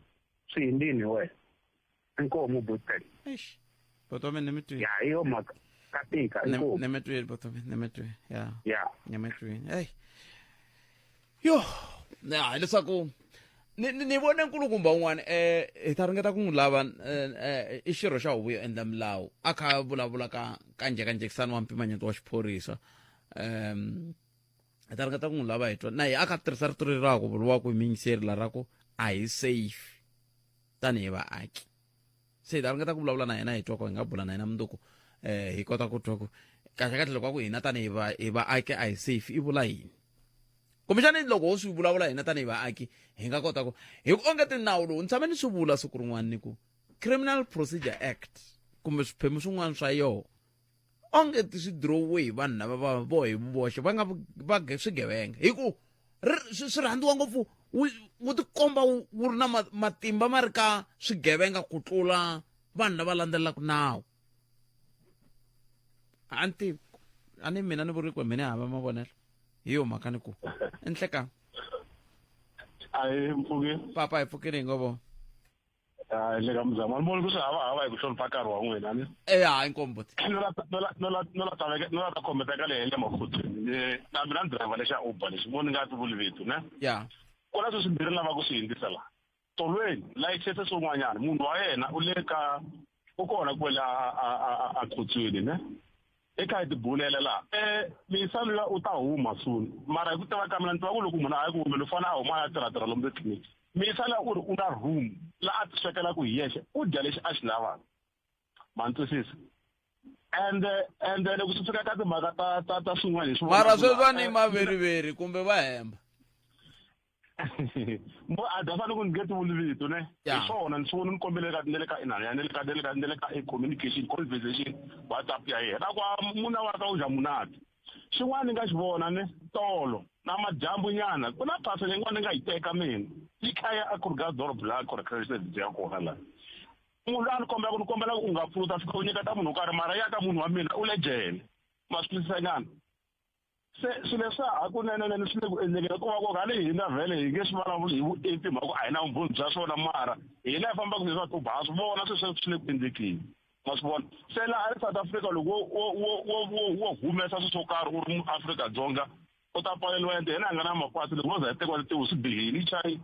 swi hindzini hi wena inkomu buti Eish. Bhuti wa mina ni mi twile. Ya hi yo mhaka ka tika inkomu. Ni mi twile bhuti wa mina ni mi twile. Ya. Ya. Ni mi twile. Hey. Yo. Ya hileswaku ni ni vone nkulukumba un'wana eh hi ta ringeta ku n'wi lava eh i xirho xa huvo yo endla milawu a kha a vulavula ka ka njhekanjhekisano wa mpimanyeto wa xiphorisa um hi ta ringeta ku n'wi lava hi twa na hi a kha tirhisa rito leri ra ku vuriwaka hi miyingiseri la ra ku a hi safe tanihi vaaki se hi ta ringeta ku vulavula na yena hi twa ku hi nga bula na yena mundzuku eh hi kota ku twa ku kahle kahle loko a ku hina tanihi va hi vaaki a hi safe i vula yini Kumbexani loko ho swi vulavula hina tanihi vaaki hi nga kota ku hi ku onge tinawu lowu ni tshame ni swi vula siku rin'wana ni ku Criminal Procedure Act kumbe swiphemu swin'wana swa yoho onge ti swi dirowiwe hi vanhu lava va vo hi voxe va nga va swigevenga hi ku swi rhandziwa ngopfu wu wu tikomba wu wu ri na matimba ma ri ka swigevenga ku tlula vanhu lava landzelelaka nawu. A ni tivi a ni mina ni vuri ku mina hava mavonelo hi yo mhaka ni ku enhlekani. A hi mpfuki. Papa hi pfukile hi ngo vo. Hayi le ka muzamo ni voni ku swi hava hava hi ku hlonipha nkarhi wa n'wina ni. E hayi nkombo. No la no la no la no la ta no la ta khometa ka le henhla makhotsweni na mina ni driver lexa Uber lexi vo ni nga ti vuli vito ne. Ya. Ku na swilo swimbirhi ni lavaka ku swi hindzisa la. Tolweni layisense swin'wanyana munhu wa yena u le ka u kona kwele a a a a khotsweni ne. Eka hi tibulela laha misa luya u ta huma soon mara hi ku tiva ka mina ni tiva ku loko munhu a ya ku humeni u fanele a huma a ya tirha tirha lomu titliliniki. Misa luya u ri u na room la a ti swekelaka hi yexe u dya lexi a xi lavaka ma ni twisisa and and loko swi fika ka timhaka ta ta ta swin'wana hi swi mara sweswiwani i maveriveri kumbe va hemba. Mo a dya fane ku ni nge ti vuli vito ne hi swona ni swi voni ni kombele ka ne le ka inani ya ne le ka ne le ka ne le ka e communication conversation WhatsApp ya yena ku muna wa ka u dya munati xin'wana ni nga xi vona ne tolo na madyambu nyana ku na parcel yin'wana ni nga yi teka mina yi kha ya a Krugersdorp laha correctional service ya kona laha munhu loyi a ni kombela ku ni kombela ku u nga pfuni u ta fika u nyiketa munhu wo karhi mara ya ka munhu wa mina u le jele ma swi twisisa nyana. Se swilo leswiya hakunene swi le ku endlekeni ko va ku a ni hina vhele hi nge swi vulavuli hi vuenti hi mhaka ku a hi na vumbhoni bya swona mara hina hi fambaka hi swa ku ha swi vona swilo sweswo swi le ku endlekeni ma swi vona se laha eSouth Africa loko wo wo wo wo wo wo humesa swilo swo karhi u ri muAfrika-Dzonga u ta pfaleriwa ende hina hi nga na mapasi loko vo za hi tekiwa tintiho swi bihile yi chayile.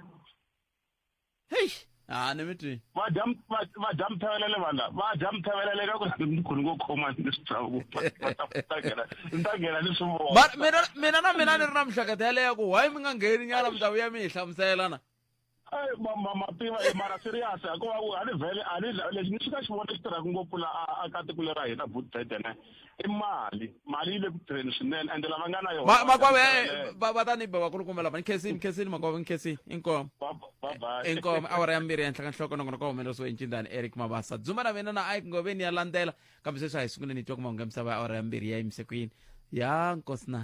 Heyi a ni mi twi. Va dya va va dya muthavelele vanhu lava va dya muthavelele ka ku ni khoni ngo khoma ni swi twa ku va ta ta nghena ni ta nghena ni swi vona. Mara mina mina na mina ni ri na mihleketo yaleyo ku why mi nga ngheni nyana mi ta vuya mi hi hlamusela na. Ey ma ma ma tiva eh, mara serious a ko va ku a ni vhele a ni lexi ni xi ka xi vona xi tirhaka ngopfu la a ka tiko lera hina Bootbed ne i mali mali yi le ku tirheni swinene ende lava nga na yona Ma- makwavo eh, va va ta ni ba vakulukumba lava ni khensini khensini makwavo ni khensini inkomu inkomu awara ya mbirhi ehenhla ka nhloko nongonoko wa humelerisiwe hi ncindani Eric Mabasa dzumba na mina na Ike Ngoveni ya landzela kambe sweswi a hi sunguleni hi twa ku mahungu ya misava ya awara ya mbirhi ya yimise ku yini ya nkosi na.